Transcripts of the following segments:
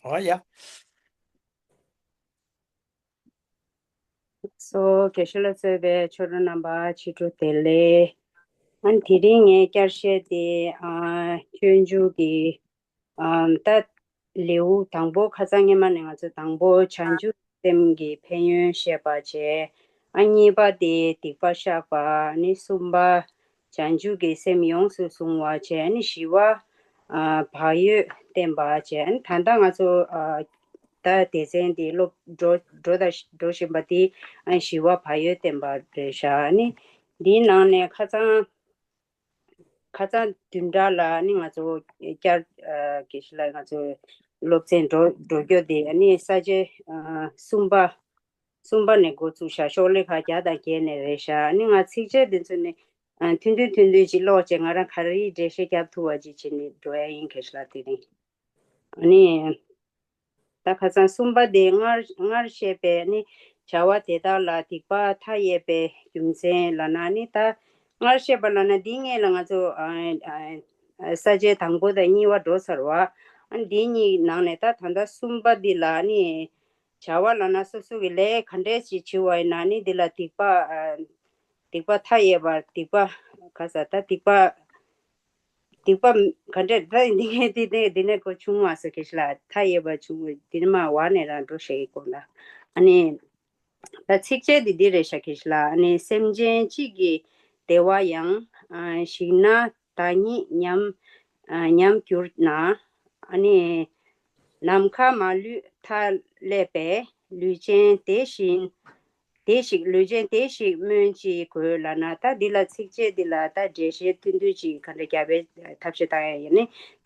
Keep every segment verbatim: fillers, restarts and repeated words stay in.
ཨོ་ཡ། སོ། དགེ་བཤེས་ལ་གཙོས་པའི་ཆོས་གྲོགས་རྣམ་པ་ཕྱི་དྲོ་བདེ་ལེགས། ཨ་ནི་དེ་རིང་ངས་བསྐྱར་བཤད་དེ་ཨ་སྤྱོད་འཇུག་གི་ཨ་ད་ལེའུ་དང་པོ། ཁ་སང་སྔས་མ་ནས་ང་ཚོ་དང་པོ་བྱང་ཆུབ་སེམས་ཀྱི་ཕན་ཡོན་བཤད་པ་བྱས། ཨ་གཉིས་པ་དེ་སྡིག་པ་བཤགས་པ། ཨ་ནི་གསུམ་པ་བྱང་ཆུབ་ཀྱི་སེམས་ཡོངས་སུ་བཟུང་བ་བྱས། ཨ་ནི་བཞི་པ་ཨ་བག་ཡོད་བསྟེན་པ་བྱས། ཨ་ནི་ད་ལྟ་ང་ཚོ་ཨ་ད་སྡེ་ཚན་འདི་སློབ་འགྲོ་འགྲོ་དང་འགྲོ་བཞིན་པ་འདི་ཨ་བཞི་པ་བག་ཡོད་བསྟེན་པ་རེད་ཤག་ཨ་ནི་འདིའི་ནང་ནས་ཁ་སང་ཁ་སང་བདུན་ཕྲག་ལ་ཨ་ནི་ང་ཚོ་བསྐྱར་ཨ་དགེ་བཤེས་ལགས་ང་ཚོ་སློབ་ཚན་འགྲོ་འགྲོ་རྒྱུ་དེ་ཨ་ནི་ས་བཅད་ཨ་གསུམ་པ། གསུམ་པ་ནས་འགོ་བཙུགས་ཤག་ཤོག་ལྷེ་ཁག་བརྒྱ་དང་བརྒྱད་ནས་རེད་ཤག་ཨ་ནི་ང་ཚིགས་བཅད་འདི་ཚོ་ནི་ཨ་ཐུང་ཐུང་ཐུང་ཐུང་ཅིག་ཀློག་བྱས། ང་རང་ག་རེ་འགྲེལ་བཤད་རྒྱབ་ཐུབ་པ་ཅིག་བྱས་ནས་འགྲོ་ཡ་ཡིན། དགེ་བཤེས་ལགས་དེ་རིང་། ཨ་ནི་ད་ཁ་སང་གསུམ་པ་དེ་སྔར་སྔར་བཤད་པའི་ནི་བྱ་བ་དེ་དག་ལ་སྡིག་པ་མཐའ་ཡས་པའི་རྒྱུ་མཚན་ལབ་ན། ནི་ད་སྔར་བཤད་པ་ལབ་ན་འདི་སྔོན་ལ་ང་ཚོ་ཨ་ཨ་ས་བཅད་དང་པོ་དང་གཉིས་པ་འགྲོ་ཚར་བ། ཨ་འདི་གཉིས་ནང་ནས་ད་ད་ལྟ་གསུམ་པ་འདི་ལ་ནི་བྱ་བ་ལབ་ན་སོ་སོ་གི་ལས་ག་འདྲས་ཅིག་བྱེད་པ་ཡིན་ན་ནི་འདི་ལ་སྡིག་པ་ཨ་སྡིག་པ་མཐའ་ཡས་པ། སྡིག་པ་ག་ས་ད་སྡིག་པ་སྡིག་པ་ག་འདྲས་ད་འདི་ངས་འདི་ནས་འདི་ནས་གོ་བྱུང་བ་སོ། དགེ་བཤེས་ལགས། མཐའ་ཡས་པ་བྱུང་བ་འདི་ནས་མ་བ་ནས་རང་འགྲོ་ཞེས་ཀྱི་གོ་ལ། ཨ་ནི་ད་ཚིགས་བཅད་འདི་འདི་རེད་ཤག་དགེ་བཤེས་ལགས། ཨ་ནི་སེམས་ཅན་གཅིག་གི་བདེ་བ་ཡང་། ཨ་ཞིག་ན་བདག་ཉིད་ཉམས་ཨ་ཉམས་གྱུར་ན། ཨ་ནི་ནམ་མཁའ་མ་ལུས་མཐའ་ཀླས་པའི། ལུས་ཅན་དེ་བཞིན་དེ་ཞིག་ལུས་ཅན་དེ་ཞིག་སྨོས་ཅི་དགོས་ལབ་ན། ད་འདི་ལ་ཚིགས་བཅད་འདི་ལ་ད་འགྲེལ་བཤད་ཐུང་ཐུང་ཅིག་ག་འདྲ་རྒྱབ་པའི་ཐབས་ཤེས་བཏང་ཡ་ཡིན་ནི།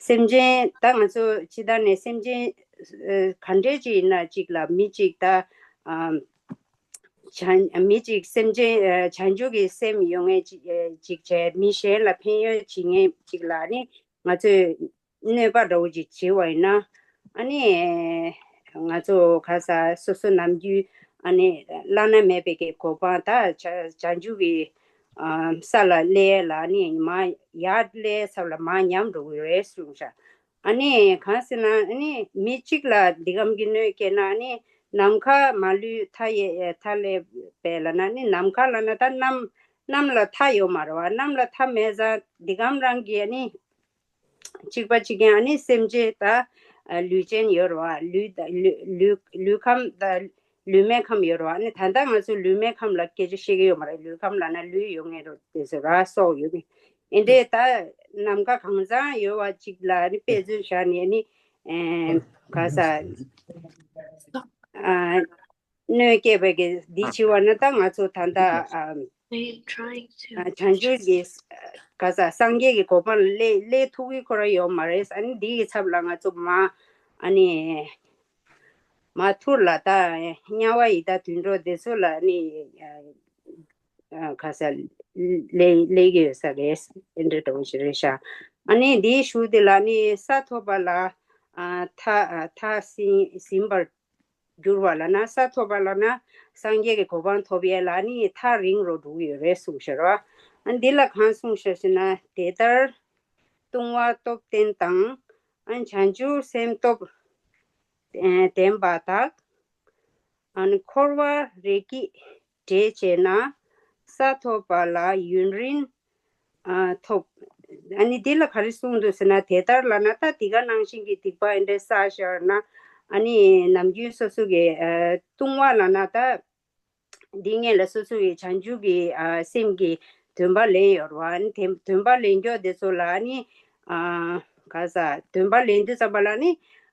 སེམས་ཅན་ད་ང་ཚོ་ཕྱི་ལྟར་ནས་སེམས་ཅན་ཨ་ག་འདྲས་ཅིག་ཡིན་ན་ཅིག་ལ་མི་ཅིག་ད་ཨ་བྱང་མི་ཅིག་སེམས་ཅན་ཨ་བྱང་ཆུབ་ཀྱི་སེམས་ཡོང་མཁན་ཅིག་ཨ་ཅིག་བྱས། མི་གཞན་ལ་ཕན་ཡོན་བྱེད་མཁན་ཅིག་ལ་ནི་ང་ཚོས་གནོད་པ་འདྲ་བོ་ཅིག་བྱེད་པ་ཡིན་ན། ཨ་ནི་ང་ཚོ་ག་ས་སོ་སོ་ནམ་རྒྱུན་ཨ་ནི་བླ་ན་མེད་པའི་གི་གོ་འཕང་ད་བྱ་བྱང་ཆུབ་ཀྱི་ཨ་ས་ལ་སླེབས་ལ་ནི་མ་ཡར་སླེབས་ཚར་ལ་མར་ཉམས་འགྲོ་གི་རེད་གསུངས་ཤག་ཨ་ནི་གང་ཟེར་ན། ཨ་ནི་མི་གཅིག་ལ་འདི་གམ་གྱི་གནོད་སྐྱེལ་ན་ནི་ནམ་མཁའ་མ་ལུས་མཐའ་ཡས་མཐའ་ཀླས་པའི་ལབ་ན་ནི་ནམ་མཁའ་ལབ་ན་ད་གནམ་གནམ་ལ་མཐའ་ཡོད་མ་རེད་བ། གནམ་ལ་མཐའ་མེད་ཙང་འདི་གམ་རང་གི་ཨ་ནི་གཅིག་པ་གཅིག་རྐྱང་ཨ་ནི་སེམས་ཅན་ད་ལུས་ཅན་ཡོད་རེད་བ། ལུས་ད་ལུས་ལུས་ལུས་ཁམས་ད་ལུས་མེད་ཁམས་ཡོད་རེད་བ། ཨ་ནི་ད་ལྟ་ང་ཚོ་ལུས་མེད་ཁམས་ལ་སྐད་ཆ་བཤད་ཀྱི་ཡོད་མ་རེད། ལུས་ཁམས་ལབ་ན་ལུས་ཡོད་མཁན་རེད། དེ་ཚོ་ར་སོགས་ཡོད་མཁན། ཨེ་འདྲས་ད་ནམ་མཁའ་གང་ཚང་ཡོད་པ་ཅིག་ལ་ནི་དཔེ་མཚོན་བཞག་ནས་ནི་ཨེ་ག་ས་ཨ་གནོད་སྐྱེལ་བའི་གི་འདི་བྱེད་པ་ན་ད་ང་ཚོ་ད་ལྟ་ཨ་ཨ་བྱང་ཆུབ་ཀྱི་ག་ས་སངས་རྒྱས་ཀྱི་གོ་འཕང་ལ་སླེབས་སླེབས་ཐུབ་ཀྱི་ཁོ་རང་ཡོད་མ་རེད། ཨ་ནི་འདི་ཡི་ཚབ་ལ་ང་ཚོ་མ་ཨ་ནི་མ་ཐུར་ལ་ད་དམྱལ་བ་ཡི་དྭགས་དུད་འགྲོ་དེ་ཚོ་ལ་ནི་ཨ་ཨ་ག་ས་ལེ་ལེ་གི་ཡོད་ས་རེད། ཨེ་འདྲ་འདྲ་བོ་ཞིག་རེད་ཤག་ཨ་ནི་འདིའི་གཞུག་དེ་ལ་ནི་ས་ཐོབ་པ་ལ་ཨ་མཐའ་ཨ་མཐའ་ཟིན་ཟིན་པར་འགྱུར་བ་ལབ་ན། ས་ཐོབ་པ་ལབ་ན་སངས་རྒྱས་ཀྱི་གོ་འཕང་ཐོབ་ཡས་ལ་ནི་ཐག་རིང་རུ་འགྲོ་གི་ཡོད་རེད་གསུངས་ཤག་ར། ཨ་འདི་ལ་གང་གསུངས་ཤག་ཟེར་ན། དེ་ལྟར་ལྟུང་བ་སྟོབས་ལྡན་དང་། ཨ་བྱང་ཆུབ་སེམས་སྟོབས་ལྡན་པ་དག་ཨ་ནི་འཁོར་བ་རེ་སྐྱིད་བྲལ་བྱས་ན། ས་ཐོབ་པ་ལ་ཡུན་རིང་ཨ་ཐོབ། ཨ་ནི་འདི་ལ་ག་རེ་གསུངས་འདུག་ཟེར་ན། དེ་ལྟར་ལབ་ན་ད་འདི་ག་ནང་བཞིན་གྱི་སྡིག་པ་ཨེ་འདྲས་བསགས་བཞག་ན། ཨ་ནི་ནམ་རྒྱུན་སོ་སོ་གི་ཨ་ལྟུང་བ་ལབ་ན་ད་འདི་སྔོན་ལ་སོ་སོ་གི་བྱང་ཆུབ་ཀྱི་ཨ་སེམས་ཀྱི་འདུན་པ་ལེན་ཡོད་རེད་བ། ཨ་ནི་དེ་འདུན་པ་ལེན་རྒྱུ་དེ་ཚོ་ལ་ཨ་ནི་ཨ་ག་ས་འདུན་པ་ལེན་དུས་ཙམ་པ་ལ་ནི་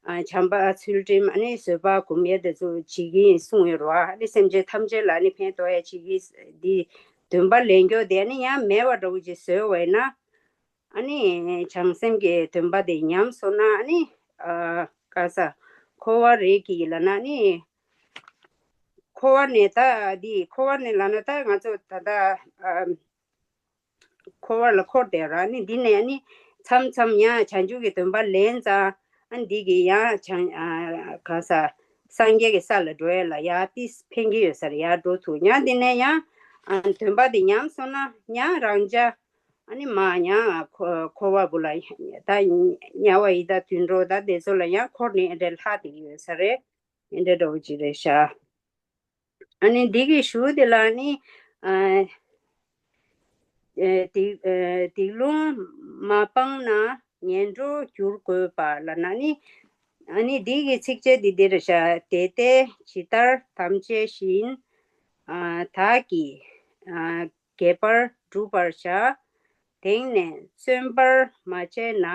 ཨ་བྱམས་པ་ཚུལ་ཁྲིམས་ཨ་ནི་བཟོད་པ་སྒོམ་ཡས་དེ་ཚོ་བྱེད་ཀྱི་ཡིན་གསུངས་ཡོད་རེད་བ། ཨ་ནི་སེམས་ཅན་ཐམས་ཅད་ལ་ནི་ཕན་ཐོགས་ཡས་བྱེད་ཀྱི་འདི་འདུན་པ་ལེན་རྒྱུ་དེ་ནི་ཡང་མེད་པ་འདྲ་བོ་ཅིག་བཟོས་པ་ཡིན་ན། ཨ་ནི་བྱང་སེམས་ཀྱི་འདུན་པ་དེ་ཉམས་སོང་ན། ཨ་ནི་ཨ་ག་ས་འཁོར་བ་རེ་སྐྱིད་ལབ་ན་ནི་འཁོར་བ་ནས་ད་འདི་འཁོར་བ་ནས་ལབ་ན་ད་ང་ཚོ་ད་ལྟ་ཨ་འཁོར་བ་ལ་འཁོར་བསྡད་ར། ནི་འདི་ནས་ནི་མཚམས་མཚམས་ཡང་བྱང་ཆུབ་ཀྱི་འདུན་པ་ལེན་ཙང་། ཨ་འདི་གི་ཡང་བྱང་ཨ་ག་ས་སངས་རྒྱས་ཀྱི་ས་ལ་འགྲོ་ཡས་ལ་ཡར་ཏིས་ཕན་གྱི་ཡོད་ས་རེད། ཡར་འགྲོ་ཐུབ། ཡང་འདི་ནས་ཡང་ཨ་འདུན་པ་འདི་ཉམས་སོང་ན་ཡང་རང་ཅག་ ཨ་ནི་མ་ཡང་འཁོར་བ་བུ་ལ་ད་དམྱལ་བ་ཡི་དྭགས་དུད་འགྲོ་ད་དེ་ཚོ་ལ་ཡང་འཁོར་ནས་ཨེ་འདྲ་ལྷག་དེ་ཡོད་ས་རེད། ཨེ་འདྲ་འདྲ་བོ་ཅིག་རེད་ཤག་ཨ་ནི་འདི་གི་གཞུག་དེ་ལ་ནི་ཨ་ཨེ་སྡིག་ཨེ་སྡིག་ལུང་མ་སྤངས་ན་ངན་འགྲོར་འགྱུར་དགོས་པ་ལབ་ན་ནི། ཨ་ནི་འདི་གི་ཚིགས་བཅད་འདི་འདིར་བཞག་དེ་ལྟས་ཇི་ལྟར་དམ་བཅས་བཞིན། ཨ་བདག་གིས་ཨ་དགེ་བར་བསྒྲུབ་པར་བྱ། དེང་ནས་བརྩོན་པར་མ་བྱས་ན།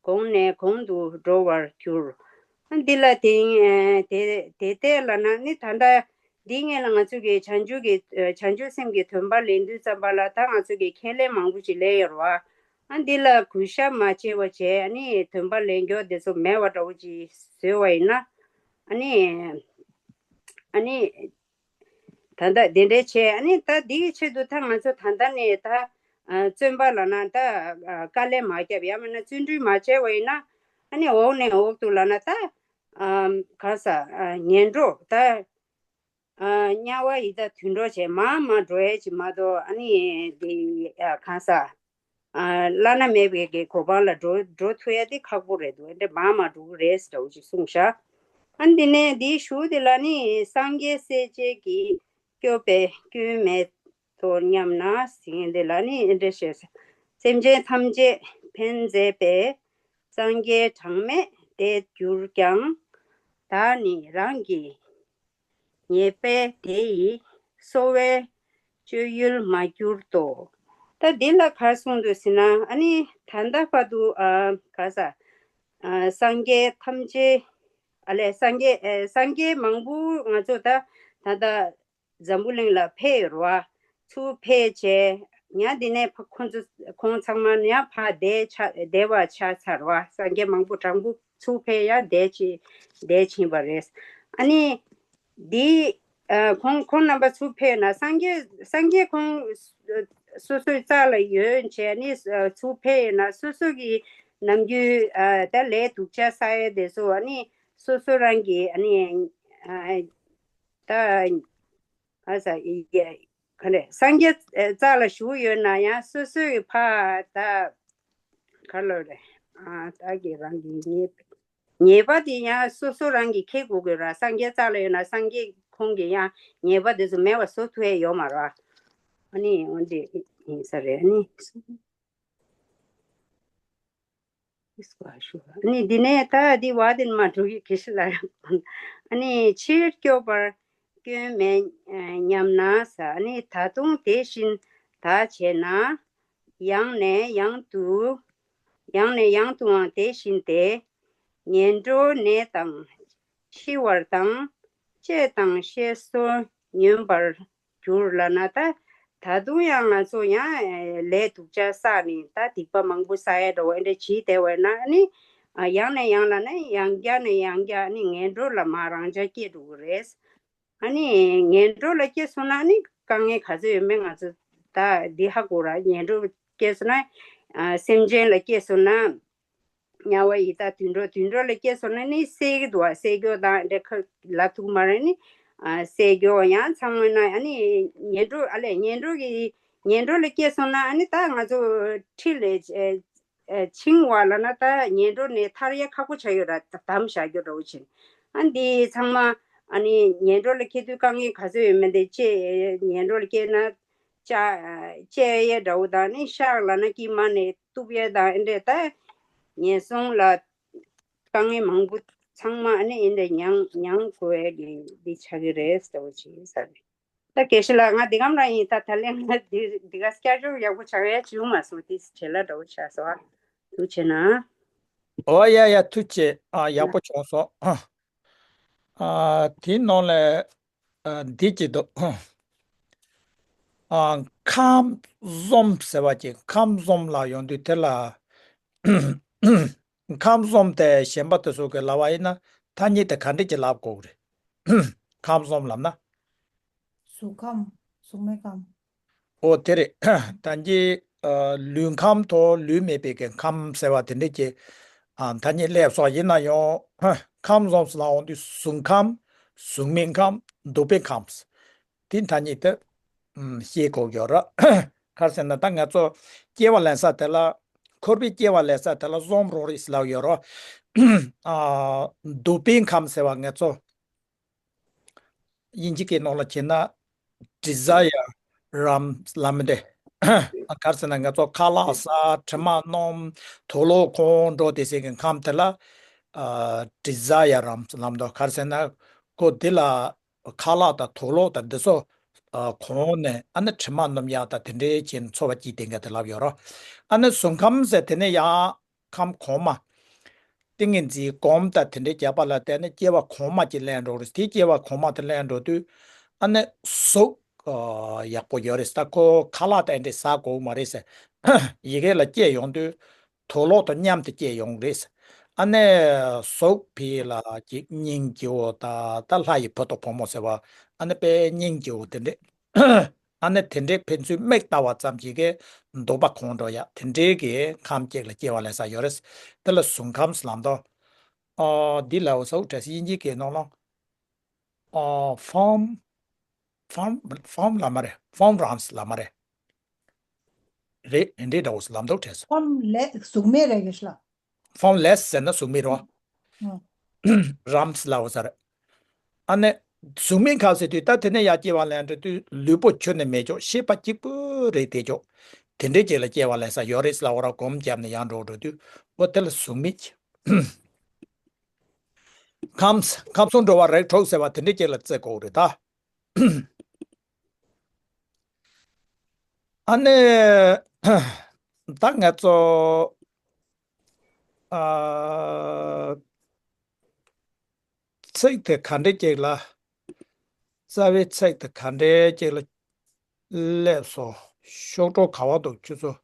གོང་ནས་གོང་དུ་འགྲོ་བར་འགྱུར། འདི་ལ་དེང་དེ་དེ་ལྟས་ལབ་ན་ནི་ད་ལྟ་འདི་སྔོན་ལ་ང་ཚོ་གི་བྱང་ཆུབ་ཀྱི་བྱང་ཆུབ་སེམས་ཀྱི་དོན་དཔེ་ལེན་དུས་ཙམ་པ་ལ་ད་ང་ཚོ་གི་ཁས་ལེན་མང་པོ་ཞིག་ལེན་ཡོད་རེད་བ། ཨ་འདི་ལ་གུས་ཞབས་མ་བྱས་པ་བྱས་ཨ་ནི་དོན་དཔེ་ལེན་རྒྱུ་དེ་ཚོ་མེད་པ་འདྲ་བོ་ཅིག་བཟོས་པ་ཡིན་ན། ཨ་ནི་ཨ་ནི། ད་ལྟ་དེ་འདྲའི་བྱས་ཨ་ནི་ད་འདིའི་ཆེད་དུ་ད་ང་ཚོ་ད་ལྟ་ནས་ད་ཨ་བརྩོན་པ་ལབ་ན་ད་ཨ་དཀའ་ལས་མ་བརྒྱབ་ཡང་མིན་ན་བརྩོན་འགྲུས་མ་བྱས་པ་ཡིན་ན། ཨ་ནི་འོག་ནས་འོག་ཏུ་ལབ་ན་ད་ཨ་ག་ས་ཨ་ངན་འགྲོ་ད་ཨ་དམྱལ་བ་ཡི་དྭགས་དུད་འགྲོ་བྱས་མར་མར་འགྲོ་ཡས་ཅིག་མ་གཏོགས་ཨ་ནི་དེ་ཨ་ག་ས། ཨ་བླ་ན་མེད་པའི་གི་གོ་འཕང་ལ་འགྲོ་འགྲོ་ཐུབ་ཡ་དེ་ཁག་པོ་རེད་འདུག་འདྲ་མ་མ་འགྲོ་གི་རེད་འདྲ་བོ་ཅིག་གསུངས་ཤག་ཨ་འདི་ནས་འདིའི་གཞུག་དེ་ལ་ནི་སངས་རྒྱས་སྲས་བཅས་ཀྱིས་སྐྱོབ་པས་སྐྱོན་མེད་དོ་སྙམ་ན་ཟེར་མཁན་དེ་ལ་ནི་འདི་འདྲ་བཤད། སེམས་ཅན་ཐམས་ཅད་ཕན་མཛད་པའི་སངས་རྒྱས་གྲངས་མེད་འདས་གྱུར་ཀྱང་། བདག་ནི་རང་གི་ཉེས་པས་དེ་ཡི་གསོ་བའི་སྤྱོད་ཡུལ་མ་གྱུར་ཏོ། ད་འདི་ལ་ག་རེ་གསུངས་འདུག་ཟེར་ན་ཨ་ནི་ད་ལྟ་བར་དུ་ཨ་ག་ས་ཨ་སངས་རྒྱས་ཐམས་ཅད་ཨ་ལས་སངས་རྒྱས་ཨ་སངས་རྒྱས་མང་པོ་ང་ཚོ་ད་ད་ལྟ་འཛམ་བུ་གླིང་ལ་ཕེབས་ཡོད་རེད་བ། ཚུར་ཕེབས་བྱས་ཡང་འདི་ནས་ཕ་ཁོང་ཚོ་ཁོང་ཚང་མ་ཡང་ཕར་འདས་ཆ་འདས་པ་ཆགས་ཚར་བ། སངས་རྒྱས་མང་པོ་དྲང་པོ་ཚུར་ཕེབས་ཡང་འདས་ཕྱིན་འདས་ཕྱིན་པ་རེད། ཨ་ནི་འདི་ཨ་ཁོང་ཁོང་རྣམ་པ་ཚུར་ཕེབས་ན་སངས་རྒྱས་སངས་རྒྱས་ཁོང་སོ་སོའི་རྩ་ལ་ཡོད་བྱས་ནི་ཚུར་ཕེབས་ཡོད་ན་སོ་སོ་གི་ནམ་རྒྱུན་ཨ་ད་ལས་སྡུག་ཅག་བསགས་ཡས་དེ་ཚོ་ཨ་ནི་སོ་སོ་རང་གི་ཨ་ནི་ཨ་ད་ཨ་ས་ཡ་ག་རེ་སངས་རྒྱས་རྩ་ལ་བཞུགས་ཡོད་ན་ཡང་སོ་སོའི་ཕ་ད་ག་ལོ་རེད་ཨ་ད་གི་རང་གི་ཉེས་ཉེས་པ་དེ་ཡང་སོ་སོ་རང་གིས་འཁྱེར་དགོས་དགོས་ར། སངས་རྒྱས་རྩ་ལ་ཡོད་ན་སངས་རྒྱས་ཁོང་གིས་ཡང་ཉེས་པ་དེ་ཚོ་མེད་པ་བཟོ་ཐུབ་ཡས་ཡོད་མ་རེད། ཨ་ནི་འོན་ཏེ་ཡིན་ས་རེད་ཨ་ནི། ཨ་ནི་འདི་ནས་ད་འདི་བ་དེ་མ་འགྲོ་གི་གེ་ཤི་ལ་ཡང་། ཨ་ནི་ཕྱིར་སྐྱོབ་པར་སྐྱོན་མེད་སྙམ་ན་ཟེར། ཨ་ནི་ད་དུང་དེ་བཞིན་ད་བྱས་ན། ཡང་ནས་ཡང་དུ་ཡང་ནས་ཡང་དུའང་དེ་བཞིན་ཏེ། ངན་འགྲོའི་གནས་དང་འཆི་བ་དང་། བཅད་དང་གཤེགས་སུ་ཉོན་པར་འགྱུར་ལབ་ན་ད། ད་དུང་ཡང་ང་ཚོ་ཡང་ལས་སྡུག་ཅག་བསགས་ནས་ད་སྡིག་པ་མང་པོ་བསགས་ཡ་འདྲ་བོ་འདྲ་བྱས་བསྡད་པ་ན་ནི། ཡང་ནས་ཡང་ལ་ནི་ཡང་བསྐྱར་ནས་ཡང་བསྐྱར་ནི་ངན་འགྲོ་ལ་མར་རང་འཇགས་སྐྱེ་འགྲོ་གི་རེད། ཨ་ནི་ངན་འགྲོ་ལ་སྐྱེས་སོང་ན་ནི་དཀའ་ངལ་ག་ཚོད་ཡོད་མེད་ང་ཚོ་ད་འདི་ཧ་གོ་ར། ངན་འགྲོ་སྐྱེས་སོང་ན་ཨ་སེམས་ཅན་ལ་སྐྱེས་སོང་ན་དམྱལ་བ་ཡི་དྭགས་དུད་འགྲོ་དུད་འགྲོ་ལ་སྐྱེས་སོང་ན་ནི་བསད་ཀྱི་འདུག་བ། བསད་རྒྱུ་དང་འདྲ་ཁ་ལབ་ཐུབ་མ་རེད་ནི། ཨ་བསད་རྒྱུ་ཡང་ཚང་མ་ན་ཨ་ནི་ངན་འགྲོ་ཨ་ལས་ངན་འགྲོ་གི་ངན་འགྲོ་ལ་སྐྱེས་སོང་ན་ཨ་ནི་ད་ང་ཚོ་ཁྲི་ལས་ཨ་ཕྱིན་པ་ལབ་ན་ད་ངན་འགྲོ་ནས་ཐར་ཡ་ཁག་པོ་ཆགས་ཡོད་ར། ད་དམ་བཞག་རྒྱུ་འདྲ་བོ་བྱས། ཨ་འདི་ཚང་མ་ཨ་ནི་ངན་འགྲོ་ལ་སྐྱེ་དུས་དཀའ་ངལ་ག་ཚོད་ཡོད་མེད་དེ་ཅེས་ངན་འགྲོ་ལ་སྐྱེས་ན་ཅ་ཅེས་ཡ་འདྲ་བོ་དང་ནི་ཤག་ལབ་ན་དཀྱིལ་མ་ནས་གཏུབ་ཡ་དང་ཨེ་འདྲས་ད་ངན་སོང་ལ་དཀའ་ངལ་མང་པོ་ཚང་མ་ཨ་ནི་ཨེ་འདྲས་མྱང་མྱང་དགོས་ཡ་གི་འདི་ཆགས་ཀྱི་རེད་ཟེར་བ་ཅིག་ཡིན་ས་རེད། ད་དགེ་བཤེས་ལགས་ང་འདི་གམ་རང་ཡིན། ད་ད་ལན་ང་འདི་འདི་ག་སྐྱར་སྦྱོང་ཡག་པོ་ཆགས་ཡ་བྱུང་མ་སོང་། དེ་བྱེད་ལ་འདྲ་བོ་ཆགས་སོང་། ཨ་ཐུགས་ཆེ་ན། ཨོ་ཡ་ཡ་ཐུགས་ཆེ། ཨ་ཡག་པོ་བྱུང་སོང་། ཨ་དེའི་ནང་ལ་ཨ་འདི་ཅིག་འདུག་ཨ་ཁམས་གསུམ་ཟེར་བ་ཅིག་ཁམས་གསུམ་ལ་ཡོང་དུས་དེ་ལ་ཁམས་གསུམ་དེ་གཞན་པ་དེ་ཚོ་གི་ལབ་པ་ཡིན་ན་ཐ་སྙད་དེ་ག་འདྲ་ཅིག་ལབ་དགོས་རེད། ཁམས་གསུམ་ལབ་ན། གཟུགས་ཁམས། གཟུགས་མེད་ཁམས། ཨོ་དེ་རེད། ད་གིན་ཨ་ལུས་ཁམས་དང་ལུས་མེད་པའི་གི་ཁམས་ཟེར་བ་དེ་འདྲ་གི་ཨ་ཐ་སྙད་སླེབས་སོགས་ཡིན་ན་ཡང་ཁམས་གསུམ་ལ་འོང་དུས་གཟུགས་ཁམས། གཟུགས་མེད་ཁམས། འདུག་པའི་ཁམས། དེ་ཐ་སྙད་དེ་ཨམ་ཤེས་དགོས་ཀྱི་ཡོད་རེད། ག་རེ་ཟེར་ན་ད་ང་ཚོ་སྐྱེ་བ་ལེན་ས་དེ་ལ་འཁོར་བའི་སྐྱེ་བ་ལེན་ས་དེ་ལ་བཟུང་རོགས་རེད་ལབ་ཡོད་རོ། ཨ། འདོད་པའི་ཁམས་ཟེར་བ་ང་ཚོ་དབྱིན་ཇི་སྐད་ནང་ལ་བྱས་ན་desire realms ལབ་མི་འདུག་ག་རེ་ཟེར་ན་ང་ཚོ་ཁ་ལག་ཟ། དྲི་མ་སྣོམ། དུག་ལོག་གོན། འགྲོ་དེ་ཟེར་གི་ཁམས་དེ་ལ་ཨ། desire realms ལབ་འདུག་ག་རེ་ཟེར་ན་ཁོ་འདི་ལ་ཁ་ལག་དང་དུག་ལོག་དང་འདི་ཚོ་ཨ། གོན་ནས་ཨ་ནི་དྲི་མ་སྣོམ་ཡག་དང་དེ་འདྲའི་བྱས་ནས་འཚོ་བ་སྐྱེལ་བསྡད་མཁན་དེ་ལབ་ཡོད་རོ། ཨ་ནི་གཟུགས་ཁམས་ཟེར་དེ་ནས་ཡང་ཁམས་གོང་མ། ཏིང་ངེ་འཛིན་སྒོམ་དང་དེ་འདྲའི་རྒྱབ་པ་ལ་བརྟེན་ནས་སྐྱེ་བ་གོང་མ་ཅིག་ལེན་འགྲོ་རེད། དེ་སྐྱེ་བ་གོང་མ་དེ་ལེན་འགྲོ་དུས་ཨ་ནི་གཟུགས་ཨ། ཡག་པོ་ཡོད་རེད། ད་ཁོ་ཁ་ལག་དང་འདྲ་ཟ་དགོས་མ་རེད་ཟེར། ཡི་གེ་ལ་སྐྱེས་ཡོང་དུས་དུག་ལོག་དང་མཉམ་དུ་སྐྱེས་ཡོང་རེད་ཟེར། ཨ་ནི་གཟུགས་ཕི་ལ་ཅིག་སྙིང་རྗེ་བོ་དང་ད་ལྷ་ཡི་བུ་དང་བུ་མོ་ཟེར་བ་ཨ་ནི་དཔེ་སྙིང་རྗེ་བོ་དེ་འདྲས། ཨ་ནི་དེ་འདྲའི་ཕན་ཚུན་མིག་ལྟ་བ་ཙམ་ཞིག་གིས་འདོད་པ་གང་འགྲོ་ཡག་དེ་འདྲའི་གི་ཁམས་གཅིག་ལ་སྐྱེ་བ་ལེན་ས་ཡོད་རེད། དེ་ལ་གཟུགས་ཁམས་ལབ་འདུག་ཨ། འདི་ལ་འོ་ས་འུ་དྲ་སི་དབྱིན་ཇིའི་སྐད་ནང་ལ་ཨ། form form form ལབ་མ་རེད། form realms ལབ་མ་རེད། རེད། འདི་འདྲ་འོ་ས་ལབ་འདུག་དྲན་སོང་། formless གཟུགས་མེད་རེད་གི་ཤ། formless ཟེར་ན་གཟུགས་མེད་རོ། ཨང་། realms ལབ་འོ་ས་རེད། ཨ་ནི་གཟུགས་མེད་ཁམས་ཟེར་དུས་ད་དེ་ནས་ཡར་སྐྱེ་བ་ལེན་འགྲོ་དུས་ལུས་པོ་ཁྱོན་ནས་མེད་ཅོག་ཤེས་པ་གཅིག་པུ་རེད་བསྡད་ཅོག་དེ་འདྲའི་རྗེས་ལ་སྐྱེ་བ་ལེན་ས་ཡོད་རེད་ལབ་འོ་ར་སྒོམ་བརྒྱབ་ནས་ཡར་འགྲོ་འགྲོ་དུས་འོ་དེ་ལ་གཟུགས་མེད་ཁམས། ཁམས་གསུམ་འགྲོ་བ་རིགས་དྲུག་ཟེར་བ་དེ་འདྲའི་རྗེས་ལ་བརྩི་དགོས་རེད་ད། ཨ་ནི་ད་ང་ཚོ་ཨ། ཚིག་དེ་ག་འདྲས་ཅིག་ལ། རྩ་བའི་ཚིག་དེ་ག་འདྲས་ཅིག་ལ་སླེབས་སོང་། ཤོག་གྲོགས་ག་བ་འདུག་ཁྱོད་ཚོ།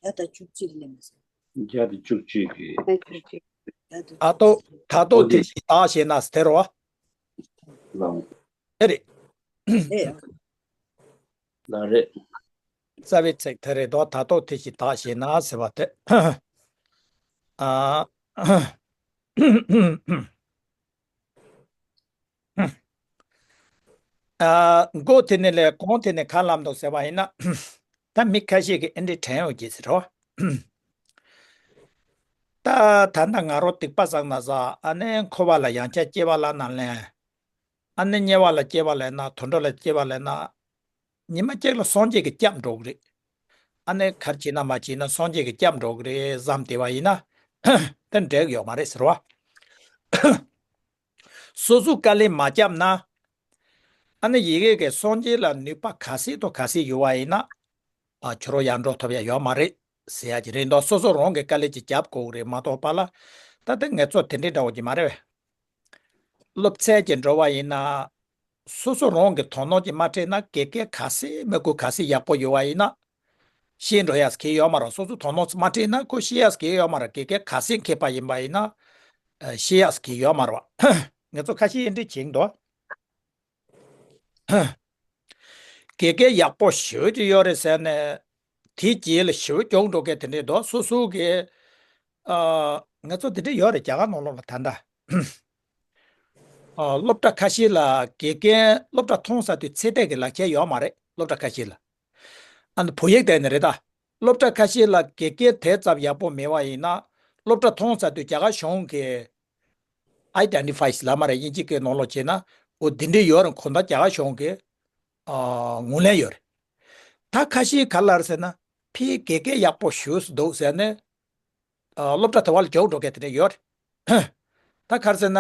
བརྒྱ་དང་བཅུ་གཅིག་སླེབས་མ་སོང་། བརྒྱ་དང་བཅུ་གཅིག་གི། བརྒྱ་དང་བཅུ་གཅིག་ད་ལྟོ་ད་ལྟོ་དེ་བཞིན་བདག་ཞེ་ན་དེ་རོ། ལའོ། དེ་རེད། ཨེ། ལ་རེད། རྩ་བའི་ཚིག་དེ་རེད་དོ། ད་ལྟོ་དེ་བཞིན་བདག་ཞེ་ན་ཟེར་བ་དེ། ཨ། ཨ། མགོ་དེ་ནས་ལས་གོང་དེ་ནས་ག་ལབ་འདུག་ཟེར་བ་ཡིན་ན། ད་མི་ཁ་ཤས་ཀྱིས་ཨེ་འདྲས་དྲན་ཡོང་གི་ཟེར་རོ། ད་ད་ལྟ་ང་རོ་སྡིག་པ་བསགས་ན་བསགས། ཨ་ནི་འཁོར་བ་ལ་ཡང་བསྐྱར་སྐྱེ་བ་ལེན་ན་ལེན། ཨ་ནི་དམྱལ་བ་ལ་སྐྱེ་བ་ལེན་ན། དུད་འགྲོ་ལ་སྐྱེ་བ་ལེན་ན། ཉི་མ་གཅིག་ལ་སངས་རྒྱས་ཀྱིས་བསྐྱབས་འགྲོ་གི་རེད། ཨ་ནི་ག་རེ་བྱས་ན་མ་བྱས་ན་སངས་རྒྱས་ཀྱིས་བསྐྱབས་འགྲོ་གི་རེད་བསམ་བསྡད་པ་ཡིན་ན། དེ་འགྲིག་ཡོད་མ་རེད་ཟེར་བ། སོ་སོ་དཀའ་ལས་མ་བརྒྱབ་ན། ཨ་ནི་ཡི་གེ་གི་སངས་རྒྱས་ལ་ནུས་པ་ག་ཚད་དང་ག་ཚད་ཡོད་པ་ཡིན་ན། ཨ། ཁྱོད་རང་ཡར་འགྲོ་ཐུབ་ཡ་ཡོད་མ་རེད་ཟེར་ཡ་ཅིག་རེད་འདུག་སོ་སོ་རང་གི་དཀའ་ལས་ཅིག་རྒྱབ་དགོས་རེད་མ་གཏོགས་པ་ལ། ད་ལྟ་ངེད་ཚོ་དེ་འདྲའི་འདྲ་བོ་ཅིག་མ་རེད་པས། སློབ་ཚན་ཅིག་འགྲོ་བ་ཡིན་ན། སོ་སོ་རང་གི་དོ་སྣང་ཅིག་མ་སྤྲད་ན་དགེ་རྒན་ག་ཚད་མི་དགོས་ག་ཚད་ཡག་པོ་ཡོད་པ་ཡིན་ན། ཤེས་འགྲོ་ཡ་གི་ཡོད་མ་རེད། སོ་སོ་དོ་སྣང་མ་སྤྲད་ན་ཁོ་ཤེས་ཡ་གི་ཡོད་མ་རེད། དགེ་རྒན་ག་ཚད་མཁས་པ་ཡིན་པ་ཡིན་ན། ཨ། ཤེས་ཡ་གི་ཡོད་མ་རེད་པ། ངེད་ཚོ་ཁ་ཤས་ཨེ་འདྲས་བྱེད་ཀྱི་འདུག་དགེ་རྒན་ཡག་པོ་ཞེ་པོ་ཅིག་ཡོད་རེད་ཟེར་ནས། དེའི་རྗེས་ལ་ཞེ་པོ་གྱོང་འགྲོ་མཁན་དེ་འདྲས་འདུག་སོ་སོ་གི། ཨ། ང་ཚོ་དེ་འདྲས་ཡོད་རེད། རྒྱ་གར་ནང་ལོགས་ལ་ད་ལྟ། ཨ། སློབ་གྲྭ་ཁ་ཤས་ལ་དགེ་རྒན་སློབ་གྲྭ་མཐོང་ཚར་དུས་ཚེ་ཐར་གྱི་ལག་ཁྱེར་ཡོད་མ་རེད། སློབ་གྲྭ་ཁ་ཤས་ལ། ཨ་ནི་བོད་ཡིག་དེ་ནི་རེད་ད། སློབ་གྲྭ་ཁ་ཤས་ལ་དགེ་རྒན་དེ་ཙམ་ཡག་པོ་མེད་པ་ཡིན་ན། སློབ་གྲྭ་མཐོང་ཚར་དུས་རྒྱ་གར་གཞུང་གི་ཨའི་ཌེན་ཊི་ཕའི་ལབ་མ་རེད། དབྱིན་ཇི་སྐད་ནང་ལོགས་བྱས་ན། འོ་འདི་འདྲས་ཡོད་རེད། ཁོ་ད་རྒྱ་གར་གཞུང་གི། ཨ། ངོས་ལེན་ཡོད་རེད། ད་ཁ་ཤས་ག་རེ་ལབ་རེད་ཟེར་ན། ཕའི་དགེ་རྒན་ཡག་པོ་ཞེ་པོ་འདུག་ཟེར་ནས། ཨ། སློབ་གྲྭ་དེ་བ་ལ་རྒྱག་འགྲོ་མཁན་དེ་འདྲ་ཡོད་རེད། ད་ག་རེ་ཟེར་ན།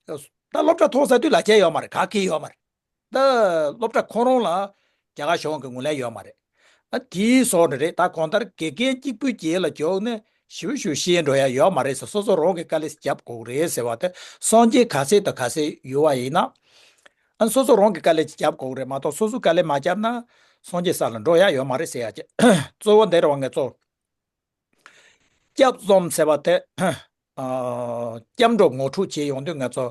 ད་སློབ་གྲྭ་མཐོང་ཚར་དུས་ལག་ཁྱེར་ཡོད་མ་རེད། ག་གི་ཡོད་མ་རེད། ད་སློབ་གྲྭ་ཁོ་རང་ལ་རྒྱ་གར་གཞུང་གི་ངོས་ལེན་ཡོད་མ་རེད། ཨ། དེའི་བཟོ་འདྲ་རེད། ད་གང་ལྟར་དགེ་རྒན་གཅིག་པུའི་རྗེས་ལ་རྒྱུགས་ནས་ཞེ་པོ་ཞེ་པོ་ཤེས་འགྲོ་ཡ་ཡོད་མ་རེད་ཟེར། སོ་སོ་རང་གི་དཀའ་ལས་རྒྱབ་དགོས་རེད་ཟེར་བ་དེ། སངས་རྒྱས་ག་ཚད་དང་ག་ཚད་ཡོད་པ་ཡིན་ན། ཨ། སོ་སོ་རང་གི་དཀའ་ལས་ཅིག་རྒྱབ་དགོས་རེད་མ་གཏོགས་སོ་སོ་དཀའ་ལས་མ་བརྒྱབ་ན་སངས་རྒྱས་ས་ལ་འགྲོ་ཡ་ཡོད་མ་རེད་ཟེར་ཡ་ཅིག་གཙོ་བོ་འདི་རེད་པ། ངེད་ཚོ་སྐྱབས་སོང་ཟེར་བ་དེ། ཨ། སྐྱབས་འགྲོ་ངོ་འཕྲོད་བྱེད་ཡོང་དུས་ང་ཚོ་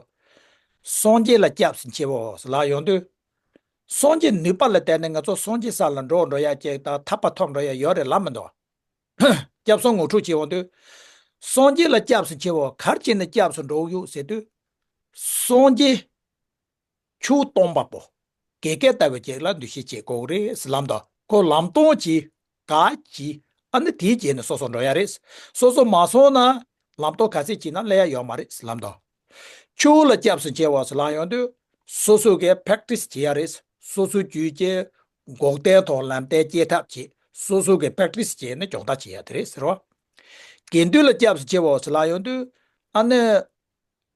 སངས་རྒྱས་ལ་སྐྱབས་སུ་མཆིའོ་ལབ་ཡོང་དུས། སངས་རྒྱས་ནུས་པ་ལ་བརྟེན་ནས་ང་ཚོ་སངས་རྒྱས་ས་ལ་འགྲོ་འགྲོ་ཡ་ཅིག་དང་ཐར་པ་ཐོབ་འགྲོ་ཡ་ཡོད་རེད་ལབ་མི་འདུག་སྐྱབས་སོང་ངོ་འཕྲོད་བྱེད་ཡོང་དུས། སངས་རྒྱས་ལ་སྐྱབས་སུ་མཆིའོ། ག་རེ་བྱས་ནས་སྐྱབས་སུ་འགྲོ་གི་ཡོད་ཟེར་དུས། སངས་རྒྱས་ཆོས་སྟོན་པ་པོ། དགེ་རྒན་ལྟ་བུ་ཅིག་ལ་འདུ་ཤེས་བྱེད་དགོས་རེད་ལབ་འདུག་ཁོ་ལམ་སྟོན་གྱིས་ག་གྱིས་ཨ་ནི་དེའི་རྗེས་ནས་སོ་སོ་འགྲོ་ཡ་རེད། སོ་སོ་མ་སོང་ན་ལམ་སྟོན་ག་ཚད་བྱས་ན་སླེབས་ཡ་ཡོད་མ་རེད་ལབ་འདུག་ཆུ་བོ་ལ་སྐྱབས་སུ་མཆི་བ་ཟེར་ལབ་ཡོང་དུས་སོ་སོ་གིས་practice་བྱེད་ཡ་རེད། སོ་སོའི་རྒྱུད་ཀྱི་འགོག་བདེན་དང་ལམ་བདེན་སྐྱེ་ཐབས་བྱེད། སོ་སོ་གིས་practice་བྱས་ནས་སྦྱོང་བརྡར་བྱེད་ཡ་དེ་རེད་ཟེར་བ། དགེ་འདུན་ལ་སྐྱབས་སུ་མཆི་བ་ཟེར་ལབ་ཡོང་དུས་ཨ་ནི་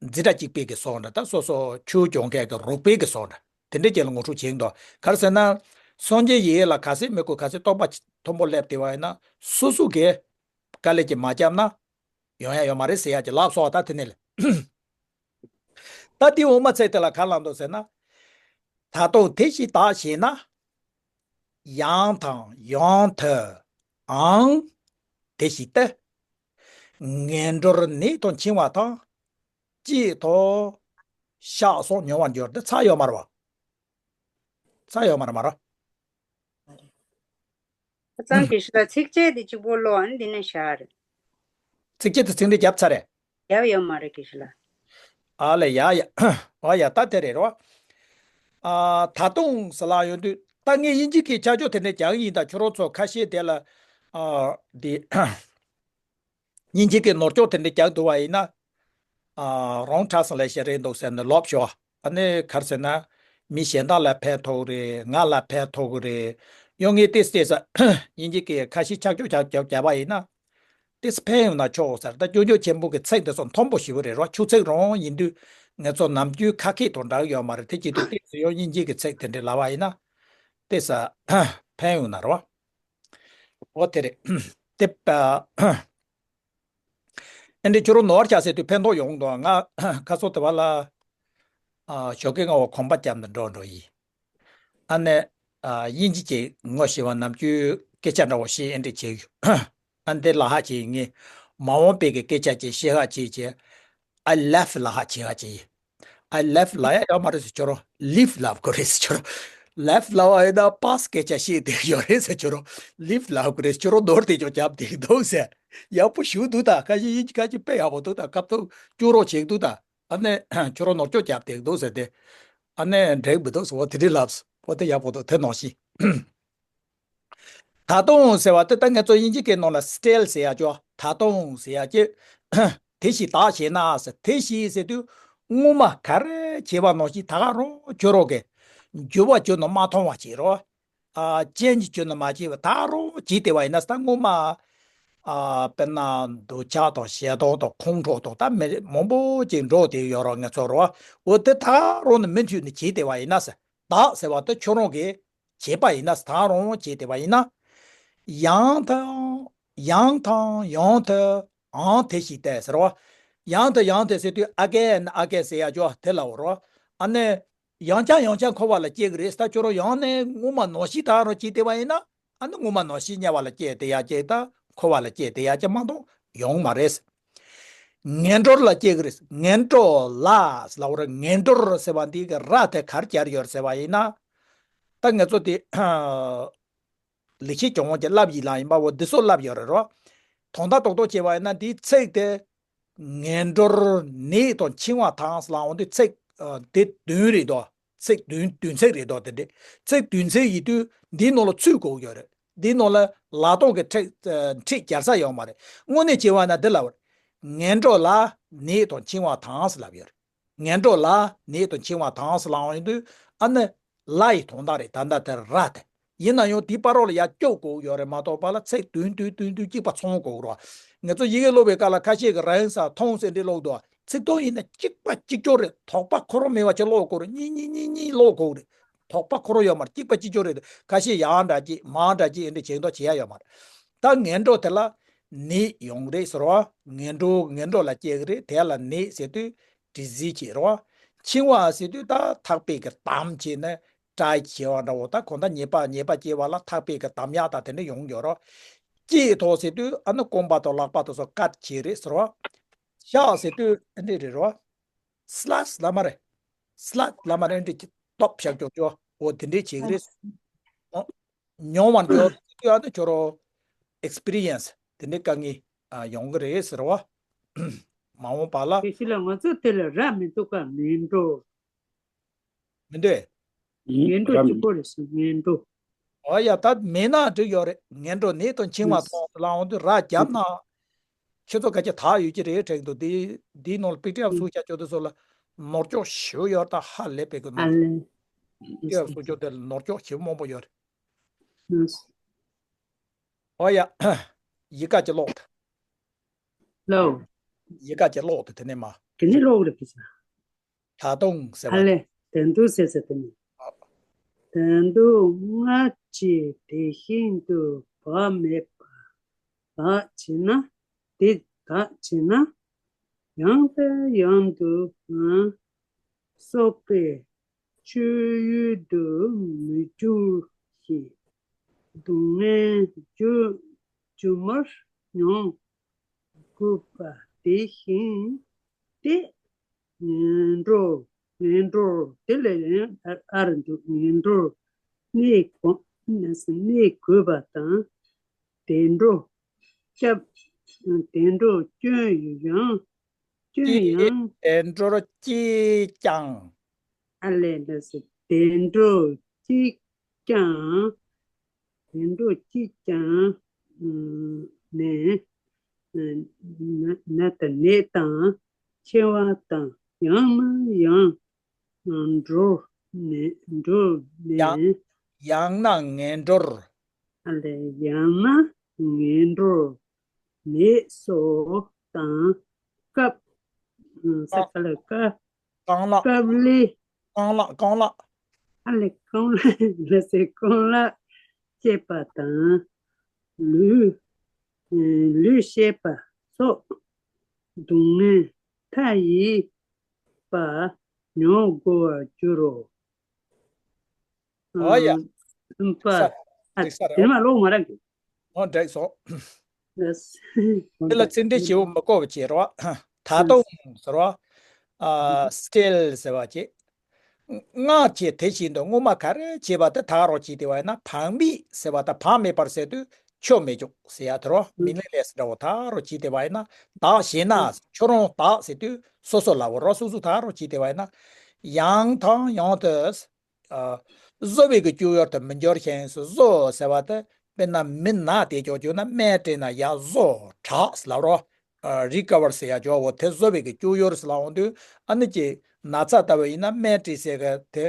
འཛིན་གྲྭ་གཅིག་པའི་གི་སོང་འདྲ་ད་སོ་སོ་ཆུ་སྦྱོང་མཁན་གི་རོགས་པའི་གི་སོང་འདྲ་དེ་འདྲའི་རྐྱེན་ལ་ངོ་སྤྲོད་བྱེད་འདུག་ག་རེ་ཟེར་ན། སངས་རྒྱས་ཡིན་ལ་ག་ཚད་མི་དགོས་ག་ཚད་རྟོགས་པ་མཐོན་པོ་སླེབས་བསྡད་པ་ཡིན་ན་སོ་སོ་གིས་དཀའ་ལས་ཀྱིས་མ་བརྒྱབ་ན་ཡོང་ཡ་ཡོད་མ་རེད་ཟེར་ཡ་གི་ལབ་སོང་བ་ད་དེ་ནས་ལས། ད་དེའི་འོག་མ་ཚིག་དེ་ལ་ག་ལབ་འདུག་ཟེར་ན། ད་དུང་དེ་བཞིན་བདག་ཞེ་ན། ཡང་དང་ཡང་དུ་འང་། དེ་བཞིན་ཏེ། ངན་འགྲོར་ནད་དང་འཆིང་བ་དང་། སྐྱེས་དང་། གཤགས་སོགས་མྱོང་བར་འགྱུར་ཏེ་ཚར་ཡོད་མ་རེད་བ། ཚར་ཡོད་མ་རེད་མ་རེད། ཨ་ཙང་དགེ་བཤེས་ལགས་ཚིགས་བཅད་འདི་གཅིག་པོ་ཀློག་ཨ་ནི་འདི་ནས་བཞག་རེད། ཚིགས་བཅད་དེ་ཚིག་འགྲེལ་བརྒྱབ་ཚར་རེད། བརྒྱབ་ཡོད་མ་རེད་དགེ་བཤེས་ལགས། ཨ་ལས་ཡ་ཡ། ཨ་ཡ་ད་དེ་རེད་རོ། ཨ་ད་དུང་ཟེར་ལབ་ཡོང་དུས་ད་ངས་དབྱིན་ཇི་གི་ཆ་འཇོག་དེ་འདྲ་རྒྱག་གི་ཡིན་ད་ཁྱོད་རང་ཚོ་ཁ་ཤས་དེ་ལ་ཨ་འདི་དབྱིན་ཇི་གི་ནོར་སྐྱོག་དེ་འདྲ་རྒྱག་འདུག་པ་ཡིན་ན། ཨ་wrong translation་རེད་འདུག་ཟེར་ནས་ལོབས་ཤོག་ཨ་ནི་ག་རེ་ཟེར་ན། མི་གཞན་དག་ལ་ཕན་ཐོགས་རེད་ང་ལ་ཕན་ཐོགས་གི་རེད། ཡང་ངས་ཏིས་ཏིས་དབྱིན་ཇི་གི་ཁ་ཤས་ཆ་འཇོག་རྒྱག་རྒྱག་རྒྱག་པ་ཡིན་ན། ཏིས་ཕན་ཡོང་ན་ཆོག་ཟེར་ད་སྐྱོན་བརྗོད་ཆེན་པོ་གི་ཚིག་དེ་ཚོ་མཐོན་པོ་ཞེ་པོ་རེད་རོ། ཆུ་ཚིག་རང་ཡིན་དུས་ངེད་ཚོ་ནམ་རྒྱུན་ཁ་སྐད་དང་འདྲ་གི་ཡོད་མ་རེད། དེ་བྱེད་དུས་ཏིས་ཡང་དབྱིན་ཇི་གི་ཚིག་དེ་འདྲ་ལབ་པ་ཡིན་ན། ཏིས་ཕན་ཡོང་ན་རོ། འོ་དེ་རེད། དེ་ཨ་འདྲའི་ཁྱོད་རང་ནོར་བ་ཆགས་ཟེར་དུས་ཕན་ཐོགས་ཡོང་འདུག་ང་ཁ་སང་དེ་བ་ལ་ཨ་ཞོགས་ཀས་ང་བ་གོམ་པ་བརྒྱབ་ནས་འགྲོ་འགྲོ་ཡིན། ཨ་ནི་ཨ་དབྱིན་ཇི་གི་ངོ་ཤེས་པ་ནམ་རྒྱུན་སྐད་ཆ་འདྲ་བོ་བཤད་ཨེ་འདྲ་བྱེད་ཡོད། ཨ་འདི་ལ་ཧ་ཅིག་ངས་མ་འོངས་པའི་གི་སྐད་ཆ་ཅིག་བཤད་ཧ་ཅིག་བྱས། I left ལ་ཧ་ཅིག་ཧ་ཅིག I left ལ་ཡ་ཡོད་མ་རེད་ཟེར་ཁྱོད་རང་leave ལབ་དགོས་རེད་ཟེར་ཁྱོད་རང་left ལབ་པ་ཡིན་ན་past སྐད་ཆ་བཤད་བསྡད་ཡོད་རེད་ཟེར་ཁྱོད་རང་leave ལབ་དགོས་རེད་ཟེར་ཁྱོད་རང་ནོར་དེ་ཅོག་བརྒྱབ་བསྡད་འདུག་ཟེར། ཡག་པོ་ཞུ་འདུག་ད་ཁ་ཤས་དབྱིན་ཇི་ཁ་ཤས་དཔེ་ཡག་པོ་འདུག་ད་སྐབས་ཐོག་སྐྱོ་རོགས་བྱེད་འདུག་ད། ཨ་ནི་ཁྱོད་རང་ནོར་སྐྱོག་རྒྱབ་བསྡད་འདུག་ཟེར་ཏེ། ཨ་ནི་འགྲིག་མི་འདུག་ཟེར་བ་དེ་འདྲའི་ལབ་བོ་དེ་ཡག་པོ་འདུག་དེ་ནང་བཞིན། ད་དུང་ཟེར་བ་དེ་ད་ངེད་ཚོ་དབྱིན་ཇི་སྐད་ནང་ལ་still ཟེར་ཡ་ཅོ་ད་དུང་ཟེར་ཡ་ཅེ། དེ་བཞིན་བདག་ཞེ་ན་ཟེར་དེ་བཞིན་ཟེར་དུས་སྔོན་མ་ག་རེ་བྱས་པ་ནང་བཞིན་ད་ག་རང་ཁྱོད་རང་གི་འགྱུར་བ་ཁྱོན་ནས་མ་མཐོང་བ་བྱེད་རོགས། ཨ་ཅན་གྱི་ཁྱོན་ནས་མ་བྱེད་པ་ད་ག་རང་བྱེད་བསྡད་པ་ཡིན་ན་ད་སྔོན་མ། ཨ་དཔེར་ན་འདོད་ཆགས་དང་ཞེ་སྡང་དང་ཁོང་ཁྲོ་དང་ད་མི་མང་པོ་ཅིག་འགྲོ་བསྡད་ཡོད་རོགས་ངེད་ཚོ་རོགས། འོ་དེ་ད་ག་རང་ནས་མུ་མཐུད་ནས་བྱེད་བསྡད་པ་ཡིན་ན་ཟེར། བདག་ཟེར་བ་དེ་ཁྱོད་རང་གིས་བྱས་པ་ཡིན་ན་ད་རུང་བྱས་བསྡད་པ་ཡིན་ན། ཡང་དང་ཡང་དང་ཡང་དུ་འང་དེ་བཞིན་ཏེ་ཟེར་བ། ཡང་དུ་ཡང་དུ་ཟེར་དུས་again again ཟེར་ཡ་ཅོ་དེ་ལ་འོ་རོ། ཨ་ནི་ཡང་བསྐྱར་ཡང་བསྐྱར་འཁོར་བ་ལ་སྐྱེ་གི་རེད་ད་ཁྱོད་རང་ཡང་ནས་སྔོན་མ་ནང་བཞིན་ད་རུང་བྱས་བསྡད་པ་ཡིན་ན་ཨ་ནི་སྔོན་མ་ནང་བཞིན་དམྱལ་བ་ལ་སྐྱེ་བསྡད་ཡ་ཅེ་ད་འཁོར་བ་ལ་སྐྱེ་བསྡད་ཡ་ཅེ་མ་གཏོགས་ཡོང་མ་རེད། ངན་འགྲོར་ལ་སྐྱེ་གི་རེད། ངན་འགྲོ་ལ་ཟེར་ལབ་པ་རེད། ངན་འགྲོར་ཟེར་བ་འདི་གི་ར་དེ་གར་སྦྱར་ཡོད་ཟེར་བ་ཡིན་ན། ད་ངེད་ཚོ་དེ་ལེགས་བཤད་ལྗོན་དབང་གི་བསླབ་ཡིག་ལ་ཡིན་པ་འོ་འདི་ཚོ་བསླབ་ཡོད་རེད་རོ། དོན་དག་རྡོག་རྡོག་བྱས་པ་ཡིན་ན་འདིའི་ཚིག་དེ་ངན་འགྲོར་ནད་དང་འཆིང་བ་དང་ཟེར་ལབ་འོ་འདི་ཚིག་དེ་བདུན་རེད་དོ། ཚིག་བདུན་བདུན་ཚིག་རེད་དོ་དེ་འདྲ། ཚིག་བདུན་ཚིག་ཡིན་དུས་འདིའི་ནང་ལ་ཚུད་དགོས་ཡོད་རེད། འདིའི་ནང་ལ་ལ་དོན་གྱི་ཁྲིད་ཁྲིད་རྒྱལ་ས་ཡོད་མ་རེད། དངོས་གནས་བྱས་པ་ན་འདི་ལབ་པ་རེད། ངན་འགྲོ་ལ་ནད་དང་འཆིང་བ་དང་ཟེར་ལབ་ཡོད་རེད། ངན་འགྲོ་ལ་ནད་དང་འཆིང་བ་དང་ཟེར་ལབ་ཡོང་དུས་ཨ་ནི་ལ་ཡི་དོན་དག་རེད། ད་ལྟ་དེར་ར་དེ། ཡིན་ན་ཡང་དེའི་བར་རོགས་ལ་ཡར་སྐྱོག་དགོས་ཡོད་རེད་མ་གཏོགས་པ་ལ་ཚིག་བདུན་བདུན་བདུན་བདུན་གཅིག་པ་ཚང་དགོས་རོགས། ངེད་ཚོ་ཡི་གེ་ཀློག་པའི་སྐབས་ལ་ཁ་ཤས་ཀྱིས་རན་ས་ཐོང་ཟེར་འདྲི་ཀློག་འདུག་ཚིག་དོན་ཡིན་ན་གཅིག་པ་གཅིག་རྐྱང་རེད། དོགས་པ་ཁོ་རང་མེད་པ་ཅིག་ཀློག་དགོས་རེད། གཉིས་གཉིས་གཉིས་གཉིས་ཀློག་དགོས་རེད། དོགས་པ་ཁོ་རང་ཡོད་མ་རེད། གཅིག་པ་གཅིག་རྐྱང་རེད། ཁ་ཤས་ཡང་འདྲ་གཅིག་མང་འདྲ་གཅིག་འདྲ་བྱེད་མདོག་བྱེད་ཡ་ཡོད་མ་རེད། ད་ངན་འགྲོ་དེ་ལ་ནད་ཡོང་རེད་ཟེར་བ། ངན་འགྲོ་ངན་འགྲོ་ལ་སྐྱེ་གི་རེད། དེ་ལ་ནད་ཟེར་དུས་disease་བྱེད་རོགས། འཆིང་བ་ཟེར་དུས་ད་ཐག་པས་ཀྱི་བསྡམས་བྱས་ནས་བཀྲ་བྱེད་པ་འདྲ་བོ། ད་གང་ལྟར་ཉེས་པ་ཉེས་པ་སྐྱེ་བ་ལ་ཐག་པས་ཀྱི་བསྡམ་ཡག་ད་དེ་འདྲ་ཡོང་ཡོད་རོགས། སྐྱེས་ཐོག་ཟེར་དུས་ཨ་ནི་རྐང་པ་དང་ལག་པ་དེ་ཚོ་བཀལ་བྱས་རེད་ཟེར་བ། གཤགས་ཟེར་དུས་ཨ་འདྲ་རེད་རོགས། slice་ལབ་མ་རེད། slice་ལབ་མ་རེད། འདི་སྟོབས་བཞག་ཀྱོག་ཀྱོག་འོ་དེ་འདྲས་བྱེད་ཀྱི་རེད། འོ་མྱོང་བར་འགྱུར་ཡ་ནི་ཁྱོད་རང་experience་དེ་འདྲའི་དཀའ་ངལ་ཨ་ཡོང་གི་རེད་ཟེར་བ། མ་འོངས་པ་ལ། དེ་ཕྱི་ལ་ང་ཚོ་དེ་ལ་ར་མི་འདུག་ག་མི་འགྲོ། མི་འདུག་ངན་འགྲོ་གཅིག་པོ་རེད་ཟེར། ངན་འགྲོ། ཨོ་ཡ། ད་མེད་ན་འགྲིག་ཡོད་རེད། ངན་འགྲོ་ནད་དང་འཆིང་བ་ཡེས། མཐོང་ལབ་འོང་དུས་ར་བརྒྱབ་ན་ཁྱེད་ཚོ་ག་ཅི་དག་ཡོད་ཀྱི་རེད་དྲན་འདུག་འདི་འདིའི་ནང་ལ་པི་ཌི་ཨེཕ་ཡེས། སུ་བྱ་ཆོག་དུ་སོགས་ལ་ནོར་ཅོག་ཞིབ་ཡོད། ད་ཧ་ལས་པའི་གི་ཨ་ནོར་ལེ། པི་ཌི་ཨེཕ་ཡེས། སུ་ཆོག་དེ་ལ་ནོར་ཅོག་ཞིབ་མང་པོ་ཡོད་རེད། ཡེས། ཨོ་ཡ། ཡི་ག་ཅི་ཀློག་ད། ལོ། ཡི་ག་ཅི་ཀློག་ད་དེ་ནས་མ། དེ་ནས་ཀློག་རེད་པི་ས། ད་དུང་ཟེར་བ། ཨ་ལེ། དོན་དུ་ཟེར་ཟེར་དེ་ནི། དོན་དུ་སྔར་གྱི་དེ་བཞིན་དུ་བག་མེད་པ་དག་བྱས་ན། དེ་དག་བྱས་ན། ཡང་དང་ཡང་དུ་ཡང་སོགས་པའི་སྤྱོད་ཡུལ་དུ་མི་འགྱུར་ཞིང་། སྡུག་བསྔལ་སྒྱུ་སྒྱུ་མར་མྱོང་དགོས་པ་དེ་བཞིན་ཏེ། ངན་འགྲོ། ངན་འགྲོ། དེ་ལས་ཡང་ཨ་ཨ་རུ་འདུག་ངན་འགྲོར་གནས་དགོས། གནས་དགོས་པ་དང་། བདེ་འགྲོ་སྐྱབས། བདེ་འགྲོ་སྐྱོན་ཡང་སྐྱོན་ཡང་། བདེ་འགྲོར་སྐྱེས་ཀྱང་། ཨ་ལས་ལ་སོ། བདེ་འགྲོར་སྐྱེས་ཀྱང་། བདེ་འགྲོར་སྐྱེས་ཀྱང་། ནས། ན་ད་ནད་དང་འཆིང་བ་དང་། ཡང་ན་ཡང་འགྲོར་ནས། འགྲོར་ནས། ཡང་ཡང་ན་ངན་འགྲོར། ཨ་ལས། ཡང་ན་ངན་འགྲོར་ནད་སོགས་དང་། སྐབས། ས་ཀ་ལ་སྐབས། རྐང་ལག་སྐབས་ལས། རྐང་ལག་རྐང་ལག་ཨ་ལས། རྐང་ལག་ལ་སོགས་རྐང་ལག་བཅད་པ་དང་། ལུས། ལུས་བཤད་པ་སོགས་སྡུག་བསྔལ་མཐའ་ཡས་པ་མྱོང་དགོས་པར་འགྱུར་རོ། ཨོ་ཡ། གསུམ་པ། ས། ཨ། འགྲིག་ས་རེད། དེ་མ་ལོག་མ་རག་གི། ཨོ་འགྲིག་སོང་། ཡེས། དེ་ལ་ཚིག་འགྲེལ་ཞིབ་པོ་མི་དགོས་པ་བྱས་རོགས། ད་དུང་ཟེར་བ། ཨ། སི་ཊིལ་ཟེར་བ་བྱས། སྔར་གྱི་དེ་བཞིན་དུ་སྔོན་མ་ག་རེ་བྱས་པ་དེ་དག་རོགས་བྱས་ཏེ་བ་ཡིན་ན། བག་མེད་ཟེར་བ་དང་བག་མེད་པར་ཟེར་དུས་ཆོ་མེད་ཅོག་ཟེར་ཡ་དེ་རོ། མིང་ལས་ལས་ཟེར་འདྲ་བོ་དག་རོགས་བྱས་ཏེ་བ་ཡིན་ན། དག་བྱས་ན། ཁྱོད་རང་དག་ཟེར་དུས་སོ་སོ་ལ་བོ་རོ། སོ་སོ་དག་རོགས་བྱས་ཏེ་བ་ཡིན་ན། ཡང་དང་ཡང་དུ། ཨ། བཟོ་བའི་གི་སྐྱོ་ཡུལ་དུ་མི་འགྱུར་ཞིང་། བཟོ་ཟེར་བ་དེ་དཔེར་ན་མི་ན་དེ་ཅོག་གྱུར་ན། སྨན་སྤྲད་ན་ཡར་བཟོ་དྲག་ལབ་རོ། ཨ། རི་ཀ་ཝར་ཟེར་ཡ་ཅོག་བོ་དེ། བཟོ་བའི་གི་སྐྱོ་ཡུལ་ཟེར་ལབ་འོང་དུས། ཨ་ནི་ཀྱི་ན་ཚ་ལྟ་བུ་ཡིན་ན་སྨན་སྤྲད་ཟེར་གི་དེ་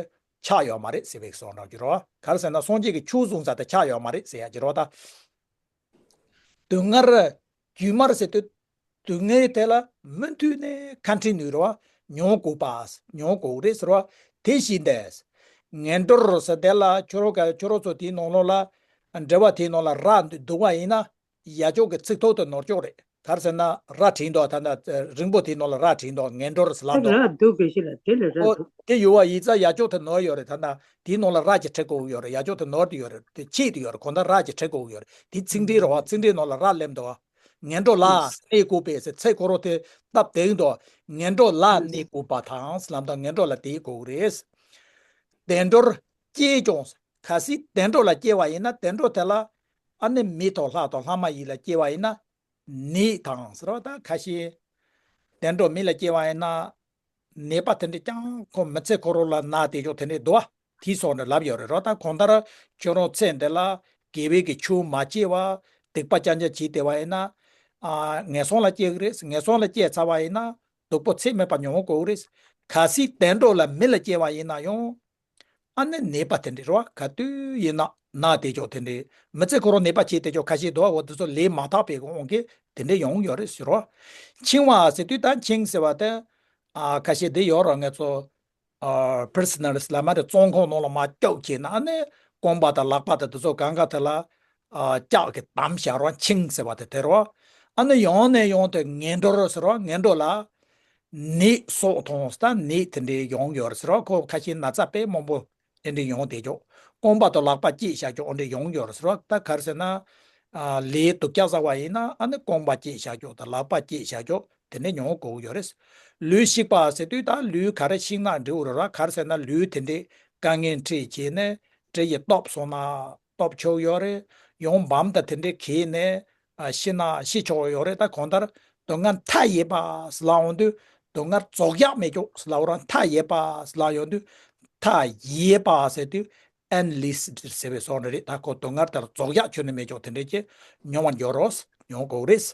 ཆགས་ཡོད་མ་རེད་ཟེར་བའི་གསུང་རོགས་ཀྱི་རོ། ག་རེ་ཟེར་ན་སངས་རྒྱས་ཀྱི་ཆོས་གསུང་ས་དེ་ཆགས་ཡོད་མ་རེད་ཟེར་ཡ་ཀྱི་རོ། ད་སྡུག་བསྔལ་རྒྱུ་མར་ཟེར་དུས། སྡུག་བསྔལ་དེ་ལ་མུ་མཐུད་ནས་ཁ་འཕྲིན་ནུས་རོ། མྱོང་དགོས་པ། མྱོང་དགོས་རེད་ཟེར་བ། དེ་བཞིན་ཏེ། ངན་འགྲོར་ཟེར་དེ་ལ་ཁྱོད་རོ་ག་ཁྱོད་རོ་ཚོ་དེའི་ནང་ལོགས་ལ། འགྲེལ་པ་དེའི་ནང་ལ་ར་འདུག་པ་ཡིན་ན། ཡ་ཅོག་གི་ཚིག་ཐོག་ཏུ་ནོར་ཅོག་རེད། ག་རེ་ཟེར་ན་ར་བྲིས་འདུག་ད་ན་རིང་པོ་དེའི་ནང་ལ་ར་བྲིས་འདུག་ངན་འགྲོར་ཟེར་ལབ་འདུག་ར་འདུག་གི་ཞིག་ལ་དེ་ལ་ར། ཨོ། འདུག་དེ་ཡོད་པ་ཡིན་ཙང་ཡ་ཅོག་དེ་ནོར་ཡོད་རེད། ད་ན་དེའི་ནང་ལ་ར་ཅིག་བྲི་དགོས་ཡོད་རེད། ཡ་ཅོག་དེ་ནོར་དེ་ཡོད་རེད། དེ་ཆད་དེ་ཡོད་རེད། གང་ལྟར་ར་ཅིག་བྲི་དགོས་ཡོད་རེད། དེ་ཚིག་འགྲེལ་རོ། ཚིག་འགྲེལ་ནང་ལ་ར་སླེབས་འདུག་ངན་འགྲོ་ལ་གནས་དགོས་པས་ཟེར། ཚེ་ཁོ་རོ་དེ་སྟབས་བདེ་འདུག་ངན་འགྲོ་ལ་གནས་དགོས་པ་དང་ལམ་དང་། ངན་འགྲོ་ལ་དེ་དགོས་རེད། བདེ་འགྲོར་སྐྱེས་ཀྱང་། གལ་སྲིད་བདེ་འགྲོ་ལ་སྐྱེ་བ་ཡིན་ན། བདེ་འགྲོ་དེ་ལ་ཨ་ནི་མི་དང་ལྷ་དང་ལྷ་མ་ཡིན་ལ་སྐྱེ་བ་ཡིན་ན། ནད་དང་ཟེར་བ་དང་ཁ་ཤས། བདེ་འགྲོ་མི་ལ་སྐྱེ་བ་ཡིན་ན། ནད་པ་དེ་འདྲ་ཀྱང་ཁོ་མི་ཚེ་ཁོ་རོ་ལ་ན་དེ་ཅོག་དེ་འདྲ་འདུག་བ། དེའི་སོགས་འདྲ་ལབ་ཡོད་རེད་རོ། ད་གང་ལྟར་ཁྱོད་རང་ཚེ་འདི་ལ་དགེ་བའི་གི་ཆོས་མ་བྱས་པ། སྡིག་པ་རྐྱང་རྐྱང་བྱས་བསྡད་པ་ཡིན་ན། ཨ། ངན་སོང་ལ་སྐྱེ་གི་རེད། ངན་སོང་ལ་སྐྱེས་ཚར་བ་ཡིན་ན་སྡུག་པོ་ཚེ་མེད་པ་མྱོང་དགོས་གི་རེད། གལ་སྲིད་བདེ་འགྲོ་ལ་མི་ལ་སྐྱེ་བ་ཡིན་ན་ཡང་། ཨ་ནི་ནད་པ་དེ་འདྲ་རོ། ག་དུས་ཡིན་ན་ན་དེ་ཅོག་དེ་འདྲ། མི་ཚེ་ཁོ་རང་ནད་པ་བྱས་དེ་ཅོག་ཁ་ཤས་འདུག་འོ་དེ་ཚོ་ལས་མ་དག་པའི་དབང་གིས་དེ་འདྲ་ཡོང་ཡོད་རེད་ཟེར་རོ། འཆིང་བ་ཟེར་དུས་ད་འཆིང་ཟེར་བ་དེ། ཨ། ཁ་ཤས་དེ་ཡོད་རོ། ང་ཚོ། ཨ། པི་རི་སི་ནལ་ལ་མ་རེད། བཙོན་ཁང་ནང་ལ་མར་སྐྱོག་བྱས་ན། ཨ་ནི་རྐང་པ་དང་ལག་པ་དང་དེ་ཚོ་གང་ག་དེ་ལ། ཨ། ལྕགས་ཀྱིས་བསྡམས་བཞག་རོ། འཆིང་ཟེར་བ་དེ་དེ་རོ། ཨ་ནི་ཡང་ནས་ཡང་དུ་ངན་འགྲོར་ཟེར་རོ། ངན་འགྲོ་ལ་ནད་སོགས་དང་། ད་ནད་དེ་འདྲའི་ཡོང་ཡོད་རེད་ཟེར་རོ། ཁོ་ཁ་ཤས་ན་ཚ་དཔེ་མང་པོ་དེ་འདྲའི་ཡོང་བསྡད་ཀྱོག་རྐང་པ་དང་ལག་པ་བཅད་བཞག་ཀྱོག་འདྲ་ཡོང་ཡོད་རེད་ཟེར་རོ། ད་ག་རེ་ཟེར་ན། ཨ། ལས་སྡུག་ཅག་བསགས་པ་ཡིན་ན། ཨ་ནི་རྐང་པ་བཅད་བཞག་ཀྱོག་དང་ལག་པ་བཅད་བཞག་ཀྱོག་དེ་འདྲ་མྱོང་དགོས་ཀྱི་ཡོད་རེད། ལུས་ཞིག་པ་ཟེར་དུས་ད་ལུས་ག་རེ་ཞིག་ན་འགྲིག་རེད་ར། ག་རེ་ཟེར་ན་ལུས་དེ་འདྲའི་དཀའ་ངལ་འཕྲད་བྱས་ནས་གྲི་ཡིས་གཏུབ་སོང་ན་གཏུབ་ཆོག་ཡོད་རེད། ཡང་བམ་དང་དེ་འདྲའི་གས་ནས། ཨ། ཤི་ན་ཤི་ཆོག་ཡོད་རེད། ད་གང་ལྟར་སྡུག་བསྔལ་མཐའ་ཡས་པ་ཟེར་ལབ་ཡོང་དུས། སྡུག་བསྔལ་རྫོགས་ཡག་མེད་ཀྱོག་ཟེར་ལབ་ར། མཐའ་ཡས་པ་ཟེར་ལབ་ཡོང་དུས། མཐའ་ཡས་པ་ཟེར་དུས་ཨེན་ལིས་ཟེར་བའི་སོགས་རེད། ད་ཁོ་སྡུག་བསྔལ་དེ་ལ་རྫོགས་ཡག་ཁྱོན་ནས་མེད་ཀྱོག་དེ་འདྲས་ཀྱི་མྱོང་བར་འགྱུར་རོ། མྱོང་དགོས་རེད།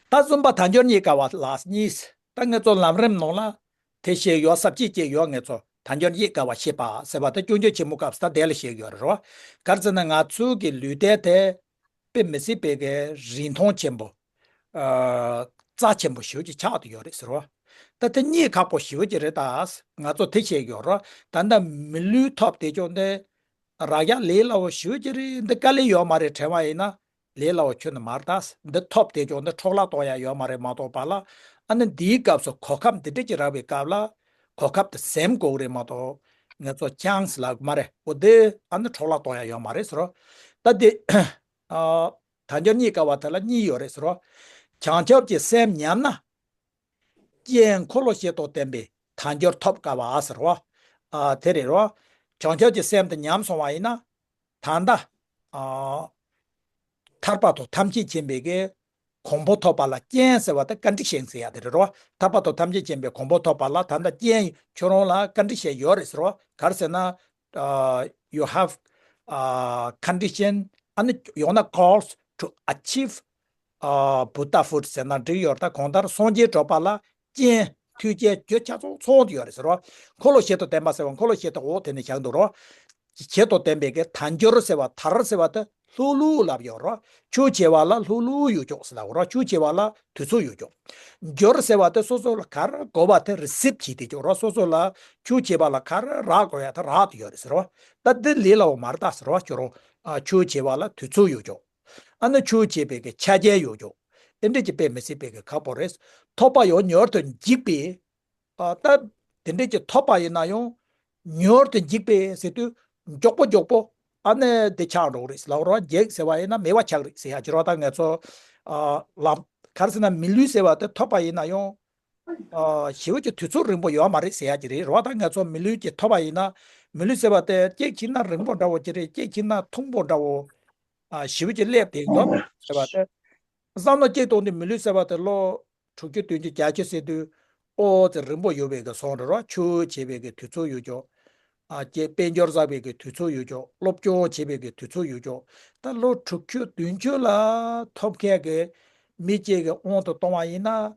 ད་བཙུན་པ་དལ་འབྱོར་རྙེད་དཀའ་བ་ལ་གཉིས། ད་ངེད་ཚོ་ལམ་རིམ་ནང་ལ་དེ་བཤད་ཡོད། ས་བཅད་ཅིག་ཡོད། ངེད་ཚོ་དལ་འབྱོར་རྙེད་དཀའ་བ་བཤད་པ་ཟེར་བ་དེ་སྐྱོན་བརྗོད་ཆེན་མོ་སྐབས་སུ་ད་དེ་ལ་བཤད་ཡོད་རེད་རོ། ག་རེ་ཟེར་ན་ང་ཚོའི་གི་ལུས་རྟེན་དེ་དཔེ་མི་སྲིད་པའི་གི་རིན་ཐང་ཆེན་པོ། ཨ། རྩ་ཆེན་པོ་ཞེ་པོ་ཅིག་ཆགས་བསྡད་ཡོད་རེད་ཟེར་བ། ད་དེ་རྙེད་ཁག་པོ་ཞེ་པོ་ཅིག་རེད། ད་ང་ཚོ་དེ་བཤད་ཡོད་རོ། ད་ལྟ་མི་ལུས་ཐོབ་བསྡད་ཀྱོག་འདི་རག་ཡག་ལས་སླ་བོ་ཞེ་པོ་ཅིག་རེད། འདི་དཀའ་ལས་ཡོད་མ་རེད་དྲན་པ་ཡིན་ན། ལས་སླ་བོ་ཁྱོན་ནས་མ་རེད། ད་འདི་ཐོབ་བསྡད་ཀྱོག་འདི་འཕྲོ་བརླག་གཏོང་ཡག་ཡོད་མ་རེད་མ་གཏོགས་པ་ལ། ཨ་ནི་འདིའི་སྐབས་སུ་གོ་སྐབས་འདི་འདྲ་ཅིག་རག་པའི་སྐབས་ལ་གོ་སྐབས་དེ་ཟིན་དགོས་རེད་མ་གཏོགས། ངེད་ཚོ་ཆན་སི་ལབ་དགོས་མ་རེད། འོ་དེ་ཨ་ནི་འཕྲོ་བརླག་གཏོང་ཡག་ཡོད་མ་རེད་ཟེར་རོ། ད་དེ། ཨ། དལ་འབྱོར་རྙེད་དཀའ་བ་དེ་ལ་གཉིས་ཡོད་རེད་ཟེར་རོ། བྱང་ཆུབ་ཀྱི་སེམས་ཉམས་ན། རྐྱེན་འཁོར་ལོ་བཞི་དང་ལྡན་པའི་དལ་འབྱོར་ཐོབ་དཀའ་བ་ཟེར་རོ། ཨ། དེ་རེད་རོ། བྱང་ཆུབ་ཀྱི་སེམས་དེ་ཉམས་སོང་བ་ཡིན་ན། ད་ལྟ། ཨ། ཐར་པ་དང་ཐམས་ཅད་མཁྱེན་པའི་གི་གོ་འཕང་ཐོབ་པ་ལ་རྐྱེན་ཟེར་བ་དེ་ཀོན་ཌི་ཤན་ཟེར་ཡག་དེ་རེད་རོ། ཐར་པ་དང་ཐམས་ཅད་མཁྱེན་པའི་གོ་འཕང་ཐོབ་པ་ལ་ད་ལྟ་རྐྱེན་ཁྱོད་རང་ལ་ཀོན་ཌི་ཤན་ཡོད་རེད་ཟེར་རོ། ག་རེ་ཟེར་ན། uh, you have, uh, condition and ཡང་ན་cause to achieve, uh, Buddhahood ཟེར་ན་འགྲིག་ཡོད་རེད། ད་གང་ལྟར་སངས་རྒྱས་འགྲུབ་པ་ལ་རྐྱེན་མཐུན་རྐྱེན་རྒྱུ་ཆ་ཚང་ཚང་དུ་ཡོད་རེད་ཟེར་རོ། འཁོར་ལོ་བཞི་དང་ལྡན་པ་ཟེར་བ། འཁོར་ལོ་བཞི་དང་འོག་དེ་ནས་བཞག་འདུག་རོ། བཞི་དང་ལྡན་པའི་གི་དལ་འབྱོར་ཟེར་བ། དལ་ཟེར་བ་དེ་ལྷུག་ལྷུག་ལབ་ཡོད་རོ། ཆོས་བྱེད་པ་ལ་ལྷུག་ལྷུག་ཡོད་ཀྱོག་ཟེར་ལབ་རོ། ཆོས་བྱེད་པ་ལ་དུས་ཚོད་ཡོད་ཀྱོག་འབྱོར་ཟེར་བ་དེ་སོ་སོ་ལ་ག་རེ་དགོས་པ་དེ་རི་སིབ་བྱེད་དེ་ཀྱོག་རོ། སོ་སོ་ལ་ཆོས་བྱེད་པ་ལ་ག་རེ་རག་དགོས་ཡ་དེ་རག་ཏུ་ཡོད་རེད་ཟེར་རོ། ད་འདི་ལས་སླ་བོ་མ་རེད་ད་ཟེར་རོ། ཁྱོད་རང་། ཨ། ཆོས་བྱེད་པ་ལ་དུས་ཚོད་ཡོད་ཀྱོག་ཨ་ནི་ཆོས་བྱེད་པའི་གི་ཆ་རྐྱེན་ཡོད་ཀྱོག་དེ་འདྲས་ཀྱི་དཔེ་མི་སྲིད་པའི་གི་ཁག་པོ་རེད། ཐོབ་པ་ཡང་མྱུར་དུ་འཇིག་པས། ཨ། ད་དེ་འདྲས་ཀྱི་ཐོབ་པ་ཡིན་ན་ཡང་། མྱུར་དུ་འཇིག་པས་ཟེར་དུས་མགྱོགས་པོ་མགྱོགས་པོ་ཨ་ནི་དེ་ཆགས་འགྲོ་གི་རེད་ཟེར་ལབ་རོ། འཇིག་ཟེར་བ་ཡིན་ན་མེད་པ་ཆགས་རེད་ཟེར་ཡ་ཅིག་རོ། ད་ངེད་ཚོ། ཨ། ལམ་ག་རེ་ཟེར་ན་མི་ལུས་ཟེར་བ་དེ་ཐོབ་པ་ཡིན་ན་ཡང་། ཨ། ཞེ་པོ་ཅིག་དུས་ཚོད་རིང་པོ་ཡོད་མ་རེད་ཟེར་ཡ་ཅིག་རེད་རོ། ད་ངེད་ཚོ་མི་ལུས་ཀྱི་ཐོབ་པ་ཡིན་ན། མི་ལུས་ཟེར་བ་དེ་གཅིག་བྱས་ན་རིང་པོ་འདྲ་བོ་ཅིག་རེད། གཅིག་བྱས་ན་ཐུང་པོ་འདྲ་བོ། ཨ། ཞེ་པོ་ཅིག་སླེབས་བསྡད་འདུག་ཟེར་བ་དེ། བསམ་བློ་གཅིག་གཏོང་དུས་མི་ལུས་ཟེར་བ་དེ་ལོ་དྲུག་ཅུ་བདུན་ཅུ་བརྒྱད་ཅུ་ཟེར་དུས། ཨོ་ཙི་རིང་པོ་ཡོད་པའི་གི་བཟོ་འདྲ་རོ། ཆོས་བྱེད་པའི་གི་དུས་ཚོད་ཡོད་ཀྱོག་ཨ། ཅེ་དཔལ་འབྱོར་བསགས་པའི་གི་དུས་ཚོད་ཡོད་ཀྱོག་སློབ་སྦྱོང་བྱེད་པའི་གི་དུས་ཚོད་ཡོད་ཀྱོག་ད་ལོ་དྲུག་ཅུ་བདུན་ཅུ་ལ་ཐོབ་མཁན་གི་མི་གཅིག་གི་དབང་དུ་གཏོང་བ་ཡིན་ན།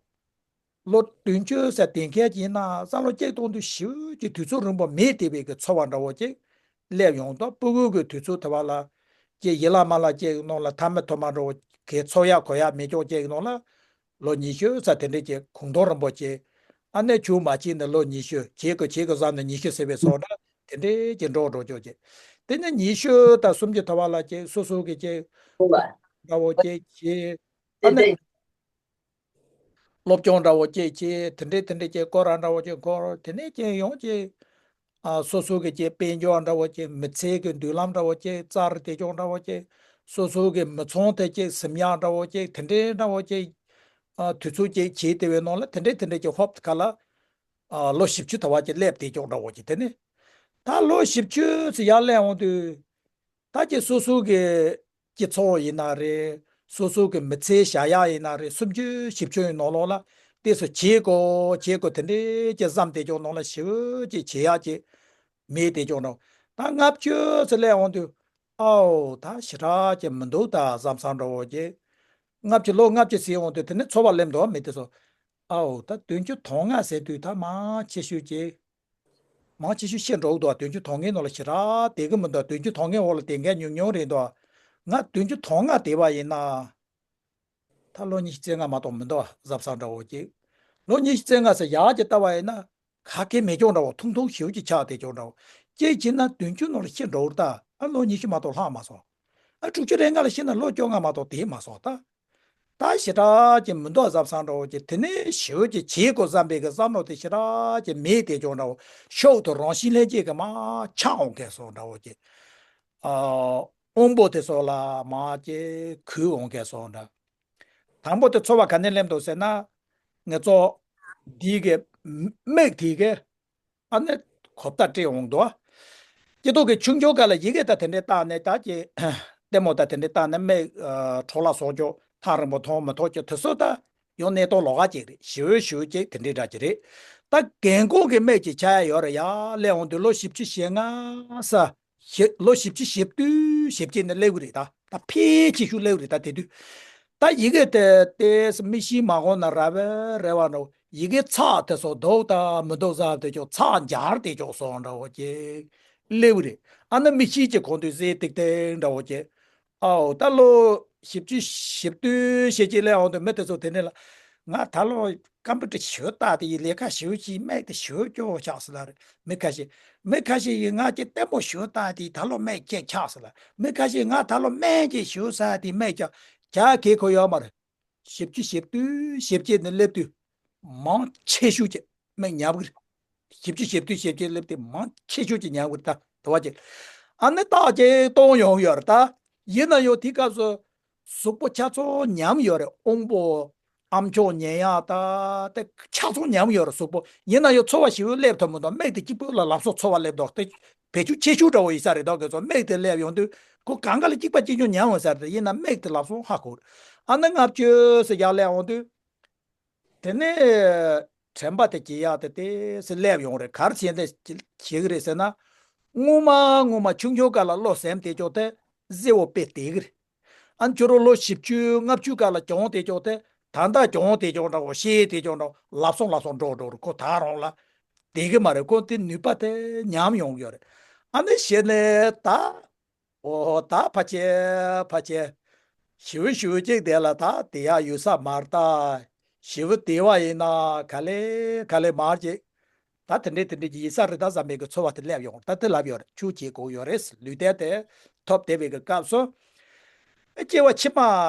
ལོ་བདུན་ཅུ་ཟེར་དེ་འཁེལ་གྱི་ཡིན་ན་བསམ་བློ་གཅིག་གཏོང་དུས་ཞེ་པོ་ཅིག་དུས་ཚོད་རིང་པོ་མེད་བསྡད་པའི་གི་ཚོར་བ་འདྲ་བོ་ཅིག་སླེབས་ཡོང་དུས། ཕྲུ་གུ་གི་དུས་ཚོད་དེ་བ་ལ། ཅེ་ཡིད་ལ་མ་ལ་ཅིག་ནང་ལ་མཐའ་མ་ཐོག་མ་འདྲ་བོ་གི་འཚོ་ཡག་གོ་ཡག་མེད་ཀྱོག་ཅིག་ནང་ལ། ལོ་ཉི་ཤུ་ཙམ་དེ་འདྲས་ཀྱི་གུང་ཐང་རིང་པོ་ཅིག་ཨ་ནི་ཆུང་མ་ཕྱིན་ནས་ལོ་ཉི་ཤུ་བྱེད་དགོས་བྱེད་དགོས་བསམ་ནས་ཉི་ཤུ་ཟེར་བའི་ཚོ་འདྲ་དེ་འདྲས་ཀྱི་འགྲོ་འགྲོ་ཀྱོག་ཅིག་དེ་ནས་ཉི་ཤུ་དང་སུམ་ཅུ་ཐོག་བ་ལ་ཅིག་སོ་སོ་གི་ཅིག་འདྲ་བོ་ཅིག་བྱེད། ཨ་ནི་སློབ་སྦྱོང་འདྲ་བོ་ཅིག་བྱེད། དེ་འདྲས་དེ་འདྲས་ཅིག་སྐོར་ར་འདྲ་བོ་ཅིག་འཁོར། དེ་ནས་ཅིག་ཡོང་ཅིག་ཨ། སོ་སོ་གི་ཅིག་དཔལ་འབྱོར་འདྲ་བོ་ཅིག་མི་ཚེ་གི་མདུན་ལམ་འདྲ་བོ་ཅིག་བཙལ་བསྡད་ཀྱོག་འདྲ་བོ་ཅིག་སོ་སོ་གི་མི་ཚང་དེ་ཅིག་གཟིམ་ཡག་འདྲ་བོ་ཅིག་དེ་འདྲས་འདྲ་བོ་ཅིག་ཨ། དུས་ཚོད་ཅིག་བྱེད་བསྡད་པའི་ནང་ལ་དེ་འདྲས་དེ་འདྲས་ཀྱི་ཧོབ་ཁ་ལ། ཨ། ལོ་བཞི་བཅུ་ཐོག་བ་ཅིག་སླེབས་བསྡད་ཀྱོག་འདྲ་བོ་ཅིག་དེ་ནས་ད་ལོ་བཞི་བཅུ་ཙམ་ཡར་སླེབས་འོང་དུས། ད་ཅིག་སོ་སོ་གི་སྤྱི་ཚོགས་ཡིན་ན་རེད། སོ་སོ་གི་མི་ཚེ་བཞག་ཡག་ཡིན་ན་རེད། སུམ་ཅུ་བཞི་བཅུ་ཡི་ནང་ལོགས་ལ་དེ་ཚོ་བྱེད་དགོས་བྱེད་དགོས་དེ་འདྲས་ཀྱི་བསམ་བསྡད་ཀྱོག་ནང་ལ་ཞེ་པོ་ཅིག་བྱེད་ཡག་ཅིག་མེད་བསྡད་ཀྱོག་འདྲ། ད་ལྔ་བཅུ་ཙམ་སླེབས་འོང་དུས། ཨའོ། ད་ཞེ་དྲག་ཅིག་མི་འདུག་ད་བསམ་བསམ་འདྲ་བོ་ཅིག་ལྔ་བཅུ། ལོ་ལྔ་བཅུ་ཟིན་འོང་དུས་དེ་ནས་ཚོར་བ་སླེབས་འདུག་མི་དེ་ཚོ། ཨའོ། ད་བདུན་ཅུ་དོན་ལྔ་ཟེར་དུས་ད་མང་ཆེ་ཤོས་ཅིག་མང་ཆེ་ཤོས་ཤི་འགྲོ་གི་འདུག་བདུན་ཅུ་དོན་ལྔའི་ནང་ལ་ཞེ་དྲག་བསྡད་ཀྱི་མི་འདུག་བདུན་ཅུ་དོན་ལྔའི་འོག་ལ་བསྡད་མཁན་ཉུང་ཉུང་རེད་འདུག་ང་བདུན་ཅུ་དོན་ལྔ་བསྡད་པ་ཡིན་ན། ད་ལོ་ཉི་ཤུ་རྩ་ལྔ་མ་གཏོགས་མི་འདུག་གཟབ་གཟབ་འདྲ་བོ་ཅིག་ལོ་ཉི་ཤུ་རྩ་ལྔ་ཟེར་ཡག་ཅིག་བལྟ་བ་ཡིན་ན། ག་གེ་མེད་ཀྱོག་འདྲ་བོ། ཐུང་ཐུང་ཞེ་པོ་ཅིག་ཆགས་བསྡད་ཀྱོག་འདྲ་བོ། གཅིག་བྱས་ན་བདུན་ཅུ་ནང་ལ་ཤི་འགྲོ་གི་རེད་ད། ཨ། ལོ་ཉི་ཤུ་མ་གཏོགས་ལྷག་མ་སོང་། ཨ། དྲུག་ཅུ་རེ་ལྔ་ལ་ཤི་ན་ལོ་བཅོ་ལྔ་མ་གཏོགས་བསྡད་མ་སོང་ད། ད་ཞེ་དྲག་ཅིག་མི་འདུག་བསམ་བསམ་འདྲ་བོ་ཅིག་དེ་ནས་ཞེ་པོ་ཅིག་བྱེད་དགོས་བསམ་པའི་གི་བསམ་བློ་དེ་ཞེ་དྲག་ཅིག་མེད་བསྡད་ཀྱོག་འདྲ་བོ། ཤུགས་དང་རང་བཞིན་ལྷན་སྐྱེས་ཀྱི་མར་ཆགས་འོང་མཁན་བཟོ་འདྲ་བོ་ཅིག་ཨ། དབང་པོ་དེ་ཚོ་ལ་མར་ཅིག་གུས་འོང་མཁན་བཟོ་འདྲ། དང་པོ་དེ་ཚོར་བ་ག་ནས་སླེབས་འདུག་ཟེར་ན། ངེད་ཚོ་འདི་གི་མིག་དེ་གི་ཨ་ནི་གོ་བརྡ་སྤྲད་འོང་འདུག་སྐྱེ་སྟོབས་ཀྱི་ཆུང་ཆུང་སྒང་ལ་ཡི་གེ་ད་དེ་འདྲས་བཏགས་ནས། ད་ཀྱི་ལྟད་མོ་ད་དེ་འདྲས་བཏགས་ནས་མིག་ཨ། འཕྲོ་བརླག་སོང་ཀྱོག་ཐག་རིང་པོ་མཐོང་མི་ཐུབ་ཀྱོག་དེ་ཚོ་ད་ཡང་གནས་སྟངས་ལོགས་ཀ་ཅིག་རེད། ཞེ་པོ་ཞེ་པོ་ཅིག་དེ་འདྲས་འདྲ་ཅིག་རེད། ད་རྒན་གོག་གི་སྨད་ཀྱི་ཆ་ཡ་ཡོད་རེད་ཡ། སླེབས་འོང་དུས་ལོ་བཞི་བཅུ་ཞེ་ལྔ་ས། ཞེ་ལོ་བཞི་བཅུ་ཞེ་བདུན་ཞེ་བརྒྱད་ནས་སླེབས་ཀྱི་རེད་ད། ད་ཕལ་ཆེ་ཤོས་སླེབས་ཀྱི་རེད་ད་དེ་དུས། ད་ཡི་གེ་དེ་ཏོག་ཙམ་མིག་ཤེལ་མ་གོན་ན་ར་བའི་རེ་བ་འདྲ་བོ། ཡི་གེ་ཚེག་དེ་ཚོ་འདུག་དང་མི་འདུག་བཟོ་བསྡད་ཀྱོག་ཚེག་འབྱར་བསྡད་ཀྱོག་སོང་འདྲ་བོ་ཅིག་སླེབས་ཀྱི་རེད། ཨ་ནི་མིག་ཤེལ་གྱི་གོང་དུ་གཟེར་ཏིག་ཏིག་འདྲ་བོ་ཅིག་ཨའོ། ད་ལོ་བཞི་བཅུ་ཞེ་བདུན་ཞེ་བརྒྱད་སླེབས་འོང་དུས་མི་དེ་ཚོ་དེ་ནས་ལ། ང་ད་ལོ་ཀམ་པུ་ཊར་ཞེ་པོ་ལྟ་དེ་ཡི་ལས་ཀ་ཞེ་པོ་ཅིག་སྨད་དེ་ཞེ་པོ་སྐྱོ་བོ་ཆགས་སོང་ལ་རེད། མི་ཁ་ཤས། མི་ཁ་ཤས་ཡིན་ང་ཅིག་ལྟད་མོ་ཞེ་པོ་ལྟ་དེ་ད་ལོ་སྨད་སྐྱེས་ཆགས་སོང་ལ། མི་ཁ་ཤས་ང་ད་ལོ་སྨན་ཅིག་ཞེ་པོ་ཟ་དེ་སྨད་ཀྱང་རྒྱ་གེ་ཁོ་ཡོད་མ་རེད། བཞི་བཅུ་ཞེ་བདུན་ཞེ་བརྒྱད་ནས་སླེབས་དུས་མང་ཆེ་ཤོས་ཀྱི་སྨན་ཉར་གི་རེད། བཞི་བཅུ་ཞེ་བདུན་ཞེ་བརྒྱད་སླེབས་དུས་མང་ཆེ་ཤོས་ཀྱི་ཉར་གི་རེད་ད་དེ་བ་ཅིག་ཨ་ནི་རྟགས་ཅིག་སྟོན་ཡོང་ཡོད་རེད་ད། ཡིན་ན་ཡང་དེ་སྐབས་སུ་གཟུགས་པོ་ཆ་ཚང་ཉམས་ཡོད་རེད། དབང་པོ་ཨམ་ཅོག་ཉན་ཡག་ད་དེ་ཆ་ཚང་ཉམས་ཡོད་རེད་གཟུགས་པོ། ཡིན་ན་ཡང་ཚོར་བ་ཞེ་པོ་སླེབས་ཐུབ་མི་འདུག་སྨད་དེ་གཅིག་པུ་ལ་ལམ་སང་ཚོར་བ་སླེབས་འདུག་དེ་བེད་སྤྱོད་ཆེ་ཤོས་འདྲ་བོ་ཡིན་ས་རེད་འདུག་ག་ཚོད་སྨད་དེ་སླེབས་ཡོང་དུས་ཁོ་གང་ག་ལ་གཅིག་པ་གཅིག་རྐྱང་ཉམས་ཡོང་ས་རེད། ཡིན་ན་སྨད་དེ་ལམ་སང་ཧ་གོ། ཨ་ནི་ལྔ་བཅུ་ཟེར་ཡག་སླེབས་འོང་དུས། དེ་ནས་དྲན་པ་དེ་སྐྱེ་ཡག་དེ་ཏོག་ཙམ་སླེབས་ཡོང་རེད། ག་རེ་བྱས་ནས་བྱེད་ཀྱི་རེད་ཟེར་ན། སྔོན་མ་སྔོན་མ་ཆུང་ཆུང་སྐབས་ལ་བློ་ཟིན་བསྡད་ཀྱོག་དེ་གཟེར་བོ་དཔེ་བསྡད་ཀྱི་རེད། ཨ་ནི་ཁྱོད་རང་ལོ་བཞི་བཅུ་ལྔ་བཅུ་སྐབས་ལ་གྱོང་བསྡད་ཀྱོག་དེ་ད་ལྟ་གྱོང་བསྡད་ཀྱོག་འདྲ་བོ་ཤེས་བསྡད་ཀྱོག་འདྲ་བོ་ལབ་སོང་ལབ་སོང་འགྲོ་འགྲོ་རེད། ཁོ་ད་རུང་ལ་བསྡད་ཀྱི་མ་རེད། ཁོ་དེ་ནུས་པ་དེ་ཉམས་ཡོང་གི་ཡོད་རེད། ཨ་ནི་གཞི་ནས་ད། ཨོ་ད་ཕལ་ཆེར་ཕལ་ཆེར་ཞེ་པོ་ཞེ་པོ་ཅིག་དེ་ལ་ད་བསྡད་ཡག་ཡོད་ས་མ་རེད་ད། ཞེ་པོ་བསྡད་པ་ཡིན་ན་ག་ལེ་ག་ལེ་མར་ཅིག་ད་དེ་འདྲས་དེ་འདྲས་ཀྱི་ཡིན་ས་རེད་ད་བསམ་པའི་གི་ཚོར་བ་དེ་སླེབས་ཡོང་། ད་དེ་ལབ་ཡོད་རེད། ཆུ་སྐྱེས་དགོས་ཡོད་རེད། ལུས་རྟེན་དེ་ཐོབ་བསྡད་པའི་གི་སྐབས་སུ། སྐྱེ་བ་ཕྱི་མ་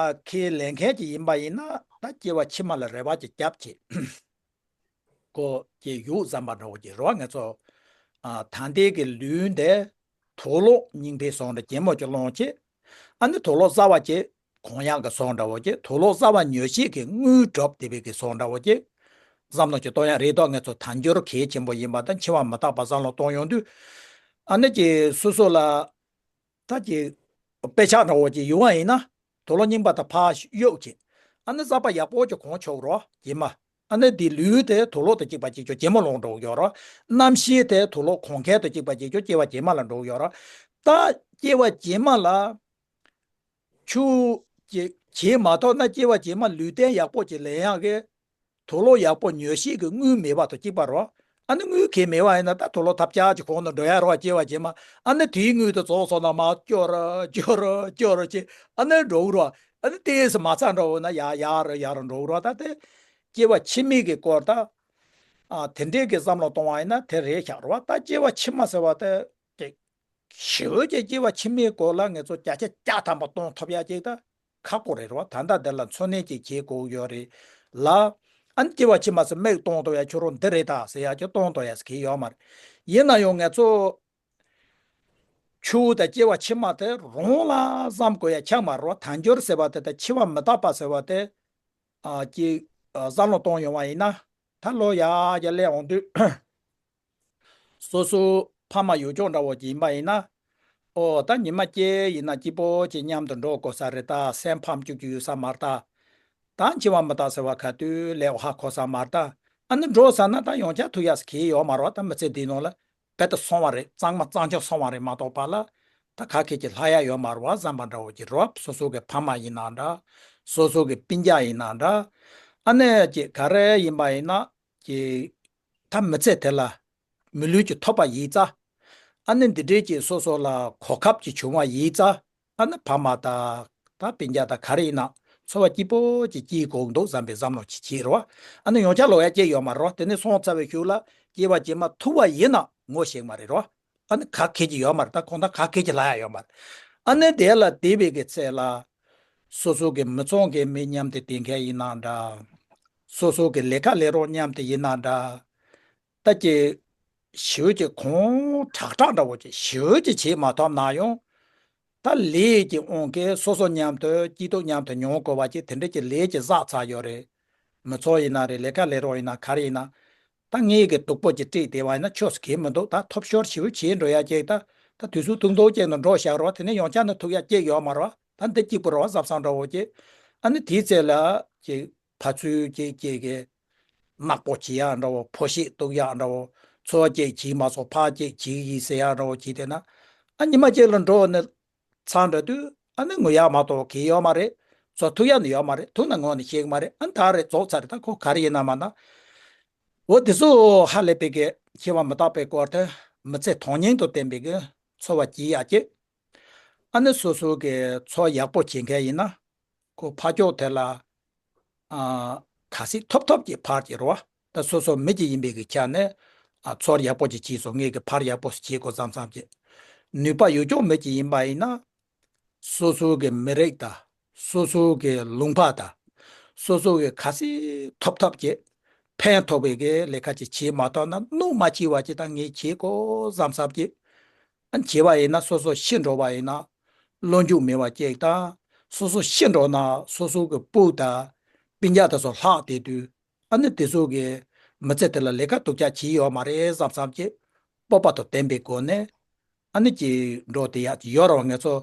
ཁས་ལེན་མཁན་ཅིག་ཡིན་པ་ཡིན་ན་ད་སྐྱེ་བ་ཕྱི་མ་ལ་རེ་བ་ཅིག་རྒྱབ་ཀྱི། ཀོ་ཀྱི་ཡུག་ཙམ་པ་འདྲ་བོ་ཅིག་རེད་བ། ང་ཚོ་ཨ་ད་ལྟའི་གི་ལུས་འདི་དུག་ལོག་རྙིང་པའི་བཟོ་འདྲ་གད་མོ་ཅིག་སློང་བྱེད། ཨ་ནི་དུག་ལོག་གསར་བ་ཅིག་གོན་ཡག་གི་བཟོ་འདྲ་བོ་ཅིག་དུག་ལོག་གསར་བ་ཉོ་བྱེད་ཀྱི་དངུལ་སྒྲུབ་བསྡད་པའི་གི་བཟོ་འདྲ་བོ་ཅིག་བསམ་བློ་ཅིག་གཏོང་ཡག་རེད་དོ། ང་ཚོ་དལ་འབྱོར་གལ་ཆེན་པོ་ཡིན་པ་དང་འཆི་བ་མི་རྟག་པ་བསམ་བློ་གཏོང་ཡོང་དུས། ཨ་ནི་ཅིག་སོ་སོ་ལ། ད་ཀྱི་དཔེ་ཆ་འདྲ་བོ་ཅིག་ཡོང་བ་ཡིན་ན། དུག་ལོག་རྙིང་པ་དང་ཕར་གཡུག་ཅིག་ཨ་ནི་གསར་པ་ཡག་པོ་ཅིག་གོན་ཆོག་རོགས་ཡིན་མ། ཨ་ནི་འདི་ལུས་དེ་དུག་ལོག་དང་གཅིག་པ་གཅིག་ཅོ་གད་མོ་སློང་འགྲོ་ཡོད་རོགས། རྣམ་ཤེས་དེ་དུག་ལོག་གོན་མཁན་དང་གཅིག་པ་གཅིག་ཅོ་སྐྱེ་བ་རྗེས་མ་ལ་འགྲོ་ཡོད་རོགས། ད་སྐྱེ་བ་རྗེས་མ་ལ་ཆུ་ཅིག་བྱེད་མ་ཐོག་ན་སྐྱེ་བ་རྗེས་མ་ལུས་རྟེན་ཡག་པོ་ཅིག་ལེན་ཡག་གི་དུག་ལོག་ཡག་པོ་ཉོ་ཤེས་ཀྱི་དངུལ་མེད་པ་དང་གཅིག་པ་རོ། ཨ་ནི་དངུལ་གང་མེད་པ་ཡིན་ན་ད་དུག་ལོག་ཐབས་ཆག་ཅིག་གོན་ནས་འགྲོ་ཡ་རོ། སྐྱེ་བ་རྗེས་མ་ཨ་ནི་དེའི་དངུལ་དེ་རྫོགས་སོང་ན་མར་སྐྱོར་རོ་སྐྱོར་རོ་སྐྱོར་རོ་ཅིག་ཨ་ནི་འགྲོ་གི་རོ། ཨ་ནི་ཏོག་ཙམ་མ་ཚར་འགྲོ་འོ་ན་ཡར་ཡར་རོ་ཡར་རོ་འགྲོ་གི་རོ། ད་དེ་སྐྱེ་བ་ཕྱི་མའི་གི་སྐོར་ད་ཨ་དེ་འདྲའི་གི་བསམ་བློ་གཏོང་བ་ཡིན་ན་དེ་རེད་ཤག་རོ། ད་སྐྱེ་བ་ཕྱི་མ་ཟེར་བ་དེ་ཅིག་ཞེ་པོ་ཅིག་སྐྱེ་བ་ཕྱི་མའི་སྐོར་ལ་ང་ཚོ་བརྒྱ་ཆ་བརྒྱ་ཐམ་པ་གཏོང་ཐུབ་ཡ་ཅིག་ད་ཁག་པོ་རེད་རོ། ད་ལྟ་འདི་ལ་འཚོ་གནས་ཅིག་བྱེད་དགོས་ཡོད་རེད་ལ། ཨ་ནི་སྐྱེ་བ་ཕྱི་མ་ཟེར་མིག་གཏོང་ཐུབ་ཡ་ཁྱོད་རང་འདི་རེད་ད་ཟེར་ཡ་ཅིག་གཏོང་ཐུབ་ཡ་ཟེར་གི་ཡོད་མ་རེད། ཡིན་ན་ཡང་ང་ཚོ་ཆུ་དང་སྐྱེ་བ་ཕྱི་མ་དེ་རང་ལ་བསམ་དགོས་ཡ་ཆགས་མ་རེད་རོ། དལ་འབྱོར་ཟེར་བ་དེ་དང་འཆི་བ་མི་རྟག་པ་ཟེར་བ་དེ་ཨ་ཅིག་ཨ་བསམ་བློ་གཏོང་ཡོང་བ་ཡིན་ན། ད་ལོ་ཡར་རྒྱ་སླེབས་འོང་དུས། སོ་སོ་ཕ་མ་ཡུལ་ཕྱོགས་འདྲ་བོ་ཅིག་ཡིན་པ་ཡིན་ན། ཨོ་ད་ཉི་མ་སྐྱེས་ཡིན་ན་སྐྱིད་པོ་ཅིག་མཉམ་དུ་འགྲོ་དགོས་ས་རེད་ད། སེམས་ཕམ་བཅུག་རྒྱུ་ཡོད་ས་མ་རེད་ད། ད་འཆི་བ་མི་རྟག་ཟེར་བ་ག་དུས་སླེབས་ཧ་གོ་ས་མ་རེད་ད། ཨ་ནི་འགྲོ་ས་ན་ད་ཡང་བསྐྱར་ཐུག་ཡག་ས་གི་ཡོད་མ་རེད་བ། ད་མི་ཚེ་འདིའི་ནང་ལ་རྦད་དེ་སོང་བ་རེད། གཙང་མ་གཙང་རྐྱང་སོང་བ་རེད་མ་གཏོགས་པ་ལ། ད་ག་གེ་ཅིག་ལྷག་ཡག་ཡོད་མ་རེད་བ་བསམ་པ་འདྲ་བོ་ཅིག་རེད་བ། སོ་སོ་གི་ཕ་མ་ཡིན་ན་འདྲ། སོ་སོ་གི་སྤུན་ཀྱག་ཡིན་ན་འདྲ། ཨ་ནི་ཅིག་ག་རེ་ཡིན་པ་ཡིན་ན། ཀྱི། ད་མི་ཚེ་དེ་ལ་མི་ལུས་ཀྱི་ཐོབ་པ་ཡིན་ཙང་། ཨ་ནི་འདི་འདྲའི་ཀྱི་སོ་སོ་ལ་གོ་སྐབས་ཀྱི་བྱུང་བ་ཡིན་ཙང་། ཨ་ནི་ཕ་མ་དང་ད་སྤུན་ཀྱག་དང་ག་རེ་ཡིན་ན་འཚོ་བ་སྐྱིད་པོ་ཅིག་སྐྱེལ་དགོས་འདུག་བསམ་པའི་བསམ་བློ་ཅིག་བྱེད་རོ། ཨ་ནི་ཡོང་ཆ་ལོག་ཡ་སྐྱེ་ཡོད་མ་རེད་རོ། དེ་ནས་སོང་ཚར་བའི་གཞུག་ལ་སྐྱེ་བ་རྗེས་མ་ཐུག་པ་ཡིན་ན་ངོ་ཤེས་མ་རེད་རོ། ཨ་ནི་ག་གེ་ཅིག་ཡོད་མ་རེད། ད་ཁོང་ད་ག་གེ་ཅིག་ལྷག་ཡ་ཡོད་མ་རེད། ཨ་ནི་དེ་ལ་བསྡད་པའི་གི་ཚེ་ལ། སོ་སོ་གི་མི་ཚང་གི་མི་མཉམ་དུ་བསྡད་མཁན་ཡིན་ན་འདྲ། སོ་སོ་གི་ལས་ཀ་ལས་རོགས་མཉམ་དུ་ཡིན་ན་འདྲ། ད་ཀྱི་ཞེ་པོ་ཅིག་གང་དྲག་དྲག་འདྲ་བོ་ཅིག་ཞེ་པོ་ཅིག་བྱེད་མ་ཐུབ་ན་ཡང་། ད་ལས་ཀྱི་དབང་གིས་སོ་སོ་མཉམ་དུ་སྐྱིད་སྡུག་མཉམ་དུ་མྱོང་དགོས་པ་ཅིག་དེ་འདྲ་ཅིག་ལས་ཀྱི་བསགས་ཚར་ཡོད་རེད། མི་ཚང་ཡིན་ན་རེད། ལས་ཀ་ལས་རོགས་ཡིན་ན་ག་རེ་ཡིན་ན། ད་ངས་གི་སྡུག་པོ་ཅིག་སྤྲད་བསྡད་པ་ཡིན་ན་ཆོས་སུ་གལ་མི་འདུག་ད་ཐོབ་ཤོར་ཞེ་པོ་བྱེད་འགྲོ་ཡ་ཅིག་ད་ད་དུས་ཚོད་ཐུང་ཐུང་ཅིག་ནང་འགྲོ་བཞག་རོགས། དེ་ནས་ཡང་བསྐྱར་ནི་ཐུག་ཡ་ཅིག་ཡོད་མ་རེད་བ། ད་འདི་གཅིག་པུ་རེད་བ། གཟབ་གཟབ་འདྲ་བོ་ཅིག་ཨ་ནི་དེའི་ཚེ་ལ་ཅིག་ཕར་ཚུར་ཅིག་ཅིག་གི་ ནག་པོ་བྱེད་ཡག་འདྲ་བོ། ཕོ་ཤེད་གཏུག་ཡག་འདྲ་བོ། ཚོ་བ་གཅིག་བྱེད་མ་སོང་ཕར་གཅིག་བྱེད་ཀྱི་ཡིན་ཟེར་ཡག་འདྲ་བོ་བྱེད་བསྡད་ན། ཨ་ཉི་མ་གཅིག་ལ་འགྲོ་ནས་ཚར་འགྲོ་དུས་ཨ་ནི་ངུ་ཡག་མ་གཏོགས་གང་ཡོད་མ་རེད། ཚོར་ཐུབ་ཡག་ནི་ཡོད་མ་རེད། ཐུག་ན་ངོ་ནས་ཤེས་ཀྱི་མ་རེད། ཨ་ནི་ད་རེད་རྫོགས་ཚར་རེད། ད་ཁོ་ག་རེ་ཡིན་ན་མ་ན། འོ་དེ་ཚོ་ཧ་ལས་པའི་གི་འཆི་བ་མི་རྟག་པའི་སྐོར་དེ་མི་ཚེ་དོན་སྙིང་དུ་ལྡན་པའི་གི་འཚོ་བ་སྐྱེལ་ཡག་གི། ཨ་ནི་སོ་སོ་གི་འཚོ་བ་ཡག་པོ་བྱེད་མཁན་ཡིན་ན། ཁོ་ཕར་ཕྱོགས་དེ་ལ། ཨ། ག་སྲིད་ཐོབ་ཐོབ་ཀྱི་ཕར་གྱི་རོ། ད་སོ་སོ་མི་གཅིག་ཡིན་པའི་གི་ཆ་ནས། ཨ། ཚོར་ཡག་པོ་ཅིག་བྱས་སོང་། ངས་གི་ཕར་ཡག་པོ་ཞིག་བྱེད་དགོས་བསམ་བསམ་གྱི། ནུས་པ་ཡོད་ཀྱོག་མི་གཅིག་ཡིན་པ་ཡིན་ན། སོ་སོ་གི་མི་རིགས་དང་། སོ་སོ་གི་ལུང་པ་དང་། སོ་སོ་གི་ག་སྲིད་ཐོབ་ཐོབ་ཀྱི་ཕན་ཐོགས་པའི་གི་ལས་ཀ་ཅིག་བྱེད་མ་ཐུབ་ན། གནོད་མ་སྐྱེལ་བ་ཅིག་ད་ངས་བྱེད་དགོས་བསམ་བསམ་གྱི། ཨ། བྱས་པ་ཡིན་ན། སོ་སོ་ཤི་འགྲོ་བ་ཡིན་ན་བློ་འགྱོད་མེད་པ་ཅིག་དང་། སོ་སོ་ཤི་འགྲོ་ན་སོ་སོ་གི་སྤུ་དང་སྤུན་ཀྱག་དེ་ཚོ་ལྷག་བསྡད་དུས། ཨ་ནི་དེ་ཚོ་གི་མི་ཚེ་དེ་ལ་ལས་ཀ་སྡུག་ཅག་བྱས་ཡོད་མ་རེད་བསམ་བསམ་གྱི་སྤོབས་པ་དང་ལྡན་པའི་སྒོ་ནས། ཨ་ནི་ཅིག་འགྲོ་བསྡད་ཡག་ཅིག་ཡོད་རེད་བ། ང་ཚོ།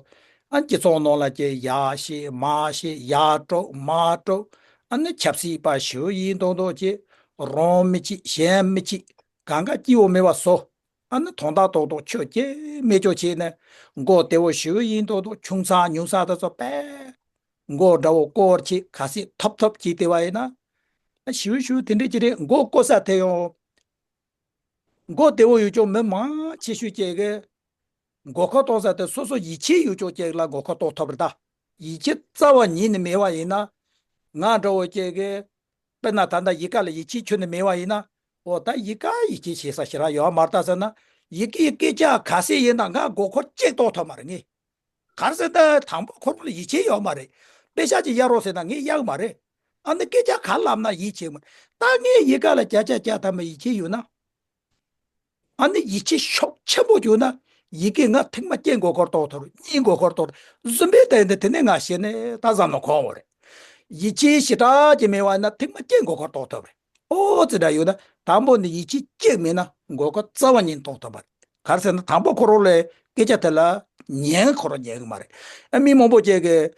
ཨ། སྤྱི་ཚོགས་ནང་ལ་ཅིག་ཡར་བཤད་མར་བཤད། ཡར་དཀྲོག་མར་དཀྲོག་ཨ་ནི་ཆབ་སྲིད་པ་ཞུ་ཡིན་མདོག་མདོག་བྱས། རང་མི་གཅིག་གཞན་མི་གཅིག་གང་ག་སྐྱིད་པོ་མེད་པ་བཟོ། ཨ་ནི་དོན་དག་ཏོག་ཏོག་ཆོས་ཀྱི་མེད་ཅོག་བྱས་ནས། མགོ་བདེ་བོ་ཞུ་ཡིན་མདོག་མདོག་ཆུང་ཚགས་ཉུང་ཚགས་དེ་ཚོ་དཔེ་མགོ་འདྲ་བོ་སྐོར་བྱས། ག་སྲིད་ཐོབ་ཐོབ་བྱས་བསྡད་པ་ཡིན་ན། ཨ། ཞུ་ཞུ་དེ་འདྲ་ཅིག་རེད། མགོ་སྐོར་ས་དེ་ཡང་། མགོ་བདེ་བོ་ཡོད་ཅོག་མི་མང་ཆེ་ཤོས་ཅིག་གིས་མགོ་སྐོར་གཏོང་ས་དེ་སོ་སོ་ཡིད་ཆེས་ཡོད་ཅོག་ཅིག་ལ་མགོ་སྐོར་གཏོང་ཐུབ་རེད་ད། ཡིད་ཆེས་རྩ་བ་ཉིད་ནས་མེད་པ་ཡིན་ན། ང་འདྲ་བོ་ཅིག་གིས། དཔེར་ན་ད་ལྟ་ཡིད་ཀ་ལ་ཡིད་ཆེས་ཁྱོན་ནས་མེད་པ་ཡིན་ན། འོ་ད་ཡིད་ཀ་ཡིད་ཆེས་བྱེད་ས་ཞེ་དྲག་ཡོད་མ་རེད་ད་ཟེར་ན། ཡི་གེའི་སྐད་ཆ་ག་ཚད་ཡིན་ན་ང་མགོ་སྐོར་གཅིག་གཏོང་ཐུབ་མ་རེད་ངས། ག་རེ་ཟེར་ན་དང་པོ་ཁོ་རང་ལ་ཡིད་ཆེས་ཡོད་མ་རེད། དཔེ་ཆ་ཅིག་གཡར་རོགས་ཟེར་ན་ངས་གཡར་གི་མ་རེད། ཨ་ནི་སྐད་ཆ་ག་ལབ་ན་ཡིད་ཆེས་མ་རེད། ད་ངས་ཡི་གེ་ལ་བརྒྱ་ཆ་བརྒྱ་ཐམ་པ་ཡིད་ཆེས་ཡོད་ན། ཨ་ནི་ཡིད་ཆེས་ཤུགས་ཆེན་པོ་བྱུང་ན། ཡི་གེ་ང་ཐེངས་མ་གཅིག་མགོ་སྐོར་གཏོང་ཐུབ་རེད། གཉིས་མགོ་སྐོར་གཏོང་ཐུབ་རེད། གསུམ་པའི་སྟེང་དུ་དེ་ནས་ང་ཤི་ནས་ད་བསམ་བློ་འཁོར་བ་རེད། ཡིད་ཆེས་ཞེ་དྲག་ཅིག་མེད་པ་ན་ཐེངས་མ་གཅིག་མགོ་སྐོར་གཏོང་ཐུབ་རེད། ཨོ་ཙི་འདྲ་ཡོད་ན། དང་པོ་ནས་ཡིད་ཆེས་གཅིག་མེད་ན་མགོ་སྐོར་རྩ་བ་ཉིད་གཏོང་ཐུབ་པ་རེད། ག་རེ་ཟེར་ན་དང་པོ་ཁོ་རང་ལ་སྐད་ཆ་དེ་ལ་ཉན་ཁོ་རང་ཉན་གི་མ་རེད། ཨ། མི་མང་པོ་ཅིག་གིས་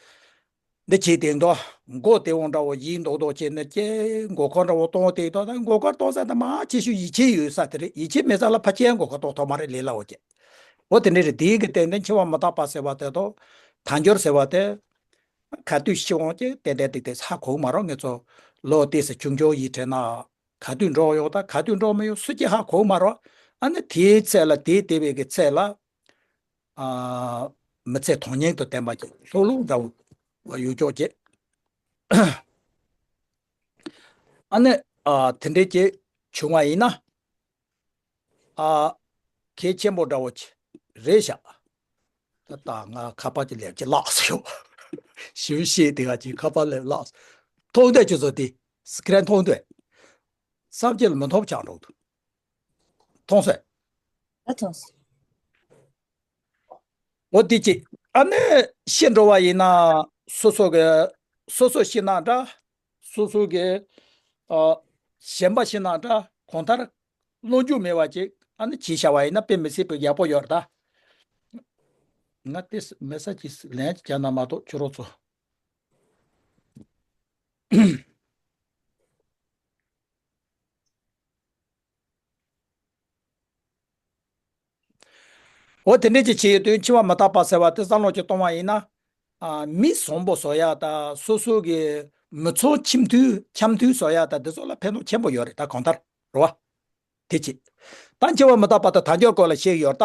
འདི་བྱས་བསྡད་མདོག་མགོ་བདེ་བོ་འདྲ་བོ་ཡིན་མདོག་མདོག་བྱས་ནས་ཀྱེ་མགོ་སྐོར་འདྲ་བོ་གཏོང་བསྡད་མདོག་ད་མགོ་སྐོར་གཏོང་ས་དེ་མང་ཆེ་ཤོས་ཡིད་ཆེས་ཡོད་ས་དེ་རེད། ཡིད་ཆེས་མེད་ས་ལ་ཕལ་ཆེར་མགོ་སྐོར་གཏོང་ཐུབ་མ་རེད། ལས་སླ་བོ་བྱས། འོ་དེ་འདྲ་རེད། དེའི་གི་སྟེང་དུ་འཆི་བ་མི་རྟག་པ་ཟེར་བ་དེ་དང་། དལ་འབྱོར་ཟེར་བ་དེ། ག་དུས་ཤི་འོང་ཅིག་ཏན་ཏན་ཏིག་ཏིག་ཧ་གོ་གི་མ་རེད། ང་ཚོ་ལོ་ཏོག་ཙམ་ཆུང་ཆུང་ཡིན་དྲན་ན། ག་དུས་འགྲོ་ཡོང་དང་ག་དུས་འགྲོ་མི་ཡོང་སུ་གཅིག་ཧ་གོ་གི་མ་རེད། ཨ་ནི་དེའི་ཚེ་ལ་དེའི་འདས་པའི་གི་ཚེ་ལ། ཨ། མི་ཚེ་དོན་སྙིང་དང་ལྡན་པ་ཅིག་ལྷུག་ལྷུག་འདྲ་བོ་ཡོད་ཅོག་ཅིག་ཨ་ནི། ཨ། དེ་འདྲའི་ཅིག་བྱུང་བ་ཡིན་ན། ཨ། གལ་ཆེན་པོ་འདྲ་བོ་ཅིག་རེད་ཤག་ད་ལྟ་ང་ཁ་པར་གྱི་ལན་ཅིག་བརླགས་སོང་། ཞིབ་བཤད་དེ་ག་ཅིག་ཁ་པར་ལན་བརླགས་སོང་། མཐོང་འདོད་ཀྱི་བཟོ་དེ། སི་ཀི་རིན་མཐོང་འདོད། སབ་ཅིག་ལ་མི་མཐོང་ཆགས་འགྲོ་འདུག་མཐོང་སོང་། ད་མཐོང་སོང་། འོ་དེ་ཅིག་ཨ་ནི་ཤི་འགྲོ་བ་ཡིན་ན། སོ་སོ་གི། སོ་སོ་ཤི་ན་འདྲ། སོ་སོ་གི། ཨ། གཞན་པ་ཤི་ན་འདྲ། གང་ལྟར་བློ་འགྱོད་མེད་པ་ཅིག་ཨ་ནི་བྱས་བཞག་པ་ཡིན་ན་དཔེ་མི་སྲིད་པའི་ཡག་པོ་ཡོད་རེད་ད། ང་དེ་མེ་སེ་ཇི་ལན་ཅིག་བརྒྱབ་ན་མ་གཏོགས་ཁྱོད་རང་ཚོ། འོ་དེ་འདྲ་ཅིག་བྱེད་ཡོད་དུས་འཆི་བ་མི་རྟག་པ་ཟེར་བ་དེ་བསམ་བློ་ཅིག་གཏོང་བ་ཡིན་ན། ཨ། མི་བཟང་པོ་བཟོ་ཡག་དང་། སོ་སོ་གི་མི་ཚང་ཁྱིམ་མཐུན་འཆམ་མཐུན་བཟོ་ཡག་དང་། དེ་ཚོ་ལ་ཕན་ཐོགས་ཆེན་པོ་ཡོད་རེད་ད། གང་ལྟར་རེད་བ། དེ་ཅིག་ད་འཆི་བ་མི་རྟག་པ་དང་དལ་འབྱོར་སྐོར་ལ་བཤད་ཡོད་ད།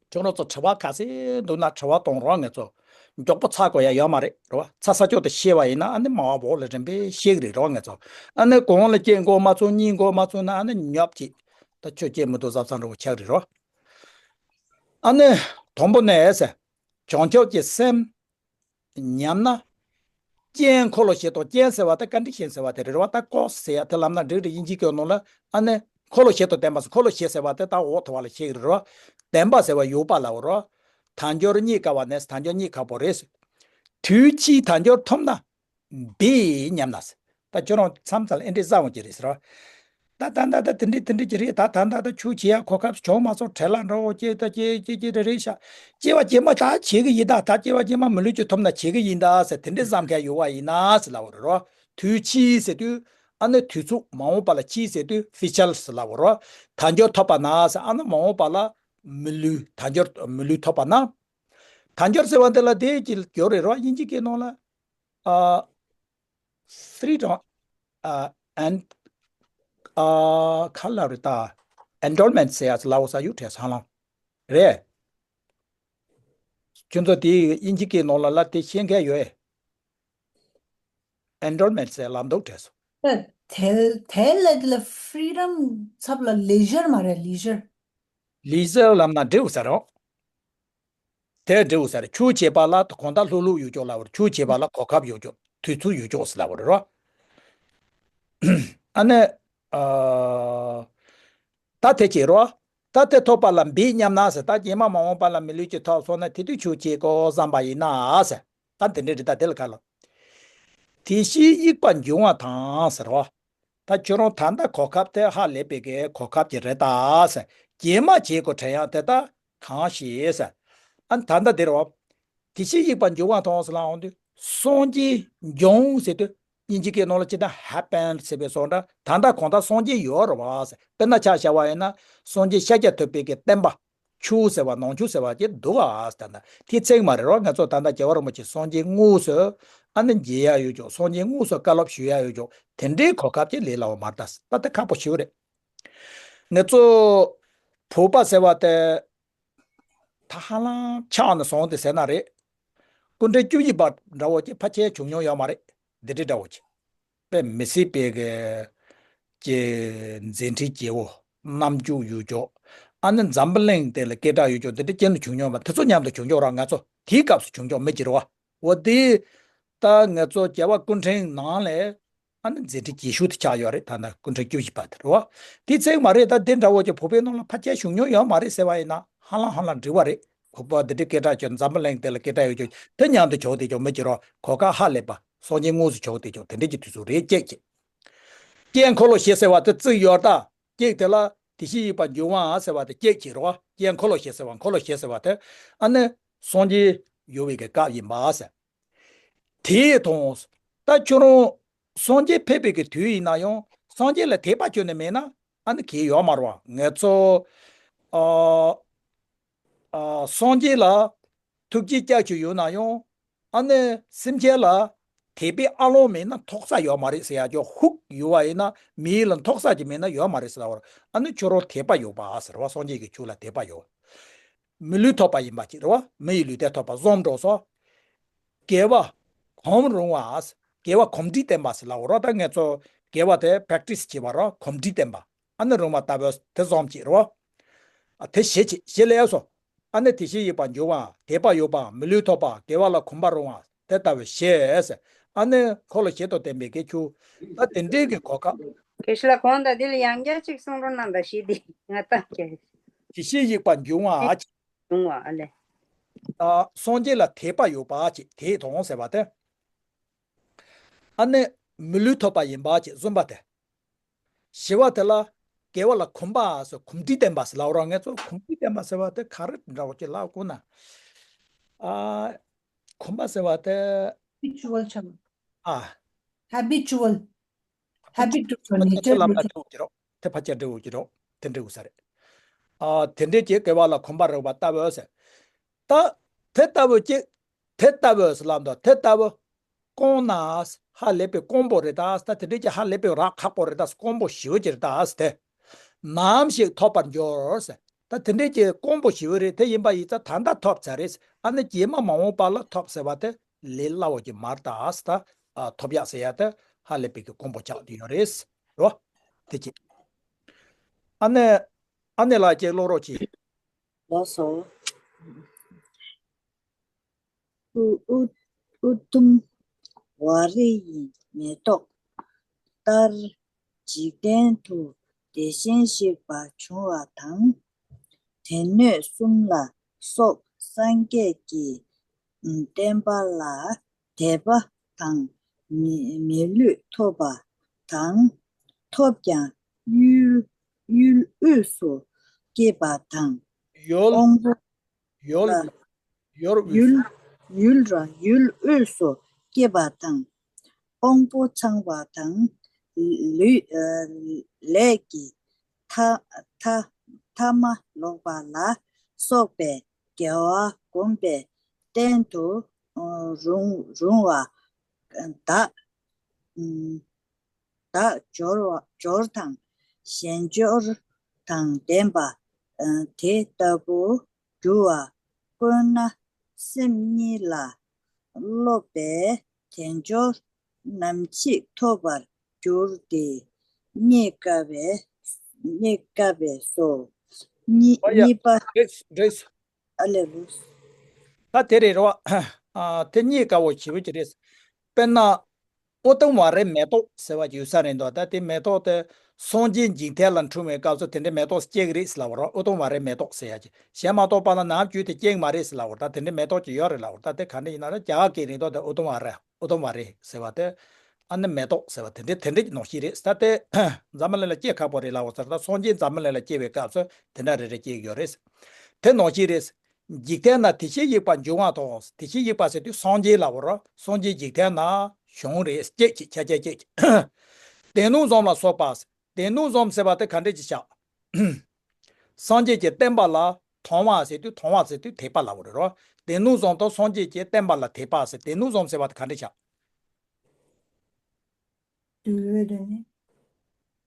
ཁྱོད་རང་ཚོ་དྲི་བ་ག་ཚོད་འདུག་ན་དྲི་བ་གཏོང་རོགས། ངེད་ཚོ་མགྱོགས་པོ་ཚར་དགོས་ཡ་ཡོད་མ་རེད། རེད་བ། ཚར་ས་ཕྱོགས་དེ་ཤེས་པ་ཡིན་ན་ཨ་ནི་མ་བ་བོག་ལ་རིམ་པས་ཤེས་ཀྱི་རེད། རེད་བ། ངེད་ཚོ་ཨ་ནི་གོང་ལ་སྐྱེས་འགོ་མ་ཚུགས། གཉིས་འགོ་མ་ཚུགས་ན་ཨ་ནི་ཉོབ་ཀྱི། ད་ཁྱོད་སྐྱེས་མི་འདུག་བཟབ་བཟབ་འདྲ་བོ་ཆགས་ཀྱི་རེད། རེད་བ། ཨ་ནི་དང་པོ་ནས་ཟེར། བྱང་ཆུབ་ཀྱི་སེམས་ཉམས་ན། རྐྱེན་འཁོར་ལོ་བཞི་དང་། རྐྱེན་ཟེར་བ་དེ་ཀ་ཌི་ཤན་ཟེར་བ་དེ་རེད། རེད་བ། ད་ཀོ་ཟེར་ཡ་དེ་ལབ་ན་འགྲིག་རེད། དབྱིན་ཇིའི་སྐད་ནང་ལ་ཨ་ནི་འཁོར་ལོ་བཞི་དང་ལྡན་པ་ཟེར། འཁོར་ལོ་བཞི་ཟེར་བ་དེ་ད་འོག་ཐོག་བ་ལ་བཤད་ཀྱི་རེད། རེད་བ། ལྡན་པ་ཟེར་བ་ཡོད་པ་ལབ་རེད་བ། དལ་འབྱོར་རྙེད་དཀའ་བ་ནས་དལ་འབྱོར་རྙེད་ཁག་པོ་རེད། དུས་ཕྱིས་དལ་འབྱོར་ཐོབ་ན། བི་ཉམས་ན་ཟེར། ད་ཁྱོད་རང་མཚམས་མཚམས་ལ་ཨེ་འདྲས་བསམ་འོང་གི་རེད་ཟེར་བ། ད་ད་ད་ད་དེ་འདྲས་དེ་འདྲས་ཀྱི་རེད། ད་ད་ད་ད་ཆོས་བྱེད་ཡ་གོ་སྐབས་བྱུང་མ་སོང་། བྲེལ་བ་འགྲོ་འོ་ཀྱེ་ད་ཀྱེ་ཀྱེ་ཀྱེ་རེ་རེ་ཤ། སྐྱེ་བ་རྗེས་མ་ད་བྱེད་ཀྱི་ཡིན། ད་ད་སྐྱེ་བ་རྗེས་མ་མི་ལུས་ཀྱི་ཐོབ་ན་བྱེད་ཀྱི་ཡིན་ད་ཟེར་དེ་འདྲས་བསམ་མཁན་ཡོད་པ་ཡིན་ན་ཟེར་ལབ་པ་རེད་རོ། དུས་ཕྱིས་ཟེར་དུས་ཨ་ནི་དུས་ཚོད་མ་འོངས་པ་ལ་ཕྱིས་ཟེར་དུས་ཕིའུ་ཅར་ཟེར་ལབ་པ་རོ། དལ་འབྱོར་ཐོབ་པ་ན་ཟེར་ཨ་ནི་མ་འོངས་པ་ལ་མི་ལུས་དལ་འབྱོར་མི་ལུས་ཐོབ་པ་ན། དལ་འབྱོར་ཟེར་བ་འདི་ལ་དེ་ཀྱི་སྦྱོར་རེད་རོ། དབྱིན་ཇི་སྐད་ནང་ལ་ཨ། freedom ཨ་and ཨ་ག་ལ་རེད་ད། ཨེན་རོལ་མེན་ཊི་ཟེར་ཡ་ལའོ་ས་ཡུག་བྲལ་སང་ལང་རེད། ཁྱོད་ཚོ་དེ་དབྱིན་ཇི་སྐད་ནང་ལ་ལ་དེ་ཤེས་མཁན་ཡོད་ཨེ། ཨེན་རོལ་མེན་ཊི་ཟེར་ལམ་འདུག་བྲལ་སོང་། ད་དེ་དེ་ལ་དེ་ལ་ཕི་རི་ཌམ་ཚབ་ལ་ལེ་ཞར་མ་རེད། ལེ་ཞར། ལེ་ཞར་ལབ་ན་འགྲིག་ས་རེད། དེ་འགྲིག་ས་རེད། ཆོས་བྱེད་པ་ལ་གང་ལྟར་ལྷུག་ལྷུག་ཡོད་ཀྱོག་ལབ་པ་རེད། ཆོས་བྱེད་པ་ལ་གོ་སྐབས་ཡོད་ཀྱོག་དུས་ཚོད་ཡོད་ཀྱོག་ཟེར་ལབ་པ་རེད་རོ། ཨ་ནི། ཨ། ད་དེ་བྱེད་རོ། ད་དེ་ཐོབ་པ་ལ་འབད་སྙམ་ན་ཟེར། ད་རྗེས་མ་མ་འོངས་པ་ལ་མི་ལུས་ཀྱི་ཐོབ་སོང་ན་དེ་དུས་ཆོས་བྱེད་དགོས་བསམ་པ་ཡིན་ན་ཟེར། ད་དེ་འདྲའི་རི་ད་དེ་ལ་ག་ལ། དེ་བཞིན་དབྱིག་པ་འབྱུང་བ་དང་ཟེར་རོ། ད་ཁྱོད་རང་ད་ལྟ་གོ་སྐབས་དེ་ཧ་ལས་པའི་གི་གོ་སྐབས་ཀྱི་རེད་ད་ཟེར། རྗེས་མ་བྱེད་དགོས་དྲན་ཡག་དེ་ད་གང་ཞིག་ཟེར། ཨ་ད་ལྟ་དེ་རོ། དེ་བཞིན་དབྱིག་པ་འབྱུང་བ་དང་ཟེར་ལ་འོང་དུས་སངས་རྒྱས་འབྱུང་ཟེར་དུས་དབྱིན་ཇི་སྐད་ནང་ལ་ཅི་ད་happened ཟེར་བའི་སོགས་འདྲ། ད་ལྟ་གང་ལྟར་སངས་རྒྱས་ཡོད་རེད་བ་ཟེར། དཔེར་ན་ཆ་བཞག་པ་ཡིན་ན་སངས་རྒྱས་ཤཱཀྱ་ཐུབ་པའི་གི་བསྟན་པ། ཆོས་ཟེར་བ་ནང་ཆོས་ཟེར་བ་ཅིག་འདུག་ཨ་ཟེར། ད་ལྟ་དེ་ཚིག་མ་རེད་རོ། ང་ཚོ་ད་ལྟ་རྒྱལ་བ་རིན་པོ་ཆེ་སངས་རྒྱས་དངོས་སུ་ཨ་ནི་མཇལ་ཡ་ཡོད་ཀྱོག་སངས་རྒྱས་དངོས་སུ་བཀའ་སློབ་ཞུ་ཡ་ཡོད་ཀྱོག་དེ་འདྲའི་གོ་སྐབས་ཅིག་ལས་སླ་བོ་མ་རེད་ད། ད་དེ་ཁག་པོ་ཞེ་པོ་རེད། ང་ཚོ་བོད་པ་ཟེར་བ་དེ་ད་ཧ་ལམ་ཆགས་ནས་སོང་དེ་ཟེར་ན་རེད། སྐུ་ཕྲེང་བཅུ་བཞི་པ་འདྲ་བོ་ཅིག་ཕལ་ཆེར་བྱུང་མྱོང་ཡོད་མ་རེད། འདི་འདྲའི་འདྲ་བོ་ཅིག་དཔེ་མི་སྲིད་པའི་གི་ཀྱི་མཛད་འཕྲིན་རྒྱས་པོ་རྣམ་འགྱུར་ཡོད་ཀྱོག་ཨ་ནི་འཛམ་བུ་གླིང་དེ་ལ་སྐད་གྲགས་ཡོད་ཀྱོག་དེ་འདྲ་ཅན་དུ་བྱུང་མྱོང་མ། དེ་ཚོ་མཉམ་དུ་བྱུང་ཀྱོག་ར། ང་ཚོ་དེའི་སྐབས་སུ་བྱུང་ཀྱོག་མི་གྱུར་བ། འོ་དེ་ད་ང་ཚོ་རྒྱལ་བ་སྐུ་ཕྲེང་ནང་ལས་ཨ་ནི་མཛད་འཕྲིན་རྒྱས་ཤོས་དེ་ཆགས་ཡོད་རེད། ད་ནི་སྐུ་ཕྲེང་བཅུ་བཞི་པ་དེ་རེད་བ། དེ་ཚིག་མ་རེད། ད་དེ་འདྲ་བོ་ཀྱི་བོད་པའི་ནང་ལ་ཕལ་ཆེར་བྱུང་མྱོང་ཡོད་མ་རེད་ཟེར་བ་ཡིན་ན་ཧ་ལམ་ཧ་ལམ་འགྲིག་པ་རེད། བོད་པ་འདི་འདྲའི་སྐད་གྲགས་ཀྱི་འཛམ་བུ་གླིང་དེ་ལ་སྐད་གྲགས་ཡོད་ཀྱོག་དེ་མཉམ་དུ་བྱུང་དེ་ཀྱོག་མི་གྱུར་བ། གོ་སྐབས་ཧ་ལས་པ། སངས་རྒྱས་དངོས་སུ་བྱུང་དེ་ཀྱོག་དེ་འདྲ་གྱི་དུས་ཚོད་རེད་ཅེས་ཀྱི། སྐྱེས་འཁོར་ལོ་བཞི་ཟེར་བ་དེ་བརྩིགས་ཡོད་ད། སྐྱེས་དེ་ལ་དེ་བཞིན་གཤེགས་པ་འབྱུང་བ་ཟེར་བ་དེ་སྐྱེས་ཀྱི་རེད་བ། སྐྱེས་འཁོར་ལོ་བཞི་ཟེར་བ། འཁོར་ལོ་བཞི་ཟེར་བ་དེ་ཨ་ནི་སངས་རྒྱས་ཡོད་པའི་གི་སྐབས་ཡིན་པ་ཟེར། དེ་དང་། ད་ཁྱོད་རང་སངས་རྒྱས་ཕེབས་པའི་གི་དུས་ཡིན་ན་ཡང་སངས་རྒྱས་ལ་དད་པ་ཁྱོན་ནས་མེད་ན་ཨ་ནི་གལ་ཡོད་མ་རེད་བ། ང་ཚོ་ཨ་ཨ་སངས་རྒྱས་ལ་ཐུགས་རྗེ་སྐྱབས་ཀྱི་ཡོད་ན་ཡང་ཨ་ནི་སེམས་ཅན་ལ་དད་པའི་ཨ་ལོང་མེད་ན་ཐོག་ས་ཡོད་མ་རེད་ཟེར་ཡ་ཅོག་ཧུག་ཡོད་བ་ཡིན་ན་མི་ཡུལ་ལ་ཐོག་ས་ཅིག་མེད་ན་ཡོད་མ་རེད་ཟེར་བ། ཨ་ནི་ཁྱོད་རང་དད་པ་ཡོད་པ་ཟེར་བ། སངས་རྒྱས་ཀྱི་ཆོས་ལ་དད་པ་ཡོད། མི་ལུས་ཐོབ་པ་ཡིན་པ་ཅིག་རེད་བ། མི་ཡི་ལུས་རྟེན་ཐོབ་པ་བཟུམ་འགྲོ་སོ། དགེ་བ་གོམས་རུང་བ། དགེ་བ་གོམས་འདྲིས་བསྟེན་པ་ཟེར་ལབ་རོ། ད་ང་ཚོ་དགེ་བ་དེ་པེག་ཊི་སི་བྱེད་པ་རོ། གོམས་འདྲིས་བསྟེན་པ། ཨ་ནི་རུང་བ་ལྟ་བུ་དེ་བཟུམ་ཅིག་རོ། ཨ་དེ་བཞི་ཅིག་བཞི་ལས་སོ། ཨ་ནི་དེ་བཞིན་གཤེགས་པ་འབྱུང་བ། དད་པ་ཡོད་པ། མི་ལུས་ཐོབ་པ། དགེ་བ་ལ་གོམས་པ་རུང་བ། དེ་ལྟ་བུ་བཞི་ཟེར། ཨ་ནི་འཁོར་ལོ་བཞི་དང་ལྡན་པའི་གི་ཆོས། ད་དེ་འདྲའི་གི་གོ་སྐབས། དགེ་བཤེས་ལགས་གོང་དུ་འདི་ལ་ཡང་བསྐྱར་ཅིག་གསུང་རོགས་གནང་དང་ཞེས་ཏེ་ང་ལྟ་མཁན། དེ་བཞིན་གཤེགས་པ་འབྱུང་བ་ཅིག་འབྱུང་བ་ཨ་ལས། ཨ་སངས་རྒྱས་ལ་དད་པ་ཡོད་པ་ཅིག་དད་དང་ཟེར་བ་དེ། ཨ་ནི་མི་ལུས་ཐོབ་པ་ཡིན་པ་ཅིག་བཟུང་བ་དེ། བཞི་བ་དེ་ལ་དགེ་བ་ལ་གོམས་པ་ཟེར། གོམས་འདྲིས་བསྟེན་པ་ཟེར་ལབ་རོགས། ང་ཚོ་གོམས་འདྲིས་བསྟེན་པ་ཟེར་བ་དེ་ག་རེ་འདྲ་བོ་ཅིག་ལབ་དགོས་ན། ཨ་གོམས་པ་ཟེར་བ་དེ། ཧེ་བི་ཅུ་ཝལ་ཆགས། ཨ་ཧེ་བི་ཅུ་ཝལ། ཧེ་བི་ཅུ་ཝལ་ནེ་ཅར་ལ་འགྲོ་ལ་ཆགས། འགྲོ་གི་རོ། དེ་ཕལ་ཆེར་འགྲིག་གི་རོ། དེ་འགྲིག་གི་ས་རེད། ཨ་དེ་འདྲའི་ཅིག་དགེ་བ་ལ་གོམས་པ་རུང་བ་ལྟ་བུ་ཟེར། ད་དེ་ལྟ་བུ་ཅིག་དེ་ལྟ་བུ་ཟེར་ལབ་འདུག་དེ་ལྟ་བུ་སྐོང་ན་ཧ་ལས་པའི་དཀོན་པོ་རེད་ད། ད་དེ་འདྲའི་ཅིག་ཧ་ལས་པའི་རག་ཁག་པོ་རེད་ད། དཀོན་པོ་ཞེ་པོ་ཅིག་རེད་ད་ཟེར། དེ་ནམ་ཞིག་ཐོབ་པར་འགྱུར་ཟེར། ད་དེ་འདྲའི་ཅིག་དཀོན་པོ་ཞེ་པོ་རེད། དེ་ཡིན་པ་ཡིན་ཙང་ད་ལྟ་ཐོབ་ཚར་རེད། ཨ་ནི་རྗེས་མ་མ་འོངས་པ་ལ་ཐོབ་ཟེར་བ་དེ་ལས་སླ་བོ་ཅིག་མ་རེད་ད་ཟེར། ད་ཨ་ཐོབ་ཡག་ཟེར་ཡ་དེ་ཧ་ལས་པའི་གི་དཀོན་པོ་ཆགས་བསྡད་ཡོད་རེད་ཟེར་རོ། དེ་ཅིག་ཨ་ནི་ཨ་ནི་ལགས་ཀྱིས་ཀློག་རོགས་གྱིས། ལགས་སོ། ཨུ་ཨུ་ཨུ་དུམ་ཝ་རི་ཡི་མེ་ཏོག་ལྟར་འཇིག་རྟེན་དུ་བདེ་ཞིང་གཤེགས་པ་བྱུང་བ་དང་། དོན་སྣོད་གསུམ་ལ་སོགས་སངས་རྒྱས་ཀྱི་བསྟན་པ་ལ་དད་པ་དང་མི་མི་ལུས་ཐོབ་པ་དང་། ཐོབ་ཀྱང་ ཡུལ་ཡུལ་དབུས་སུ་སྐྱེས་པ་དང་། ཡུལ། དབང་པོ་ཡུལ། ལ་ཡུལ་དབུས་ཡུལ་སུ། ཡུལ་ར་ཡུལ་དབུས་སུ་སྐྱེས་པ་དང་། དབང་པོ་ཚང་བ་དང་། ལུས་ཨ་ལས་ཀྱི་མཐའ་མཐའ་མཐའ་མ་ལོག་པ་ལ་སོགས་པའི་དགེ་བ་བསྒོམས་པའི་རྟེན་དུ་ཨ་རུང་རུང་བ་དག་ཨ་དག་སྦྱོར་བ་སྦྱོར་དང་གཞན་སྦྱོར་དང་ལྡན་པ་ཨ་དེ་ལྟ་བུ་འགྱུར་བ་དཀོན་ན་སེམས་ཉིད་ལ་སློབ་པས་དལ་འབྱོར་ནམ་ཞིག་ཐོབ་པར་འགྱུར་ཏེ། རྙེད་དཀའ་བས་རྙེད་དཀའ་བས་སོ། གཉིས་ཨོ་ཡ། གཉིས་པ། འགྲིགས་འགྲིགས། ཨ་ལས་ལུས། ད་དེ་རེད་རོ། ཨ་དེ་རྙེད་དཀའ་བོ་ཞེ་པོ་ཅིག་རེད། དཔེར་ན། ཨུ་དུམ་ཝ་རའི་མེ་ཏོག་ཟེར་བ་ཅིག་ཡོད་ས་རེད་འདུག་ད་དེ་མེ་ཏོག་དེ་སངས་རྒྱས་འཇིག་རྟེན་ལ་འཁྲུངས་པའི་སྐབས་སུ་དེ་འདྲའི་མེ་ཏོག་སྐྱེ་གི་རེད་ཟེར་ལབ་པ་རོ། ཨུ་དུམ་ཝ་རའི་མེ་ཏོག་ཟེར་ཡ་ཅིག་གཞན་མ་གཏོགས་པ་ལ་ནམ་རྒྱུན་དེ་སྐྱེ་གི་མ་རེད་ཟེར་ལབ་པ་རོ། ད་དེ་འདྲའི་མེ་ཏོག་ཅིག་ཡོད་རེད་ལབ་པ་རོ། ད་དེ་ག་འདྲ་ཡིན་ན་ར་རྒྱ་གར་སྐད་རེད་འདུག་ད་ཨུ་དུམ་ཝ་ར། ཨུ་དུམ་ཝ་རེད་ཟེར་བ་དེ། ཨ་ནི་མེ་ཏོག་ཟེར་བ་དེ་འདྲའི་དེ་འདྲའི་ནང་བཞིན་རེད། ད་དེ་འཛམ་བུ་གླིང་ལ་སྐྱེ་ཁག་པོ་རེད་ལབ་པ་ཟེར། ད་སངས་རྒྱས་འཛམ་བུ་གླིང་ལ་སྐྱེ་བའི་སྐབས་སུ་དེ་འདྲ་རེ་རེ་སྐྱེ་གི་ཡོད་རེད། དེ་ནང་བཞིན་རེད། འཇིག་རྟེན་ན་དེ་བཞིན་གཤེགས་པ་འབྱུང་བ་དང་། དེ་བཞིན་གཤེགས་པ་ཟེར་དུས་སངས་རྒྱས་ལབ་པ་རོ། སངས་རྒྱས་འཇིག་རྟེན་ན་བྱུང་རེད། སྐྱེས་ཀྱི་ཁྱད་ཆོས་སྐྱེས་ཀྱི། སྡེ་སྣོད་གསུམ་ལ་སོགས་པ། སྡེ་སྣོད་གསུམ་ཟེར་བ་དེ་ག་འདྲས་ཅིག་བྱ། སངས་རྒྱས་ཀྱི་བསྟན་པ་ལ་དང་བ་ཟེར་དུས་དང་བ་ཟེར་དུས་དད་པ་ལབ་པ་རེད་རོ། སྡེ་སྣོད་གསུམ་དང་སངས་རྒྱས་ཀྱི་བསྟན་པ་ལ་དད་པ་ཟེར། སྡེ་སྣོད་གསུམ་ཟེར་བ་དེ་ག་འདྲས་བྱ། འདུལ་བའི་སྡེ་སྣོད།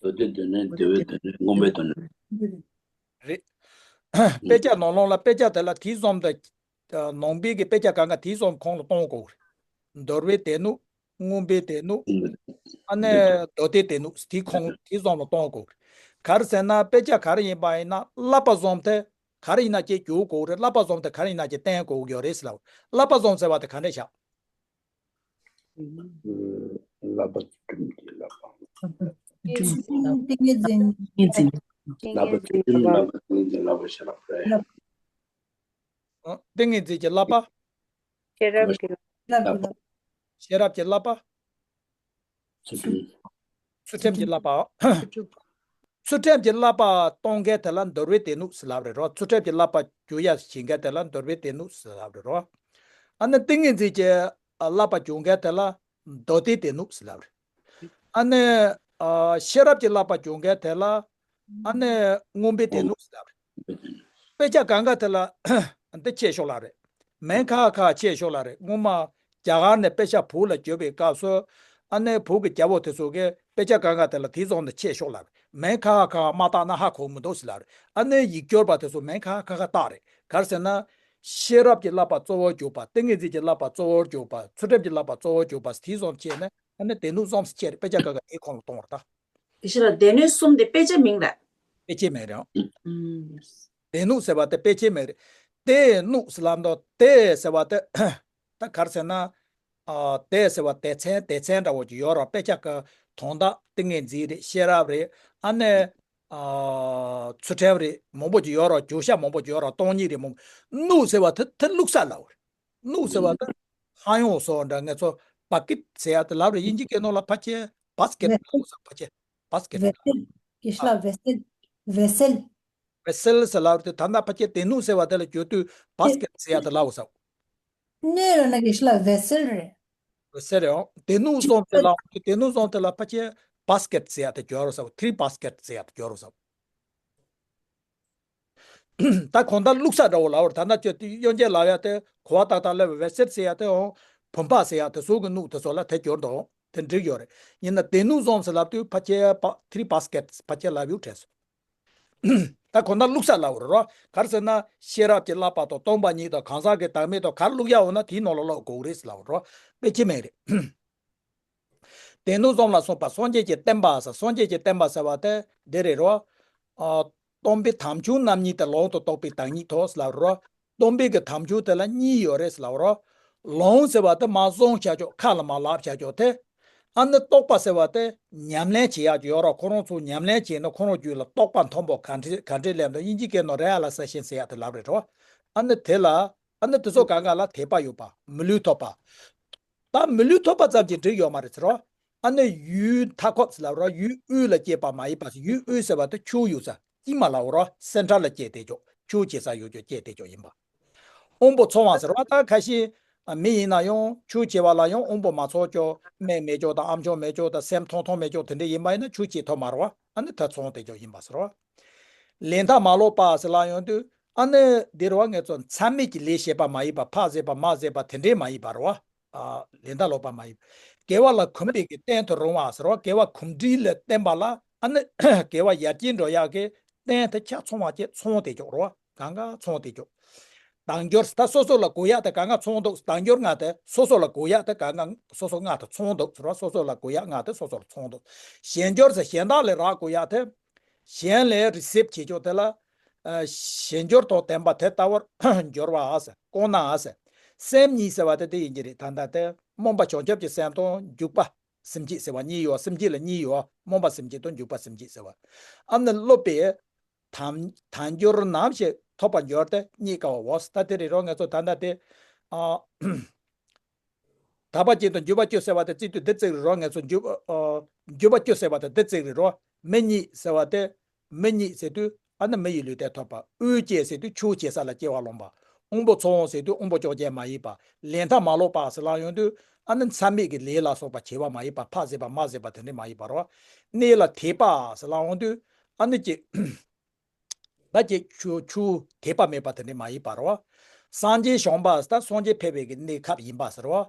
མདོ་སྡེའི་སྡེ་སྣོད། འདུལ་བའི་སྡེ་སྣོད། མངོན་པའི་སྡེ་སྣོད། རེད། དཔེ་ཆ་ནང་ལོགས་ལ་དཔེ་ཆ་དེ་ལ་དེ་གསུམ་དང་། ནང་པའི་གི་དཔེ་ཆ་གང་ག་དེ་གསུམ་ཁོངས་ལ་གཏོང་དགོས་རེད། འདུལ་བའི་སྡེ་སྣོད། མངོན་པའི་སྡེ་སྣོད། ཨ་ནི་མདོ་སྡེའི་སྡེ་སྣོད། དེ་ཁོངས་དེ་གསུམ་ལ་གཏོང་དགོས་རེད། ག་རེ་ཟེར་ན་དཔེ་ཆ་ག་རེ་ཡིན་པ་ཡིན་ན་བསླབ་པ་གསུམ་དེ་ག་རེ་ཡིན་ན་ཅིག་བསྒྱུར་དགོས་རེད། བསླབ་པ་གསུམ་དེ་ག་རེ་ཡིན་ན་ཅིག་བསྟན་དགོས་ཀྱི་ཡོད་རེད་ཟེར་ལབ། བསླབ་པ་གསུམ་ཟེར་བ་དེ་ག་འདྲས་བྱ། བསླབ་པ་ཚུལ་ཁྲིམས་ཀྱི་བསླབ་པ། ཚུལ་ཁྲིམས་ཏིང་ངེ་འཛིན། ཏིང་ངེ་འཛིན། བསླབ་པ་ཚུལ་ཁྲིམས། བསླབ་པ་ཏིང་ངེ་འཛིན། བསླབ་པ་ཤེས་རབ་རེད། ཨ། ཏིང་ངེ་འཛིན་གྱི་བསླབ་པ། ཤེས་རབ་ཀྱི་བསླབ་པ། ཤེས་རབ་ཀྱི་བསླབ་པ། ཚུལ་ཁྲིམས། ཚུལ་ཁྲིམས་ཀྱི་བསླབ་པ། ཚུལ་ཁྲིམས་ཀྱི་བསླབ་པ་གཏོང་མཁན་དེ་ལ་འདུལ་བའི་སྡེ་སྣོད་ཟེར་ལབ་རེད་རོ། ཚུལ་ཁྲིམས་ཀྱི་བསླབ་པ་སྒྱུར་ཡ་བྱེད་མཁན་དེ་ལ་འདུལ་བའི་སྡེ་སྣོད་ཟེར་ལབ་རེད་རོ། ཨ་ནི་ཏིང་ངེ་འཛིན་གྱི་བསླབ་པ་སྒྱུར་མཁན་དེ་ལ་མདོ་སྡེའི་སྡེ་སྣོད་ཟེར་ལབ་རེད། ཨ་ནི། ཨ། ཤེས་རབ་ཀྱི་བསླབ་པ་སྦྱོང་མཁན་དེ་ལ། ཨ་ནི་མངོན་པའི་སྡེ་སྣོད་ཟེར་ལབ་རེད། དཔེ་ཆ་གང་ག་དེ་ལ་འདི་ཆེ་ཤོས་ལ་རེད། མིང་ཁ་ཁ་ཆེ་ཤོས་ལ་རེད། སྔོན་མ་རྒྱ་གར་ནས་དཔེ་ཆ་བོད་ལ་བསྒྱུར་བའི་སྐབས་སུ། ཨ་ནི་བོད་ཀྱི་རྒྱལ་པོ་དེ་ཚོ་གིས་དཔེ་ཆ་གང་ག་དེ་ལ་དེ་བཟུང་ནས་ཆེ་ཤོས་ལ་རེད། མིང་ཁ་ཁ་མ་བཏགས་ན་ཧ་གོ་མི་འདུག་ཟེར་ལབ་རེད། ཨ་ནི་ཡིག་སྒྱུར་པ་དེ་ཚོ་མིང་ཁ་ཁ་ཁ་བཏགས་རེད། ག་རེ་ཟེར་ན། ཤེས་རབ་ཀྱི་བསླབ་པ་གཙོ་བོར་གྱུར་པ། ཏིང་ངེ་འཛིན་གྱི་བསླབ་པ་གཙོ་བོར་གྱུར་པ། ཚུལ་ཁྲིམས་ཀྱི་བསླབ་པ་གཙོ་བོར་གྱུར་པ། དེ་གསུམ་བྱས་ནས་ཨ་ནི་སྡེ་སྣོད་གསུམ་ཟེར་བྱས་རེད། དཔེ་ཆ་ག་ག་དེའི་ཁོངས་ལ་གཏོང་བ་རེད་ད། དེ་ཕྱིར་སྡེ་སྣོད་གསུམ་དེ་དཔེ་ཆའི་མིང་རེད། དཔེ་ཆའི་མིང་རེད། ཨང་། སྡེ་སྣོད་ཟེར་བ་དེ་དཔེ་ཆའི་མིང་རེད། སྡེ་སྣོད་ཟེར་ལབ་འདུག་སྡེ་ཟེར་བ་དེ། ད་ག་རེ་ཟེར་ན། ཨ། སྡེ་ཟེར་བ་སྡེ་ཚན་སྡེ་ཚན་འདྲ་བོ་ཅིག་ཡོད་རེད། དཔེ་ཆ་གི་དོན་དག་ཏིང་ངེ་འཛིན་རེད། ཤེས་རབ་རེད། ཨ་ནི། ཨ། ཚུལ་ཁྲིམས་རེད། མང་པོ་ཅིག་ཡོད་རེད། བརྗོད་བྱ་མང་པོ་ཅིག་ཡོད་རེད། སྟོང་ཉིད་རེད། མང་པོ། སྣོད་ཟེར་བ་དེ་དེ་བླུགས་ས་ལབ་པ་རེད། སྣོད་ཟེར་བ་དེ་ཧ་ཡང་སོགས་འདྲ། ངེད་ཚོ་བ་ཀེད་ཟེར་ཡ་དེ་ལབ་རེད། དབྱིན་ཇི་སྐད་ནང་ལ་ཕལ་ཆེར་བྷ་སི་ཀེད་ལབ་ས། ཕལ་ཆེར་བྷ་སི་ཀེད་ལབ། ཝེ་སེལ། ཨ། ཝེ་སེལ། ཝེ་སེལ་ཟེར་ལབ་རེད། ད་ལྟ་ཕལ་ཆེར་སྡེ་སྣོད་ཟེར་བ་དེ་ལ་བསྒྱུར་དུས་བྷ་སི་ཀེད་ཟེར་ཡ་དེ་ལབ་ས། སྣོད་ལབ་ན་གི་ཤི་ལ་ཝེ་སེལ་རེད། ཝེ་སེལ་རེད། ཨོ། སྡེ་སྣོད་གསུམ་དེ་ལ། སྡེ་སྣོད་གསུམ་དེ་ལ་ཕལ་ཆེར་བྷ་སི་ཀེད་ཟེར་ཡ་དེ་སྦྱོར་ས། ཐི་རི་བྷ་སི་ཀེད་ཟེར་ཡ་དེ་སྦྱོར་ས། ད་གང་ལྟར་བླུགས་ས་འདྲ་བོ་ལབ་པ་རེད། ད་ལྟ་ཁྱོད་དབྱིན་ཇི་ལབ་ཡ་དེ་གོ་བ་ཏག་ཏག་སླེབས་པ། ཝེ་སེལ་ཟེར་ཡ་དེ་འོང་བུམ་པ་ཟེར་ཡ་དེ་གཟུགས་ཀྱི་སྣོད་དེ་ཚོ་ལ་དེ་སྦྱོར་འདུག་དེ་འགྲིག་ཡོད་རེད། ཡིན་ན་སྡེ་སྣོད་གསུམ་ཟེར་ལབ་དུས་ཕལ་ཆེར་བྷ། ཐི་རི་བྷ་སི་ཀེད་ཕལ་ཆེར་ལབ་ཡོད་དྲན་སོང་། ད་གང་ལྟར་བླུགས་ས་ལབ་པ་རེད་རོ། ག་རེ་ཟེར་ན་ཤེས་རབ་ཀྱི་བསླབ་པ་དང་སྟོང་པ་ཉིད་དང་གང་ཟག་གི་བདག་མེད་དང་ག་རེ་བླུགས་ཡ་འོང་ན་དེའི་ནང་ལ་བླུགས་དགོས་རེད་ལབ་པ་རེད། དཔེ་ཆའི་མིང་རེད། སྡེ་སྣོད་གསུམ་ལ་སོགས་པ། སངས་རྒྱས་ཀྱི་བསྟན་པ་ཟེར། སངས་རྒྱས་ཀྱི་བསྟན་པ་ཟེར་བ་དེ་འདི་རེད་རོ། ཨ། སྟོང་པའི་དམ་ཆོས་རྣམ་གཉིས་ཏེ། ལུང་དང་རྟོགས་པའི་བདག་ཉིད་དོ་ཟེར་ལབ་པ་རེད་རོ། སྟོང་པའི་གི་དམ་ཆོས་དེ་ལ་གཉིས་ཡོད་རེད་ཟེར་ལབ་པ་རེད་རོ། ལུང་ཟེར་བ་དེ་མར་གསུངས་བཞག་ཆོག་ཁ་ལ་མར་ལབ་བཞག་ཆོག་དེ། ཨ་ནི་རྟོགས་པ་ཟེར་བ་དེ་ཉམས་ལེན་བྱེད་ཡག་ཅིག་ཡོད་རེད། ཁོ་རང་ཚོ་ཉམས་ལེན་བྱས་ན་ཁོ་རང་རྒྱུད་ལ་རྟོགས་པ་མཐོན་པོ་ག་འདྲ་ག་འདྲ་སླེབས་འདུག་དབྱིན་ཇི་སྐད་ནང་རི་ཡ་ལ་ཡེ་ཤན་ཟེར་ཡག་དེ་ལབ་རེད་རོ། ཨ་ནི་དེ་ལ། ཨ་ནི་དེ་ཚོ་གང་ག་ལ་དད་པ་ཡོད་པ། མི་ལུས་ཐོབ་པ། ད་མི་ལུས་ཐོབ་པ་ཙམ་གྱིས་འགྲིག་ཡོད་མ་རེད་ཟེར་རོ། ཨ་ནི་ཡུལ་མཐའ་འཁོབ་ཟེར་ལབ་རོ། ཡུལ་དབུས་ལ་སྐྱེས་པ་མ་ཡིན་པ། ཡུལ་དབུས་ཟེར་བ་དེ་ཆུ་ཡོད་ས་དཀྱིལ་མ་ལབ་རོ། སེན་ཊར་ལ་སྐྱེས་ཏེ་ཅོག་ཆུ་སྐྱེ་ས་ཡོད་ཅོག་སྐྱེས་ཏེ་ཅོག་ཡིན་པ། དབོན་པོ་ཚོང་བ་ཟེར་བ་ད་ཁ་ཤས་མི་ཡིན་ན་ཡང་ཆུ་སྐྱེ་བ་ལ་ཡང་དབོན་པོ་མ་ཚོགས་ཅོག་སྨན་མེད་ཅོག་དང་ཨམ་ཅོག་མེད་ཅོག་དང་སེམས་ཐོང་ཐོང་མེད་ཅོག་དེ་འདྲ་ཡིན་པ་ཡིན་ན་ཆུ་སྐྱེ་ཐུབ་མ་རོ། ཨ་ནི་ད་ཚོང་དེ་ཅོག་ཡིན་པ་ཟེར་རོ། ལས་མཐའ་མ་ལོག་པ་ཟེར་ལ་ཡོང་དུས་ཨ་ནི་འདི་རུ་བ་ངེད་ཚོ་མཚམས་མེད་ཀྱི་ལས་བྱེད་པ་མ་ཡིན་པ། ཕ་ཟེར་བ་མ་ཟེར་བ་དེ་འདྲས་མ་ཡིན་པ་རོ། ཨ་ལས་མཐའ་ལོག་པ་མ་ཡིན་པ། དགེ་བ་ལ་གོམས་པའི་གི་རྟེན་དུ་རུང་བ་ཟེར་བ། དགེ་བ་གོམས་འདྲིས་ལ་བརྟེན་པ་ལ་ཨ་ནི་དགེ་བ་ཡར་རྒྱས་འགྲོ་ཡག་གི་རྟེན་དུ་ཆ་ཚང་བ་ཅེས་ཚང་དེ་ཅོག་རོ། གང་ག་ཚང་དེ་ཅོག་དལ་འབྱོར་ད་སོ་སོ་ལ་དགོས་ཡག་དེ་གང་ག་ཚང་འདུག་དལ་འབྱོར་ལྔ་དེ་སོ་སོ་ལ་དགོས་ཡག་དེ་གང་ག་སོ་སོ་ལྔ་དེ་ཚང་འདུག་ཟེར་བ། སོ་སོ་ལ་དགོས་ཡག་ལྔ་དེ་སོ་སོ་ལ་ཚང་འདུག་གཞན་འབྱོར་ཟེར་གཞན་དག་ལས་རག་དགོས་ཡག་དེ། གཞན་ལས་རི་སེབ་བྱེད་ཆོག་དེ་ལ། ཨ་གཞན་འབྱོར་དང་ལྡན་པ་དེ་ལྟ་བུར་འབྱོར་བ་ཨ་ཟེར། ལྐོག་ན་ཨ་ཟེར། སེམས་ཉིད་ཟེར་བ་དེ་དེ་ཡིན་གྱི་རེད། ད་ལྟ་དེ་སྨོན་པ་བྱང་ཆུབ་ཀྱི་སེམས་དང་འཇུག་པ་སེམས་བསྐྱེད་ཟེར་བ་གཉིས་ཡོད། སེམས་བསྐྱེད་ལ་གཉིས་ཡོད། སྨོན་པ་སེམས་བསྐྱེད་དང་འཇུག་པ་སེམས་བསྐྱེད་ཟེར་བ། ཨ་ནི་སློབ་པའི་དལ་དལ་འབྱོར་ནམ་ཞིག་ཐོབ་པར་འགྱུར་ཏེ་རྙེད་དཀའ་བའོ། ད་དེ་རེད་རོ། ང་ཚོ་ད་ལྟ་དེ་ཨ། དག་པ་གཅིག་དང་འཇུག་པ་བཅུ་ཟེར་བ་དེ་བརྩི་དུས་འདི་བརྩིགས་རེད་རོ། ངེད་ཚོ་འཇུག་ཨ་འཇུག་པ་བཅུ་ཟེར་བ་དེ་འདི་བརྩིགས་རེད་རོ། མི་གཉིས་ཟེར་བ་དེ་མི་གཉིས་ཟེར་དུས་ཨ་ནི་མི་ཡི་ལུས་རྟེན་ཐོབ་པ། དབུས་སྐྱེས་ཟེར་དུས་ཆུ་སྐྱེ་ས་ལ་སྐྱེ་བ་ལོངས་པ། དབོན་པོ་ཚོང་ཟེར་དུས་དབོན་པོ་ཅོག་ཅན་མ་ཡིན་པ། ལས་མཐའ་མ་ལོག་པ་ཟེར་ལ་ཡོང་དུས་ཨ་ནི་མཚམས་མེད་ཀྱི་ལས་ལ་སོགས་པ་བྱེད་པ་མ་ཡིན་པ། ཕ་ཟེར་བ་མ་ཟེར་བ་དེ་འདྲ་མ་ཡིན་པ་རོ། གནས་ལ་དད་པ་ཟེར་ལ་ཡོང་དུས་ཨ་ནི་ཀྱི། ད་ཀྱི་ཆུ་ཆུ་དད་པ་མེད་པ་དེ་འདྲ་མ་ཡིན་པ་རོ། སངས་རྒྱས་བྱོན་པ་ཟེར་ད་སངས་རྒྱས་ཕེབས་པའི་གི་གནས་སྐབས་ཡིན་པ་ཟེར་རོ།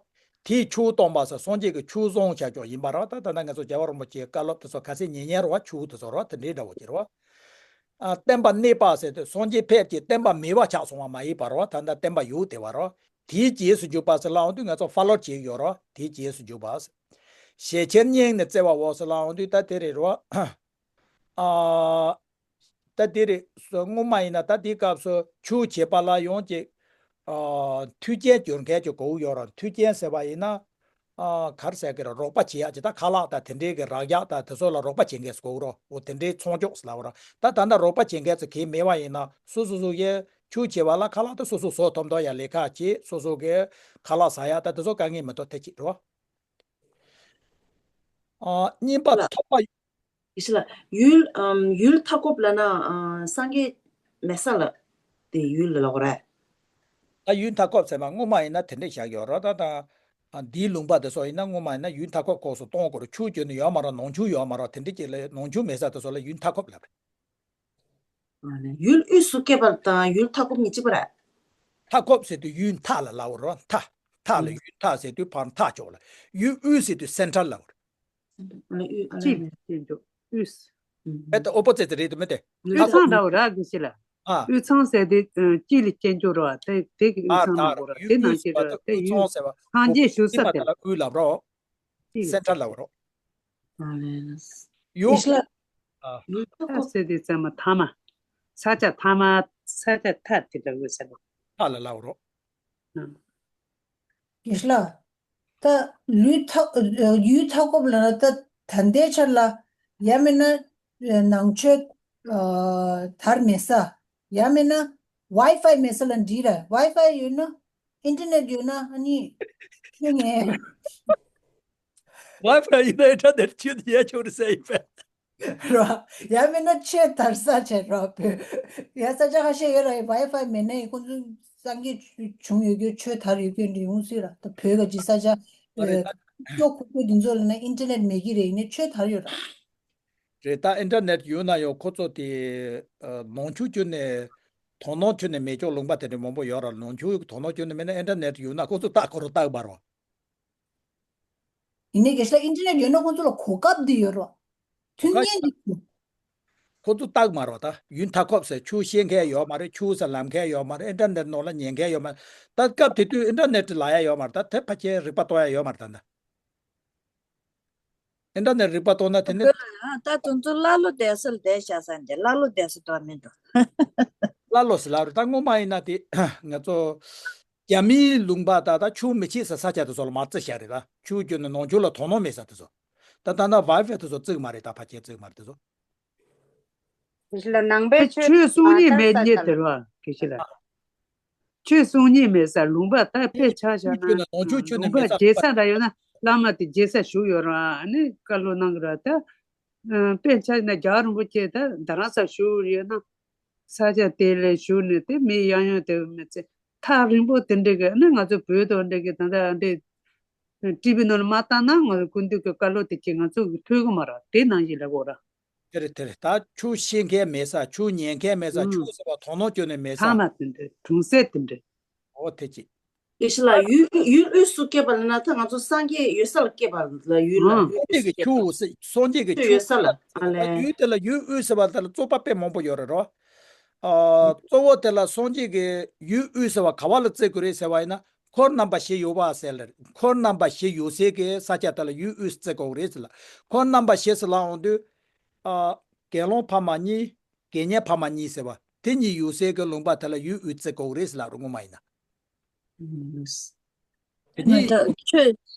དེའི་ཆུ་བཏང་པ་ཟེར་སངས་རྒྱས་ཀྱི་ཆུ་བཟང་བྱ་ཆོག་ཡིན་པ་རོ། ད་ད་ལྟ་ང་ཚོ་རྒྱལ་བ་རིན་པོ་ཆེའི་བཀའ་སློབ་དེ་ཚོ་ཁ་སེང་ཉན་ཉན་རོ། ཆུ་དེ་ཚོ་རོ་དེ་འདྲའི་འདྲ་བོ་ཅིག་རོ། ཨ་བསྟན་པ་གནས་པ་ཟེར་དུས་སངས་རྒྱས་ཕེབས་ཀྱི་བསྟན་པ་མེད་པ་ཆགས་སོང་བ་མ་ཡིན་པ་རོ། ད་ལྟ་བསྟན་པ་ཡོད་དེ་བ་རོ། དེའི་རྗེས་སུ་འཇུག་པ་ཟེར་ལ་འོང་དུས་ང་ཚོ་ཧྥ་ལོར་བྱེད་ཡོད་རོ། དེའི་རྗེས་སུ་འཇུག་པ་ཟེར། ཞལ་ཆེམས་སྙིང་ནས་བརྩེ་བའོ་ཟེར་ལ་འོང་དུས་ད་དེ་རེད་རོ། ཨ། ད་དེ་རེད། སྔོན་མ་ཡིན་ན་ད་དེའི་སྐབས་སུ་ཆོས་བྱེད་པ་ལ་ཡོང་ཅིག་ཨ་མཐུན་རྐྱེན་སྦྱོར་མཁན་ཅིག་དགོས་ཀྱི་ཡོད་རེད། མཐུན་རྐྱེན་ཟེར་བ་ཡིན་ན། ཨ་ག་རེ་ཟེར་གི་རེད། རོགས་པ་བྱེད་ཡག་ཅིག་ད་ཁ་ལག་དང་དེ་འདྲའི་གི་རག་ཡག་དང་དེ་ཚོ་ལ་རོགས་པ་བྱེད་མཁན་ཞིག་དགོས་ཀྱི་རེད། འོ་དེ་འདྲའི་ཚོང་ཅོག་ཟེར་ལབ་པ་རེད། ད་ད་ལྟ་རོགས་པ་བྱེད་མཁན་ཚོ་གང་ཡང་མེད་པ་ཡིན་ན་སོ་སོ་སོ་གི་ཆོས་བྱེད་པ་ལ་ཁ་ལག་དེ་སོ་སོ་བཟོ་ཐུབ་མདོག་ཡ་ལས་ཀ་བྱེད། སོ་སོ་གི་ཁ་ལག་ཟ་ཡག་ད་དེ་ཚོ་དཀའ་ངལ་མི་འདུག་དེ་གཅིག་རེད། ཨ་གཉིས་པ་ལ། ཐོབ་པ། ཡེ་ཤེས་ལགས། ཡུལ་ཨམ་ཡུལ་མཐའ་འཁོབ་ལབ་ན་ཨ་སངས་རྒྱས་མེད་ས་ལ་དེ་ཡུལ་ལ་ལབ་དགོས་རེད། ད་ཡུལ་མཐའ་འཁོབ་ཟེར་བ་སྔོན་མ་ཡིན་ན་དེ་འདྲས་བཞག་ཡོད་རེད། ད་ད་ཨ་འདིའི་ལུང་པ་དེ་ཚོ་ཡིན་ན་སྔོན་མ་ཡིན་ན་ཡུལ་མཐའ་འཁོབ་ཁོངས་སུ་གཏོང་དགོས་རེད། ཆུ་བརྒྱུད་ནས་ཡོད་མ་རེད། ནང་ཆུ་ཡོད་མ་རེད། དེ་འདྲས་ཅིག་ལ་ནང་ཆུ་མེད་ས་དེ་ཚོ་ལ་ཡུལ་མཐའ་འཁོབ་ལབ་རེད། ཨ་ནི་ཡུལ་དབུས་སུ་སྐྱེས་པ་དང་ཡུལ་མཐའ་འཁོབ་གཉིས་གཅིག་པ་རེད། མཐའ་འཁོབ་ཟེར་དུས་ཡུལ་མཐའ་ལ་ལབ་དགོས་རེད། མཐའ། མཐའ་ལ་ཡུལ་མཐའ་ཟེར་དུས་ཕར་མཐའ་ཕྱོགས་ལ། ཡུལ་དབུས་ཟེར་དུས་སེན་ཊར་ལབ་དགོས་རེད། ཨ་ནི་དབུས་ཨ་ནི་དཀྱིལ་ལ་སྐྱེས་འཇོག་དབུས། ཨེ་ད་ཨོ་པོ་ཛིཊ་རེད་དུ་མི་དེ། དབུས་གཙང་འདྲ་བོ་ར་གི་ཤི་ལ། ཨ། དབུས་གཙང་ཟེར་དེ་ཨ་དཀྱིལ་ལ་སྐྱེས་འཇོག་ར་དེ་དེ་གི་དབུས་ཨ་གཙང་ལ་ད་གོ་ར་དེ་ནང་བཞིན་ར་དེ་དབུས་གཙང་ཡུལ་ཟེར་བ་སངས་རྒྱས་བཞུགས་ས་དེ་ལ་དབུས་ལབ་རོ། དཀྱིལ་སེན་ཊར་ལབ་རོ། ཨ་ལས། ཡོ། ཨ། ཡུལ་མཐའ་ཟེར་དེ་ཚང་མ་མཐའ་མ། ས་ཆ་མཐའ་མ། ས་ཆ་མཐའ་དེ་ལ་དབུས་ཟེར་རོ། མཐའ་ལ་ལབ་རོ། ཨ། ཡེ་ཤེས་ལགས། ད་ལུས་མཐའ་ཡུལ་མཐའ་འཁོབ་ལ་ན་ད་ད་ལྟའི་ཆར་ལ་ཡང་མིན་ན་ནང་ཆོས་དར་མེད་ས། ཡང་མིན་ན་ཝའི་ཕའི་མེད་ས་ལ་འགྲིག་རེད། ཝའི་ཕའི་ཡོད་ན་ཨིན་ཊར་ནེཊ་ཡོད་ན་ཨ་ནི་ཁྱོད་ངས། ཝའི་ཕའི་ཡིན་ན་ཨིན་ཊར་ནེཊ་ཁྱོད་ཡལ་ཆོག་རེད་ཟེར་ཡིན་པས། རོ། ཡང་མིན་ན་ཆོས་དར་ས་བྱས་རོ་བོད། ཡང་ས་ཆ་ཁ་ཤས་ཡོད་ར་ཝའི་ཕའི་མེད་ན་ཡིན་ཁོང་ཚོ་སངས་རྒྱས་བྱུང་ཡོད་རྒྱུ་ཆོས་དར་ཡོད་རྒྱུ་འདྲ་ཡོང་སྲིད་ར། ད་བོད་ག་ཅི་ས་ཆ་ཨ་རེད་ད། ཀྱོག་ཁུག་ཀྱོག་འདི་ཚོ་ལ་ན་ཨིན་ཊར་ནེཊ་མེད་ཀྱི་རེད། ཡིན་ནའི་ཆོས་དར་ཡོད་ར། རེད་ད། ཨིན་ཊར་ནེཊ་ཡོད་ན་ཡང་ཁོ་ཚོ་དེ་ནང་ཆོས་ཁྱོན་ནས་དོ་སྣང་ཁྱོན་ནས་མེད་ཅོག་ལུང་པ་དེ་འདྲ་མང་པོ་ཡོད་ར། ནང་ཆོས་དོ་སྣང་ཁྱོན་ནས་མེད་ན་ཨིན་ཊར་ནེཊ་ཡོད་ན་ཁོ་ཚོ་ལྟ་ཁོ་རང་ལྟ་གི་མ་རོ། ཡིན་ནའི་དགེ་བཤེས་ལགས་ཨིན་ཊར་ནེཊ་ཡོད་ན་ཁོང་ཚོ་ལ་གོ་སྐབས་འདི་ཡོད་རོ། མཐུན་རྐྱེན་འདི་ཡོད། ཁོ་ཚོ་ལྟ་གི་མ་རོ། ད་ཡུལ་མཐའ་འཁོབ་ཟེར་ཆོས་ཤེས་མཁན་ཡོད་མ་རེད། ཆོས་ཟེར་ལབ་མཁན་ཡོད་མ་རེད། ཨིན་ཊར་ནེཊ་ནང་ལ་ཉན་མཁན་ཡོད་མ་རེད། ད་སྐབས་དེ་དུས་ཨིན་ཊར་ནེཊ་ལབ་ཡ་ཡོད་མ་རེད། ད་དེ་ཕལ་ཆེར་རིག་པ་གཏོང་ཡ་ཡོད་མ་རེད། ད་ད། ཨིན་ཊར་ནེཊ་རིག་པ་གཏོང་ན་དེ་ནི། ད་དུང་ཚོ་ཀླ་ཀློ་བསྡད་ས་ལ་བསྡད་བཞག་ས་འདི་ཀླ་ཀློ་བསྡད་ས་འགྲོ་མི་འགྲོ། ཀླ་ཀློ་ཟེར་ལབ་རེད། ད་སྔོན་མ་ཡིན་ན་དེ་ང་ཚོ་རྒྱ་མིའི་ལུང་པ་ད་ད་ཆོས་མི་བྱེད་ས་ས་ཆ་དེ་ཚོ་ལ་མར་བརྩི་བཞག་རེད། ད་ཆོས་བརྒྱུད་ནས་ནང་ཆོས་ལ་དོ་སྣང་མེད་ས་དེ་ཚོ། ད་ད་ན་ཝའི་ཕའི་དེ་ཚོ་བརྩི་གི་མ་རེད། ད་ཕལ་ཆེར་བརྩི་གི་མ་རེད་དེ་ཚོ། ལ་ནང་པའི་ཆོས་ཆོས་གསུང་ཉན་མེད་ཉེ་དེ་རོ་དགེ་བཤེས་ལགས། ཆོས་གསུང་ཉན་མེད་ས་ལུང་པ་ད་ཕལ་ཆེར་བཞག་ན་ཆོས་བརྒྱུད་ནས་ནང་ཆོས་ཁྱོན་ནས་ལུང་པ་མེད་ས་རྒྱལ་ས་འདྲ་ཡོད་ན་ བླ་མ་དེ་རྒྱལ་ས་བཞུགས་ཡོད་ར། ཨ་ནི་བཀའ་སློབ་གནང་གི་ར། ད་དཔེ་ཆ་ཡིན་ན་རྒྱལ་བ་རིན་པོ་ཆེ་ད་རྡ་རམ་ས་ལ་བཞུགས་ཡོད་ན། ས་ཆ་དེ་ལ་བཞུགས་ནས་དེ་མི་གཡས་གཡོན་དེ་མི་ཚེ་ཐག་རིང་པོ་དེ་འདྲ་གི། ཨ་ནི་ང་ཚོ་བོད་དུ་འདྲ་གི་ད་ལྟ་འདྲ་ཊི་ཝི་ནང་ལ་མ་བཏང་ན་ང་ཚོ་སྐུ་མདུན་གྱི་བཀའ་སློབ་དེ་ཅིག་ང་ཚོ་གི་ཐོས་གི་མ་རེད། དེ་ནང་བཞིན་ལབ་དགོས་ར། དེ་རེད་དེ་རེད། ད་ཆོས་ཤེས་མཁན་མེད་ས། ཆོས་ཉན་མཁན་མེད་ས། ཨང་། ཆོས་ཟེར་བ་དོ་སྣང་བྱུང་ནས་མེད་ས། ཚང་མ་དེ་འདྲ་གྲོང་གསེབ་དེ་འདྲ། འོ་དེ་ཅི། དེ་ཞིག་ལ་ཡུལ་ཡུལ་དབུས་སུ་སྐྱེས་པ་ལབ་ན་ད་ང་ཚོ་སངས་རྒྱས་ཡོད་ས་ལ་སྐྱེས་པ་ལ་ཡུལ་ལ། ཨང་། ཡུལ་སངས་རྒྱས་ཀྱི་ཆོས་ཟེར། སངས་རྒྱས་ཀྱི་ཆོས་ཡོད་ས་ལ། ཨ་ལས། ཡུལ་དེ་ལ་ཡུལ་དབུས་ཟེར་བ་དེ་ལ་རྩོད་པ་དཔེ་མང་པོ་ཡོད་རེད་རོ། ཨ། གཙོ་བོ་དེ་ལ་སངས་རྒྱས་ཀྱི་ཡུལ་དབུས་ཟེར་བ་ག་བ་ལ་བརྩི་དགོས་རེད་ཟེར་བ་ཡིན་ན། འཁོར་རྣམ་པ་བཞི་ཡོད་པ་ཟེར་ལ། འཁོར་རྣམ་པ་བཞི་ཡོད་སའི་གི་ས་ཆ་དེ་ལ་ཡུལ་དབུས་བརྩི་དགོས་རེད་ཟེར་ལ། འཁོར་རྣམ་པ་བཞི་ཟེར་ལབ་ཡོང་དུས། ཨ། དགེ་སློང་ཕ་མ་གཉིས། དགེ་བསྙེན་ཕ་མ་གཉིས་ཟེར་བ་དེ་གཉིས་ཡོད་སའི་གི་ལུང་པ་དེ་ལ་ཡུལ་དབུས་བརྩི་དགོས་རེད་ཟེར་ལབ་རེད། ངོ་མ་ཡིན་ན། དེ་ང་གཉིས། ད་ཆོས་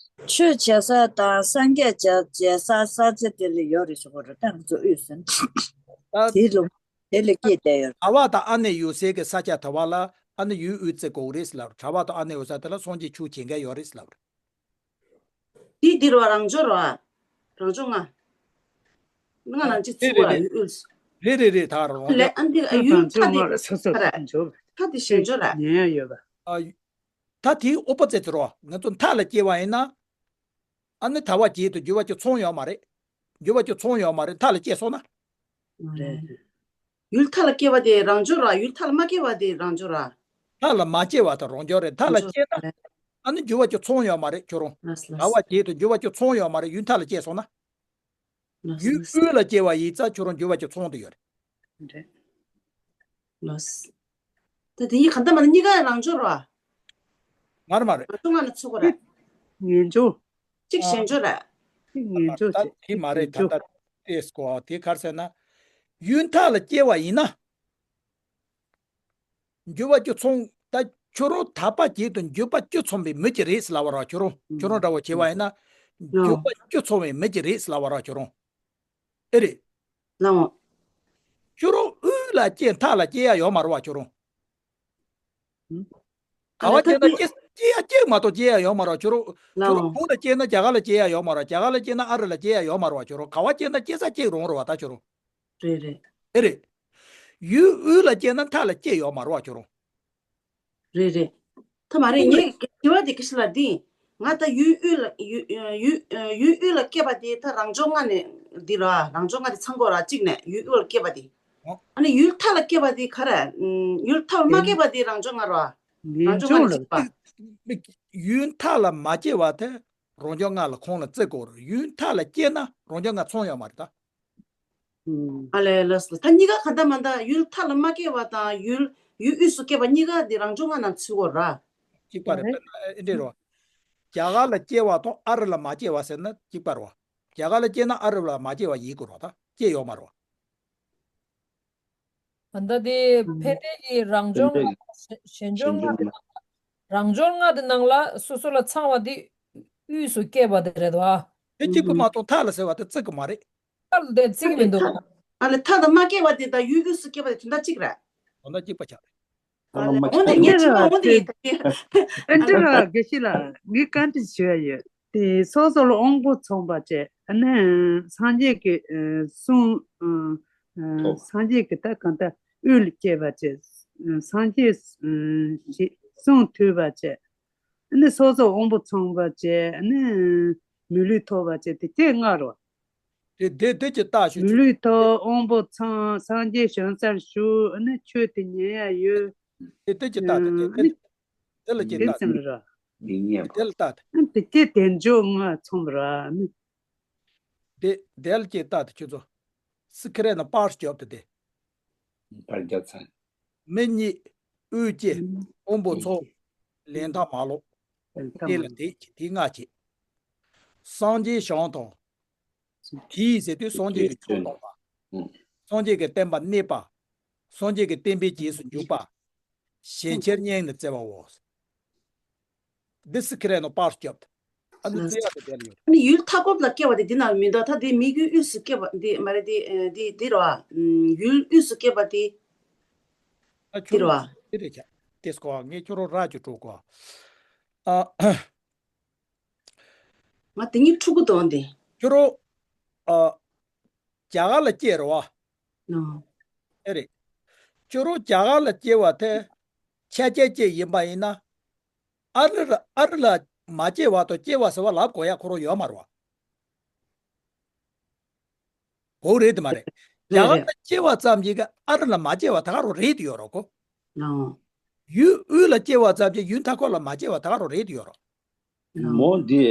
ཆོས་བྱེད་ས་དང་སངས་རྒྱས་བྱ་བྱེད་ས་ས་ཆ་དེ་ལ་ཡོད་རེད་ཞུ་དགོས་རེད། ད་ང་ཚོ་དབུས་སུ་ད་དེ་ལུང་དེ་ལ་སྐྱེས་བསྡད་ཡོད་རེད། གྲྭ་པ་དང་ཨ་ནེ་ཡོད་སའི་གི་ས་ཆ་དེ་བ་ལ་ཨ་ནི་ཡུལ་དབུས་བརྩི་དགོས་རེད་ཟེར་ལབ་རེད། གྲྭ་པ་དང་ཨ་ནེ་ཡོད་ས་དེ་ལ་སངས་རྒྱས་ཆོས་བྱེད་མཁན་ཡོད་རེད་ཟེར་ལབ་རེད། དེ་འདིར་བ་རང་འབྱོར་བ། རང་འབྱོར་ལྔ། ལྔ་ནང་གཅིག་རེད་ཚུགས་པ་རེད་ཡུལ་དབུས། རེད་རེད་རེད། ད་རང་ལས་འབྱོར། ཨ་འདི་ཡུལ་མཐའ་དེ་སོ་སོ་རེད། འབྱོར། མཐའ་དེ་ཞེན་འབྱོར་རེད། ཉན་ཡ་ཡོད་པ། ཨ། ད་དེའི་ཨོ་པོ་ཛིཊ་རོ། ང་ཚོ་མཐའ་ལ་སྐྱེ་བ་ཡིན་ན། ཨ་ནི་དལ་བ་བརྒྱད་དང་འགྱུར་བ་བཅུ་ཚང་ཡོད་མ་རེད། འགྱུར་བ་བཅུ་ཚང་ཡོད་མ་རེད། མཐའ་ལ་སྐྱེས་སོང་ན། རེད། ཡུལ་མཐའ་ལ་སྐྱེ་བ་དེ་རང་འབྱོར་ར། ཡུལ་མཐའ་ལ་མ་སྐྱེ་བ་དེ་རང་འབྱོར་ར། མཐའ་ལ་མ་སྐྱེ་བ་དེ་རང་འབྱོར་རེད། མཐའ་ལ་སྐྱེས་ན། རེད། ཨ་ནི་འགྱུར་བ་བཅུ་ཚང་ཡོད་མ་རེད་ཁྱོད་རང་། ལགས་ལགས། དལ་བ་བརྒྱད་དང་འགྱུར་བ་བཅུ་ཚང་ཡོད་མ་རེད། ཡུལ་མཐའ་ལ་སྐྱེས་སོང་ན། ལགས་ཡུལ་ལགས། དབུས་ལ་སྐྱེ་བ་ཡིན་ཙང་ཁྱོད་རང་འགྱུར་བ་བཅུ་ཚང་དུ་ཡོད་རེད། རེད། ལགས། ད་དེ་གཉིས་གང་ལྟར་མ་ནི་གཉིས་ཀ་རང་འབྱོར་བ། མ་རེད་མ་རེད། རང་འབྱོར་ལྔ་ནི་ཚུགས་པ་རེད། ངེས་འབྱུང་། གཅིག་ཞེན་འབྱོར་རེད། གཅིག་ངེས་འབྱུང་། ད་གཅིག་དེ་མ་རེད། ད་ལྟ་དེ་སྐོར་དེ་ག་རེ་ཟེར་ན། ཡུལ་མཐའ་ལ་སྐྱེ་བ་ཡིན་ན། འགྱུར་བ་བཅུ་ཚང་། ད་ཁྱོད་རང་དལ་བ་བརྒྱད་དང་འགྱུར་བ་བཅུ་ཚང་བའི་མི་ཅིག་རེད་ཟེར་ལབ་པ་ར་ཁྱོད་རང་། ཁྱོད་རང་འདྲ་བོ་བྱས་པ་ཡིན་ན། ལགས། འགྱུར་བ་བཅུ་ཚང་བའི་མི་ཅིག་རེད་ཟེར་ལབ་པ་ར་ཁྱོད་རང་། ཨེ་རེད། ལགས་འོང་། ཁྱོད་རང་དབུས་ལ་སྐྱེས་མཐའ་ལ་སྐྱེ་ཡ་ཡོད་མ་རེད་བ་ཁྱོད་རང་། ཧུམ། ག་བ་སྐྱེས་ན་སྐྱེ་སྐྱེ་ཡ་སྐྱེ་མ་གཏོགས་སྐྱེ་ཡ་ཡོད་མ་རེད་ཁྱོད་རང་། ལགས་ཁྱོད་རང་འོང་། བོད་ལ་སྐྱེས་ན་རྒྱ་གར་ལ་སྐྱེ་ཡ་ཡོད་མ་རེད། རྒྱ་གར་ལ་སྐྱེས་ན་ཨ་རི་ལ་སྐྱེ་ཡ་ཡོད་མ་རེད་བ་ཁྱོད་རང་། ག་བ་སྐྱེས་ན་སྐྱེ་ས་གཅིག་རང་རེད་བ་ད་ཁྱོད་རང་། རེད་རེད། ཨེ་རེད། ཡུལ་དབུས་ལ་སྐྱེས་ན་མཐའ་ལ་སྐྱེ་ཡོད་མ་རེད་བ་ཁྱོད་རང་། རེད་རེད། ད་མ་རེད། ངས་དྲི་བ་དེ་སྐད་ཆ་ལ་འདི། ང་ད་ཡུལ་དབུས་ལ་ཡུལ་ཡུལ་ཡུལ་དབུས་ལ་སྐྱེས་པ་དེ་ད་རང་འབྱོར་ལྔ་ནས་འདི་ར། རང་འབྱོར་ལྔ་དེ་ཚང་དགོས་ར། གཅིག་ནས་ཡུལ་དབུས་ལ་སྐྱེས་པ་དེ། ཨ་ནི་ཡུལ་མཐའ་ལ་སྐྱེས་པ་དེ་ག་རེ། ཡུལ་མཐའ་ལ་མ་སྐྱེས་པ་དེ་རང་འབྱོར་ལྔ་ར། རང་འབྱོར་ལྔ་ནས་གཅིག་པ། ཡུལ་མཐའ་ལ་མ་སྐྱེས་པ་དེ་རང་འབྱོར་ལྔ་ལ་ཁོང་ལ་བརྩི་དགོས་རེད། ཡུལ་མཐའ་ལ་སྐྱེས་ན་རང་འབྱོར་ལྔ་ཚང་ཡོད་མ་རེད་ད། ཨ་ལས་ལགས་སོ། ད་གཉིས་ཀ་ག་འདྲ་མ་འདྲ། ཡུལ་མཐའ་ལ་མ་སྐྱེས་པ་དང་ཡུལ་ཡུལ་དབུས་སུ་སྐྱེས་པ་གཉིས་ཀ་འདི་རང་འབྱོར་ལྔ་ནང་ཚུད་དགོས་ར། གཅིག་པ་རེད། རེད། དཔེར་ན་ཨེ་འདྲ་རེད་བ། རྒྱ་གར་ལ་སྐྱེས་པ་དང་ཨ་རི་ལ་མ་སྐྱེས་པ་ཟེར་ན་གཅིག་པ་རེད་བ། རྒྱ་གར་ལ་སྐྱེས་ན་ཨ་རི་ལ་མ་སྐྱེས་པ་ཡིན་དགོས་རེད་བ། ད་སྐྱེས་ཡོད་མ་རེད་བ། ད་ལྟ་དེ་ཕན་བདེ་གི་རང་འབྱོར་ལྔ་ཞེ་ཞེ་འབྱོར་ལྔ་དེ་ནང་ལ་རང་འབྱོར་ལྔ་དེ་ནང་ལ་སོ་སོ་ལ་ཚང་བ་དེ་དབུས་སུ་སྐྱེས་པ་དེ་རེད་བ། དེ་གཅིག་པུ་མ་གཏོགས་མཐའ་ལ་ཟེར་བ་དེ་བརྩི་གི་མ་རེད། མཐའ་ལ་དེ་བརྩི་གི་མི་འདུག་ཨ་ལས་མཐའ་དང་མ་སྐྱེས་པ་དེ་དང་ཡུལ་དབུས་སུ་སྐྱེས་པ་དེ་དོན་དག་གཅིག་རེད། དོན་དག་གཅིག་པ་ཆགས་རེད། ཨ་ལས་འོ་དེ་ངས་དྲི་བ་འོ་དེ་ཡིན་ད་དེ། ཨ་འདྲ་ར་དགེ་བཤེས་ལགས་ངས་བཀའ་འདྲི་ཞུ་ཡ་ཡོད། དེ་སོ་སོ་ལ་དབང་པོ་ཚང་བ་བྱས། ཨ་ནི་སངས་རྒྱས་ཀྱི་ཨ་གསུང་ཨ་ཨ་སངས་རྒྱས་ཀྱི་ད་གང་ལྟར་དབུས་ལ་སྐྱེས་པ་བྱས། སངས་རྒྱས་ཨ་ཞེས་གསུང་ཐོས་པ་བྱས། ཨ་ནི་སོ་སོ་དབང་པོ་ཚང་བ་བྱས། ཨ་ནི་མི་ལུས་ཐོབ་པ་བྱས། དེ་སྐྱེས་ལྔ་རོ། དེ་དེ་དེ་ཅི་ལྟ་ཞུ། མི་ལུས་ཐོབ། དབང་པོ་ཚང་། སངས་རྒྱས་བྱང་སར་བཞུགས། ཨ་ནི་ཆོས་དེ་ཉན་ཡ་ཡོད། དེ་དེ་ཅི་ལྟ་དེ་དེ་དེ་དེ་ལ་ཅི་ལྟ་དེ་དེ་ལ་ལྟ་དེ། ཨ་དེ་སྐྱེས་དལ་འབྱོར་ལྔ་ཚང་བ་ར་ནི། དེ་དེ་ལ་ཅི་ལྟ་དེ་ཁྱོད་ཚོ་སི་ཁི་རེ་ན་པར་སྐྱོབ་དེ་དེ། པར་རྒྱབ་ཚར། མི་གཉིད། དབུགས་སྐྱེ། དབང་པོ་ཚོགས། ལེན་ཐབས་མ་ལོག་དེ་ལ་དེ་དེ་ལྔ་བྱེད། སངས་རྒྱས་བྱང་དང་། དེའི་ཟེར་དུས་སངས་རྒྱས་ཀྱི་ཆོས་དང་པ། སངས་རྒྱས་ཀྱི་བསྟན་པ་གནས་པ། སངས་རྒྱས་ཀྱི་བསྟན་པའི་རྗེས་སུ་འཇུག་པ། ཞན་ཁྱེར་གཉེན་ལ་བརྩེ་བའོ། འདི་སི་ཁི་རེ་ནོ་པར་སྐྱོབ། ཨ་ནི་བརྩེ་ཡག་ཏུ་དེ་ལ་ཡོད། ཨ་ནི་ཡུལ་མཐའ་འཁོབ་ལ་སྐྱེ་བ་དེ་འདི་ན་མི་འདུག་ད་དེ་མི་ཡུལ་དབུས་སུ་སྐྱེ་བ་འདི་མ་རེད། དེ་དེ་དེ་རེད་བ། ཡུལ་དབུས་སུ་སྐྱེ་བ་དེ་ཨ་ཁྱོད་རང་དེ་རེད་བ། དེ་རེད་ཀྱ། དེ་སྐོར་ངས་ཁྱོད་རང་ར་ཅིག་སྤྲོད་གོ། ཨ། ང་དེ་གཉིས་འཁྲུག་གི་འདུག་འདི། ཁྱོད་རང་། ཨ། རྒྱ་གར་ལ་སྐྱེས་རེད་བ། ཨ། ཨེ་རེད། ཁྱོད་རང་རྒྱ་གར་ལ་སྐྱེས་པ་དེ། ཆ་རྐྱེན་ཅིག་ཡིན་པ་ཡིན་ན། ཨ་རི་ལ་ཨ་རི་ལ་མ་སྐྱེས་པ་དང་སྐྱེས་པ་ཟེར་བ་ལབ་དགོས་ཡ་ཁོ་རང་ཡོད་མ་རེད་བ། གོ་རེད་དེ་མ་རེད། རྒྱ་གར་ལ་སྐྱེས་པ་ཙམ་གྱིས་ཨ་རི་ལ་མ་སྐྱེས་པ་ད་ག་རང་རེད་དུ་ཡོད་རོགས་གོ། ཡུལ་དབུས་ལ་སྐྱེས་པ་ཙམ་གྱིས་ཡུལ་མཐའ་འཁོབ་ལ་མ་སྐྱེས་པ་ད་ག་རང་རེད་དུ་ཡོད་རོགས། མོ་འདི་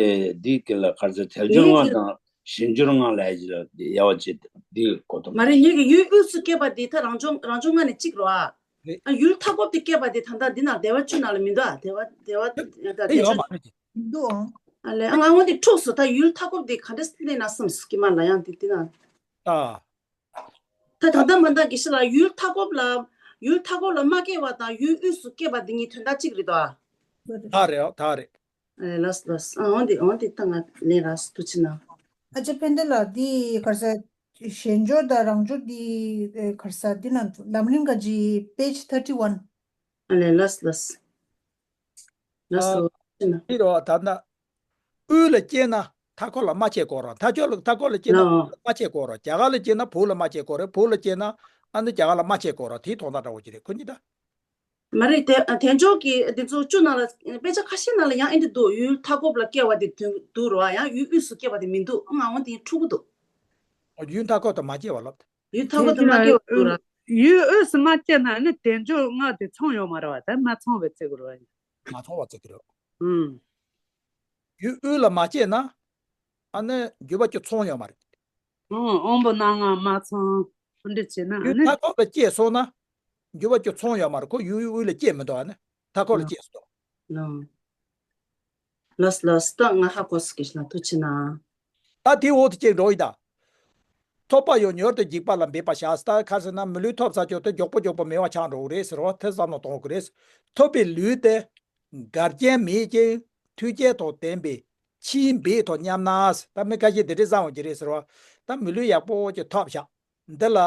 འདི་གི་ལ་གར་ཚེ་དལ་འབྱོར་ལྔ་དང་ཞིང་འབྱོར་ལྔ་ལ་ཡ་ཅི་ལ་ཡ་བ་ཅི་འདི་གོ་དོ། མ་རེད། ངེད་ཀྱི་ཡུལ་དབུས་སུ་སྐྱེས་པ་འདི་ད་རང་བྱུང་རང་བྱུང་ལྔ་ནས་གཅིག་རོ་ཨ། རེད། ཨ་ཡུལ་མཐའ་འཁོབ་དེ་སྐྱེས་པ་འདི་ད་ལྟ་འདི་ན་སྡེ་བ་བཅུ་ནང་ལ་མི་འདུག་ཨ། སྡེ་བ་སྡེ་བ་དེ་ཡོད་མ་རེད། འདུག་ཨང་། ཨ་ལས་ཨ་ང་འོ་འདི་འཁྲུགས་སོ། ད་ཡུལ་མཐའ་འཁོབ་འདི་ག་འདྲ་སེ་ན་བསམ་སོ་སྐྱེས་མ་ལ་ཡང་འདི་འདི་ན། ཨ། ད་ད་ལྟ་མ་ད་དགེ་བཤེས་ལགས་ཡུལ་མཐའ་འཁོབ་ལ་ཡུལ་མཐའ་འཁོབ་ལ་མ་སྐྱེས་པ་དང་ཡུལ་དབུས་སུ་སྐྱེས་པ་འདི་གཉིས་དོན་དག་གཅིག་རེད་དོ། ད་རེད་ད་རེད། ཨ་ལས་ལས་ཨ་འོ་འདི་འོ་འདི་ད་ང་ལེན་རག་སོ་ཐུགས་རྗེ་གནང་། ཨ་ཅེ་ཕན་བདེ་ལགས་འདི་གར་ས་ཞེན་སྦྱོར་དང་རང་སྦྱོར་འདི་གར་ས་འདི་ན་ལམ་རིམ་ག་ཅི་page thirty one། ཨ་ལས་ལས་ལས། ལགས་སོ། ཨ། ཕྱིན་ན། ཕྱིར་རོ་ད་ལྟ། དབུས་ལ་སྐྱེས་ན་མཐའ་འཁོར་ལ་མ་སྐྱེས་དགོས་རོགས། མཐའ་འཁོར་ལ་མཐའ་འཁོར་ལ་སྐྱེས་ན། ལགས། དབུས་ལ་མ་སྐྱེས་དགོས་རོགས། རྒྱ་གར་ལ་སྐྱེས་ན་བོད་ལ་མ་སྐྱེས་དགོས་རེད། བོད་ལ་སྐྱེས་ན་ཨ་ནི་རྒྱ་གར་ལ་མ་སྐྱེས་དགོས་རོགས། དེའི་དོན་དག་འདྲ་བོ་ཅིག་རེད་ཁོ་གཉིས་ད། མ་རེད་དེ་དལ་འབྱོར་གྱི་འདི་ཚོ་བཅུ་ནང་ལ་དཔེ་ཆ་ཁ་ཤས་ནང་ལ་ཡང་ཨེ་འདི་འདུག་ཡུལ་མཐའ་འཁོབ་ལ་སྐྱེ་བ་འདི་འདུག་རོ་ཡང་ཡུལ་དབུས་སུ་སྐྱེ་བ་འདི་མི་འདུག་ང་འོ་དེ་འཁྲུག་གི་འདུག་ཡུལ་མཐའ་འཁོབ་ཏུ་མ་སྐྱེ་བ་ལབ། ཡུལ་མཐའ་འཁོབ་ཏུ་མ་སྐྱེ་བ་འདུག་ར། ཡུལ་དབུས་སུ་མ་སྐྱེས་ན་ནི་དལ་འབྱོར་ལྔ་དེ་ཚང་ཡོད་མ་རེད་བ། ད་མ་ཚང་བའི་རྩིས་དགོས་རེད་བ། མ་ཚང་བ་རྩིས་དགོས་རེད། ཨུམ། ཡུལ་དབུས་ལ་མ་སྐྱེས་ན། ཨ་ནི་འགྱུར་བ་བཅུ་ཚང་ཡོད་མ་རེད། ཨོ་དབང་པོ་སྣ་ལྔ་མ་ཚང་། འདི་བྱས་ན་ཡུལ་ནི་མཐའ་འཁོབ་ལ་སྐྱེས་སོང་ན། འགྱུར་བ་བཅུ་ཚང་ཡོད་མ་རེད། ཁོ་ཡུལ་དབུས་ལ་སྐྱེས་མི་འདུག་ཨ་ནི་མཐའ་འཁོབ་ལ་སྐྱེས་སོང་། ལོས་ལོས་ད་ང་ཧ་གོ་སོང་གི་ཤི་ན་ཐུགས་ཆེ་ན། ད་དེའི་འོག་ཏུ་སྐྱེས་འགྲོ་ཡི་ད། ཐོབ་པ་ཡང་མྱུར་དུ་འཇིག་པ་ལ་འབད་པར་བྱ། ད་ག་ཟེར་ན་མི་ལུས་ཐོབ་ཚར་ཀྱང་དེ་མགྱོགས་པོ་མགྱོགས་པོ་མེད་པ་ཆགས་འགྲོ་གི་རེད་ཟེར་བ་དེ་བསམ་བློ་གཏོང་དགོས་རེད། ཐོབ་པའི་ལུས་དེ། འགལ་རྐྱེན་མེད་ཅིང་མཐུན་རྐྱེན་དང་ལྡན་པའི་ཕྱིའི་འབད་དང་མཉམ་ན། ད་མི་ཁ་ཤས་དེ་འདྲའི་བསམ་བ་ཅིག་རེད་ཟེར་བ། ད་མི་ལུས་ཡག་པོ་ཅིག་ཐོབ་བཞག་འདི་ལ།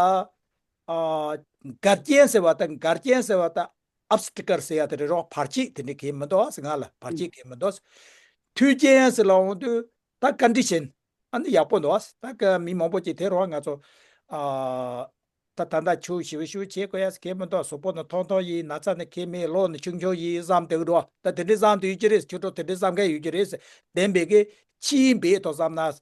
ཨ། འགལ་རྐྱེན་ཟེར་བ་དང་འགལ་རྐྱེན་ཟེར་བ་དང་ཨབ་སི་ཊི་ཀལ་ཟེར་ཡ་དེ་རེད་རོགས། བར་ཆད་དེ་འདྲ་གང་ཡང་མི་འདུག་ཟེར། ང་ལ་བར་ཆད་གང་ཡང་མི་འདུག་མཐུན་རྐྱེན་ཟེར་ལབ་འོང་དུས་ད་ཀོན་ཌི་ཤན་ཨ་ནི་ཡག་པོ་འདུག་ད་ཀ་མི་མང་པོ་ཅིག་དེ་རོགས་ང་ཚོ། ཨ། ད་ད་ལྟ་ཆུ་ཞི་བ་ཞུ་བྱེད་དགོས་ཡ་གང་ཡང་མི་འདུག་གཟུགས་པོ་ནི་ཐང་ཐང་ཡིན། ན་ཚ་ནི་གང་ཡང་མེད། ལོ་ནི་ཆུང་ཆུང་ཡིན་བསམ་དེ་འདྲ་ད་དེ་འདྲ་བསམ་དེ་ཡོད་ཀྱི་རེད། ཁྱོད་ཚོ་དེ་འདྲ་བསམ་མཁན་ཡོད་ཀྱི་རེད། བདེན་པའི་གི་ཕྱིའི་འབད་དང་བསམ་ན།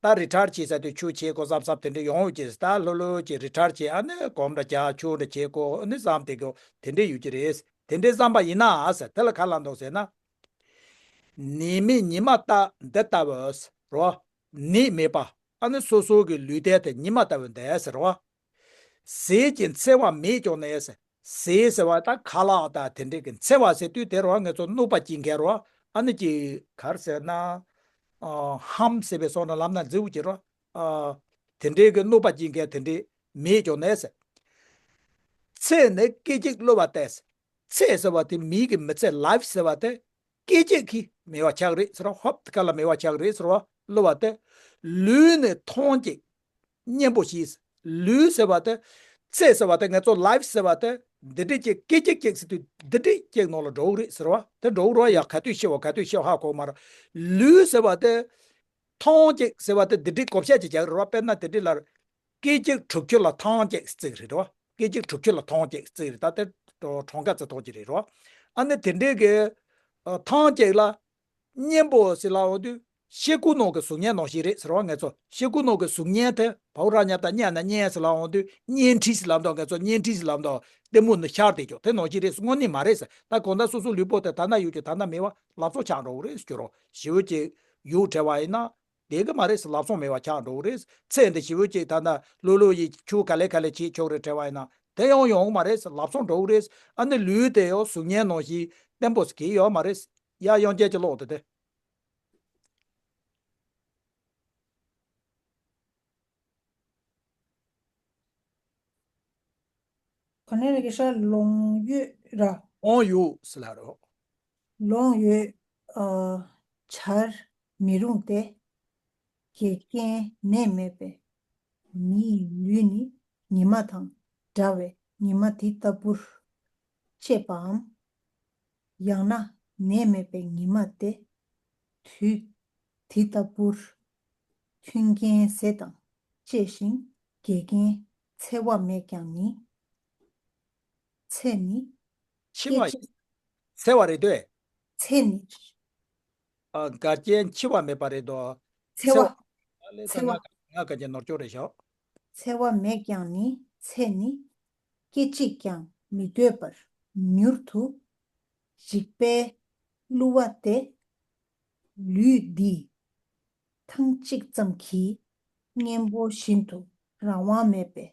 ད་རི་ཊ་ཡར་བྱེད་ས་དུས་ཆུ་བྱེད་དགོས་བསམ་བསམ་དེ་འདྲ་ཡོང་ཡོད་ཀྱི་རེད། ད་ལྷོད་ལྷོད་ཀྱི་རི་ཊ་ཡར་བྱེད་ཨ་ནི་གོམ་འདྲ་རྒྱག་ཆུ་འདྲ་བྱེད་དགོས་ཨ་ནི་བསམ་དེ་གི་དེ་འདྲ་ཡོད་ཀྱི་རེད། དེ་འདྲ་བསམ་པ་ཡིན་ན་ཨ་ཟེར་དེ་ལ་ག་ལ་འདུག་ཟེར་ན། ནད་མེད་ཉི་མ་ལྟ་འདི་ལྟ་བུ་རོ། ནད་མེད་པ་ཨ་ནི་སོ་སོ་གི་ལུས་རྟེན་དེ་ཉི་མ་ལྟ་བུ་འདི་ཟེར་རོ། ཟས་ཀྱི་འཚེ་བ་མེད་ཀྱང་ནས། ཟས་ཟེར་བ་ད་ཁ་ལག་དང་དེ་འདྲའི་གི་འཚེ་བ་ཟེར་དུས་དེ་རུ་ང་ཚོ་གནོད་པ་སྐྱེལ་མཁན་རུ་ཨ་ནི་ཀྱི་གར་ཟེར་ན། ཨ། ཧམ་ཟེར་བའི་སོགས་ན་ལམ་ན་འཛིའུ་ཀྱི་རུ། ཨ། དེ་འདྲའི་གི་གནོད་པ་སྐྱེལ་མཁན་དེ་འདྲའི་མེད་ཀྱང་ནས། ཚེ་ནི་སྐད་ཅིག་གློ་བ་སྟེ། ཚེ་ཟེར་བ་དེ་མིའི་གི་མི་ཚེ་life་ཟེར་བ་དེ། སྐད་ཅིག་གིས་མེད་པ་ཆགས་རེད་ཟེར་བ། ཧོབ་ཏེ་ཁ་ལ་མེད་པ་ཆགས་རེད་ཟེར་བ་གློ་བ་སྟེ། ལུས་ནི་ཐང་ཅིག་གཉེན་པོ་ཞིག་ལུས་ཟེར་བ་དེ། ཚེ་ཟེར་བ་དེ་ང་ཚོ་life་ཟེར་བ་དེ། འདི་འདྲས་ཅིག་སྐད་ཅིག་ཅིག་ཟེར་དུས་འདི་འདྲས་ཅིག་ནང་ལ་འགྲོ་གི་རེད་ཟེར་བ་དེ། འགྲོ་གི་རེད་བ། ཡ་ག་དུས་ཤི་བ་ག་དུས་ཤི་བ་ཧ་གོ་མ་རེད། ལུས་ཟེར་བ་དེ། ཐང་ཅིག་ཟེར་བ་དེ་འདི་འདྲས་བགོ་བཤའ་ཅིག་རྒྱག་གི་རེད་བ། དཔེར་ན་དེ་འདྲས་ལ། སྐད་ཅིག་དྲུག་ཅུ་ལ་ཐང་ཅིག་རྩིས་རེད་བ། སྐད་ཅིག་དྲུག་ཅུ་ལ་ཐང་ཅིག་རྩིས་རེད། ད་དེ་གྲངས་ཀ་རྩི་ཐོག་ཅིག་རེད་བ། ཨ་ནི་དེ་འདྲའི་གི་ཨ་ཐང་ཅིག་ལ་གཉེན་པོ་ཟེར་ལབ་འོང་དུས་ཤེལ་སྒོ་ནང་གི་གཟུགས་བརྙན་ནང་བཞིན་རེད་ཟེར་བ། ང་ཚོ་ཤེལ་སྒོ་ནང་གི་གཟུགས་བརྙན་དེ་བའུ་ར་ཉབ་དང་བརྙན་ན་བརྙན་ཟེར་ལབ་འོང་དུས་བརྙན་འཕྲིན་ཟེར་ལབ་འདུག་ང་ཚོ་བརྙན་འཕྲིན་ཟེར་ལབ་འདུག་ལྟད་མོ་ནི་ཤར་བསྡད་ཀྱོག་དེ་ནང་བཞིན་རེད། དངོས་གནས་མ་རེད་ཟེར། ད་གང་ལྟར་སོ་སོ་ལུས་པོ་དེ་ད་ན་ཡོད་ཀྱི་ད་ན་མེད་པ་ལབ་སོ་ཆགས་འགྲོ་གི་རེད་ཟེར་གྱི་རོ། ཞེ་པོ་ཅིག་ཡུག་བྲལ་བ་ཡིན་ན། བསྡད་ཀྱི་མ་རེད་ཟེར། ལབ་སོང་མེད་པ་ཆགས་འགྲོ་གི་རེད། ཚེ་འདི་ཞེ་པོ་ཅིག་ད་ལྟ་ལྷོད་ལྷོད་ཡིན། ཆུ་ག་ལེ་ག་ལེ་བྱེད་ཆོག་རེད་བྲལ་བ་ཡིན་ན་དེ་ཡང་ཡོང་གི་མ་རེད་ཟེར། ལབ་སོང་འགྲོ་གི་རེད། ཨ་ནི་ལུས་དེ་ཡང་གཟུགས་བརྙན་ནང་བཞིན་བརྟན་པོ་ཟེར་གྱི་ཡོད་མ་རེད། ཡ་དབྱངས་ཅན་གྱིས་ཀློག་དེ་དེ། ག་ནས་རེད་ཤག་ལོང་ཡོད་ར། ལོང་ཡོད་ཟེར་ལ་རོ། ལོང་ཡོད། ཨ། བྱར་མི་རུང་སྟེ། འགལ་རྐྱེན་ནད་མེད་པའི། མིའི་ལུས་ནི་ཉི་མ་དང་འདྲ་བས་ཉི་མ་དེ་ལྟ་བུར་གཅེས་པའམ། ཡང་ན་ནད་མེད་པའི་ཉི་མ་སྟེ། དུས་ དེ་ལྟ་བུར། མཐུན་རྐྱེན་ཟས་དང་བཅས་ཤིང་། འགལ་རྐྱེན་འཚེ་བ་མེད་ཀྱང་ནི། ཚེ་ནི། འཆི་བ། སྐད་ཅིག་འཚེ་བ་རེད་དོ། ཚེ་ནི། ཨ། འགལ་རྐྱེན་འཆི་བ་མེད་པ་རེད་དོ། འཚེ་བ། འཚེ་བ། ལས་འཚེ་བ། ང་ང་ག་ཅེ་ནོར་ཅོག་རེད་ཤག་འཚེ་བ་མེད་ཀྱང་ནི། ཚེ་ནི། སྐད་ཅིག་ཀྱང་མི་སྡོད་པར་མྱུར་དུ། འཇིག་པས་བསླུ་བ་སྟེ། ལུས་འདི་ཐང་གཅིག་ཙམ་གྱིས། གཉེན་པོ་བཞིན་དུ་རང་དབང་མེད་པས།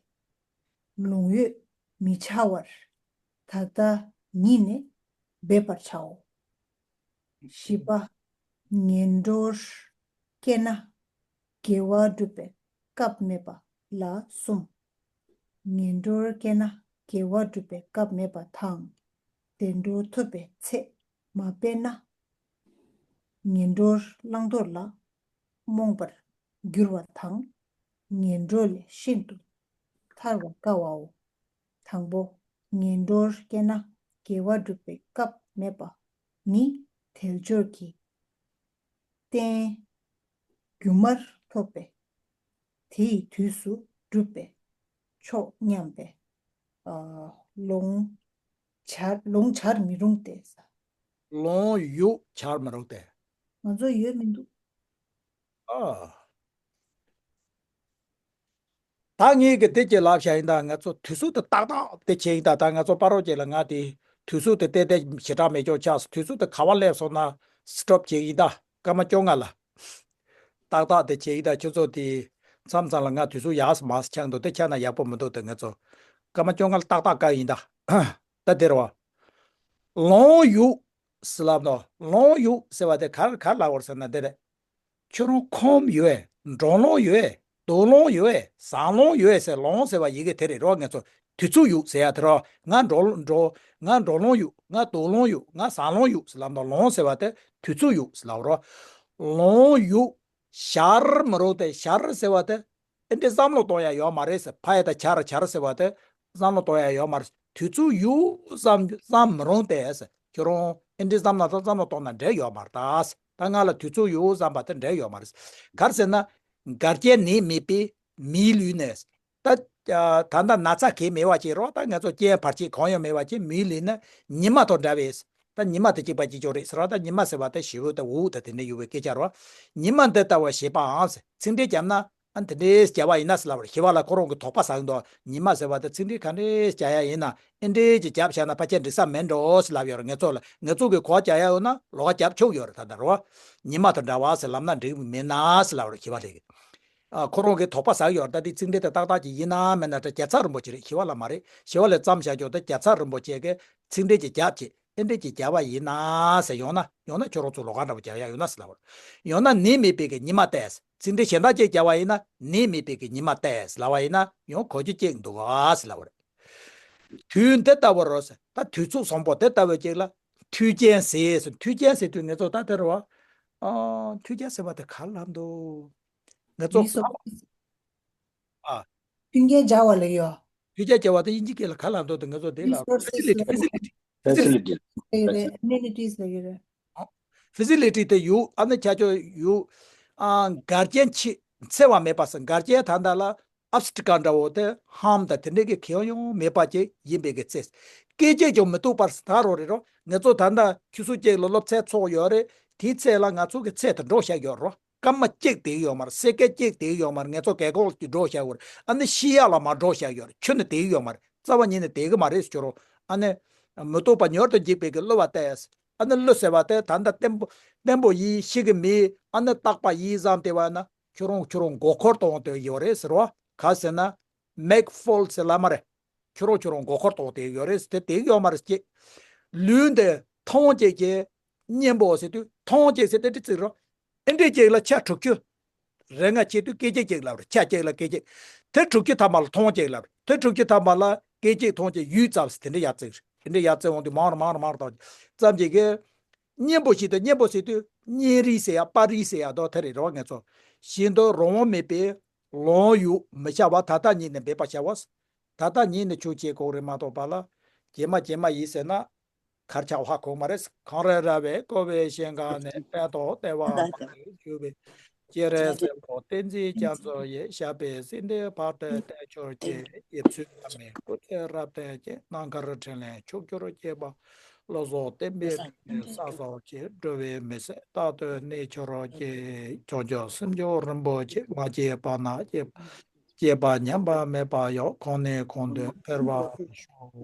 ལོང་ཡོད་མི་བྱ་བར། ད་ལྟ་ཉིད་ནས་འབད་པར་བྱའོ། བཞི་པ། ངན་འགྲོར་སྐྱེས་ན་དགེ་བ་སྒྲུབ་པའི་སྐབས་མེད་པ་ལ་གསུམ། ངན་འགྲོར་སྐྱེས་ན་དགེ་བ་སྒྲུབ་པའི་སྐབས་མེད་པ་དང་། བདེ་འགྲོ་ཐོབ་པའི་ཚེ་མ་སྤེལ་ན། ངན་འགྲོར་བླང་དོར་ལ་རྨོངས་པར་འགྱུར་བ་དང་། ངན་འགྲོ་ལས་ཤིན་ཏུ་ཐར་བར་དཀའ་བའོ། དང་པོ། ངན་འགྲོར་སྐྱེས་ན་དགེ་བ་སྒྲུབ་པའི་སྐབས་མེད་པ་ནི་དལ་འབྱོར་གྱི་རྟེན་སྒྱུ་མར་ཐོབ་པས། དེ་ཡི་དུས་སུ་བསྒྲུབས་པས་ཆོག་སྙམ་པས། ཨ། ལོང་བྱར་ལོང་བྱར་མི་རུང་སྟེ། ལོང་ཡུག་བྱར་མི་རུང་སྟེ། ང་ཚོ་ཡོད་མི་འདུག་ཨ། ད་ངས་གི་དེ་ཅིག་ལབ་བཞག་ཡིན། ད་ང་ཚོ་དུས་ཚོད་དེ་ཏག་ཏག་དེ་བྱས་ཡིན། ད་ད་ང་ཚོ་སྤ་རོ་ཅིག་ལ་ང་དེ་དུས་ཚོད་དེ་ཏན་ཏན་ཞེ་དྲག་མེད་ཅོག་ཆགས་སོང་། དུས་ཚོད་དེ་ག་བ་སླེབས་སོང་ན་སི་ཊོབ་བྱས་ཡིན། ད་སྐར་མ་བཅོ་ལྔ་ལ་ཏག་ཏག་དེ་བྱས་ཡིན། ད་ཁྱོད་ཚོ་དེ་མཚམས་མཚམས་ལ་ང་དུས་ཚོད་ཡག་སོ་མ་སོ་ཆགས་འདུག་དེ་ཆགས་ན་ཡག་པོ་མི་འདུག་དེ་ང་ཚོ་སྐར་མ་བཅོ་ལྔ་ལ་ཏག་ཏག་བཀག་ཡིན། ད་ད་དེ་རེད་བ། ལོང་ཡུག་ཟེར་ལབ་ནོ། ལོང་ཡུག་ཟེར་བ་དེ་ག་ག་ལབ་དགོས་ཟེར་ན་དེ་རེད། ཁྱོད་རང་ཁོམ་ཡོད། འགྲོ་ལོང་ཡོད། འདུག་ལོང་ཡོད། ཟ་ལོང་ཡོད་ཟེར། ལོང་ཟེར་བ་ཡི་གེ་དེ་རེད་རོ། ང་ཚོ་དུས་ཚོད་ཡོད་ཟེར་ཡ་དེ་རོ། ང་འགྲོ་འགྲོ་ང་འགྲོ་ལོང་ཡོད། ང་འདུག་ལོང་ཡོད། ང་ཟ་ལོང་ཡོད་ཟེར་ལབ་དང་། ལོང་ཟེར་བ་དེ་དུས་ཚོད་ཡོད་ཟེར་ལབ་རོ། ལོང་ཡོད། བྱར་མི་རུང་སྟེ། བྱར་ཟེར་བ་དེ་ཨེ་འདྲའི་བསམ་བློ་གཏོང་ཡ་ཡོད་མ་རེད་ཟེར། ཕ་ཡ་ད་བྱར་བྱར་ཟེར་བ་དེ་བསམ་བློ་གཏོང་ཡ་ཡོད་མ་རེད། དུས་ཚོད་ཡོད་བསམ་བསམ་མི་རུང་སྟེ་ཟེར། ཁྱོད་རང་ཨེ་འདྲའི་བསམ་བློ་དང་བསམ་བློ་གཏོང་ན་འགྲིག་ཡོད་མ་རེད་ད་ཟེར། ད་ང་ལ་དུས་ཚོད་ཡོད་བསམ་པ་དེ་འགྲིག་ཡོད་མ་རེད། ག་རེ་ཟེར་ན། འགལ་རྐྱེན་ནད་མེད་པའི་མིའི་ལུས་ནས། ད་ད་ལྟ་ན་ཚ་གང་མེད་པ་ཅིག་རོ། ད་ང་ཚོ་རྐྱེན་བར་ཆད་གང་ཡང་མེད་པ་ཅིག་མིའི་ལུས་ནི་ཉི་མ་དང་འདྲ་བས། ད་ཉི་མ་དང་གཅིག་པ་གཅིག་རྐྱང་རེད་ཟེར་བ། ད་ཉི་མ་ཟེར་བ་ད་ཞེ་པོ་ད་འུ་ད་དེ་འདྲ་ཡོད་པའི་སྐད་ཆ་རོ། ཉི་མ་འདི་ལྟ་བུ་ཞེས་པའང་ཟེར། ཚིག་འགྲེལ་བརྒྱབ་ན། ཨ། དེ་འདྲའི་བྱ་བ་ཡིན་ན་ཟེར་ལབ་རེད། ཞི་བ་ལྷ་ཁོ་རང་གི་དོགས་པ་ཟ་གི་འདུག་ཉི་མ་ཟེར་བ་དེ་ཚིག་འགྲེལ་ག་འདྲས་བྱ་ཡ་ཡིན་ན། ཨེ་འདྲས་ཀྱི་རྒྱབ་བཞག་ན་ཕལ་ཆེར་འགྲིག་ས་མེད་འགྲོ་ཟེར་ལབ་ཡོད་རེད། ང་ཚོ་ལ་ང་ཚོ་གི་གོ་བ་རྒྱག་ཡ་ཡོད་ན་ལོགས་ཀ་རྒྱབ་ཆོག་ཡོད་རེད། ད་ལྟ་རོ། ཉི་མ་དང་འདྲ་བ་ཟེར་ལབ་ན་འགྲིག་མེད་ན་ཟེར་ལབ་རེད། ཞི་བ་ལྷས་ཀྱི། ཨ། ཁོ་རང་གི་དོགས་པ་ཟ་གི་ཡོད་རེད། ད་དེ་ཚིག་འགྲེལ་དེ་ཏག་ཏག་ཅིག་ཡིན་ན་མེད་ན་ད་རྒྱལ་ཚབ་རིན་པོ་ཆེ་རེད། ཞི་བ་ལྷ་མ་རེད། ཞི་བ་ལྷས་བརྩམས་བཞག་རྒྱུ་དེ་རྒྱལ་ཚབ་རིན་པོ་ཆེ་གི་ཚིག་འགྲེལ་གྱི་རྒྱབ་ཅིག་ཨེ་འདྲས་ཀྱི་རྒྱབ་པ་ཡིན་ན་ཟེར། ཡང་ན་ཡང་ན་ཁྱོད་རང་ཚོ་ལོགས་ཀ་འདྲ་པོ་རྒྱབ་ཡ་ཡོད་ན་ཟེར་ལབ་པ་རེད། ཡང་ན་ནད་མེད་པའི་གི་ཉི་མ་སྟེ། ཚིག་འགྲེལ་གཞན་དག་ཅིག་རྒྱབ་པ་ཡིན་ན། ནད་མེད་པའི་གི་ཉི་མ་སྟེ་ལབ་པ་ཡིན་ན་ཡང་གོ་རྒྱུ་གཅིག་འདུག་ག་ཟེར་ལབ་པ་རེད། དུས་འདི་ལྟ་བུ་རོ་ཟེར། ད་དུས་ཚོད་བཟང་པོ་དེ་ལྟ་བུ་ཅིག་ལ་མཐུན་རྐྱེན་ཟེར་ཟེར། མཐུན་རྐྱེན་ཟེར་དུས་ང་ཚོ་ད་དེ་རེད་བ། ཨ། མཐུན་རྐྱེན་ཟེར་བ་དེ་ག་ལབ་འདུག་ང་ཚོ། ཨ། མཐུན་རྐྱེན་སྦྱར་བ་ལ་ཡོད། མཐུན་རྐྱེན་སྦྱར་བ་དེ་དབྱིན་ཇི་སྐད་ལ་ག་ལབ་འདུག་དེ་ང་ཚོ་དེ་ལ་facility, facility, facility ལབ་ཀྱི་རེད། ཨ་མེ་ནི་ཊིས་ལབ་ཀྱི་རེད། ཨ། facility དེ་ཡོད། ཨ་ནི་ཆ་ཆོ་ཡོད། ཨ། འགལ་རྐྱེན་ཆེ། འཚེ་བ་མེད་པ་ཟེར། འགལ་རྐྱེན་ད་ལྟ་ལ་obstacle འདྲ་བོ་དེ་ཧམ་དང་དེ་འདྲའི་གི་གང་ཡང་མེད་པ་ཅིག་ཡིན་པའི་གི་ཚེ། སྐད་ཅིག་ཀྱང་མི་གཏོགས་པར་ད་རོ་རེད་རོ། ང་ཚོ་ད་ལྟ་ཆུ་ཚོད་གཅིག་ལ་སློབ་ཚན་ཚོགས་ཡོད་རེད། དེའི་ཚེ་ལ་ང་ཚོ་གི་ཚེ་དེ་འགྲོ་བཞག་ཡོད་རོ། སྐར་མ་གཅིག་བསྡད་ཡོད་མ་རེད། སེ་ཀན་གཅིག་བསྡད་ཡོད་མ་རེད། ང་ཚོ་རྒས་འཁོགས་ཀྱི་འགྲོ་བཞག་ཡོད་རེད། ཨ་ནི་ཤི་ཡག་ལ་མ་འགྲོ་བཞག་ཡོད་རེད། ཁྱོན་ནས་བསྡད་ཡོད་མ་རེད། རྩ་བ་ཉིད་ནས་བསྡད་གི་མ་རེད་ཟེར་རོ། ཨ་ནི་མི་རྟག་པ་མྱུར་དུ་འཇིག་པའི་གི་བསླུ་བ་སྟེ། ཨ་ནི་བསླུ་ཟེར་བ་དེ་ད་ལྟ་བརྟན་པོ་བརྟན་པོ་ཡིན། ཤི་གི་མེད། ཨ་ནི་རྟག་པ་ཡིན་བསམ་བསྡད་པ་ན་ཁྱོད་རང་ཁྱོད་རང་མགོ་འཁོར་གཏོང་བསྡད་ཡོད་རེད་ཟེར་རོ། ག་ཟེར་ན། make fool ཟེར་ལབ་མ་རེད། ཁྱོད་རང་ཁྱོད་རང་མགོ་འཁོར་གཏོང་བསྡད་ཡོད་རེད་ཟེར། དེ་བསྡད་ཡོད་མ་རེད་ཅེས། ལུས་འདི་ཐང་ཅིག་གི་གཉེན་པོ་ཟེར་དུས་ཐང་ཅིག་ཟེར་དེ་འདྲ་ཚིག་རོ། ཨེ་འདྲས་ཅིག་ལ་ཆ་དྲུག་ཅུ། རེ་ལྔ་བྱེད་དུས་སྐད་ཅིག་གཅིག་ལབ་རེད། ཆ་གཅིག་ལ་སྐད་ཅིག་དེ་དྲུག་ཅུ་ཐམ་པ་ལ་ཐང་ཅིག་ལབ་རེད། དེ་དྲུག་ཅུ་ཐམ་པ་ལ་སྐད་ཅིག་ཐང་ཅིག་ཡུད་ཙམ་ཟེར། དེ་འདྲ་ཡར་བརྩིགས་རེད། དེ་འདྲ་ཡར་བརྩིགས་འོང་དུས་མང་རུ་མང་རུ་མང་རུ་བཏང་། ཙམ་ཅིག་གི་གཉེན་པོ་ཞིག་ཏུ། གཉེན་པོ་ཟེར་དུས་གཉེན་རིགས་ཟེར་ཡ་པར་རིས་ཟེར་ཡ་དོ་དེ་རེད་རོ། ང་ཚོ་བཞིན་དུ་རང་དབང་མེད་པའི་ལོང་ཡུག་མི་བྱ་བ། ད་ལྟ་ཉིད་ནས་འབད་པར་བྱའོ། ད་ལྟ་ཉིད་ནས་ཆོས་བྱེད་དགོས་རེད་མ་གཏོགས་པ་ལ་རྗེས་མ་རྗེས་མ་ཡིན་ཟེར་ན། གར་ཆག་ཧ་གོ་མ་རེད། གངས་རི་ར་བས་བསྐོར་བའི་ཞིང་ཁམས་ནས། དཔལ་ཏོག་ལྟེ་བ་མ་ལུས་གྱུར་པའི། སྤྱན་རས་གཟིགས་དབང་བསྟན་འཛིན་རྒྱ་མཚོ་ཡི། ཞབས་པད་སྲིད་མཐའི་བར་དུ་བརྟན་གྱུར་ཅིག། ཡིབ་ཚུལ་བླ་མའི་སྐུ་ཚེ་རབ་བརྟན་ཅིག། རྣམ་དཀར་འཕྲིན་ལས་ཕྱུག་གྱུར་ཅིག་པ། བློ་བཟང་བསྟན་པའི་སྒྲོན་མེ་གསལ་སོགས་ཀྱིས། འགྲོ་བའི་མི་ཟད་རྟག་ཏུ་གནས་གྱུར་ཅིག། བྱང་ཆུབ་སེམས་མཆོག་རིན་པོ་ཆེ། མ་སྐྱེས་པ་ན་སྐྱེས་པ། སྐྱེས་པ་ཉམས་པ་མེད་པ་ཡང་། གོང་ནས་གོང་དུ་འཕེལ་བར་ཤོག།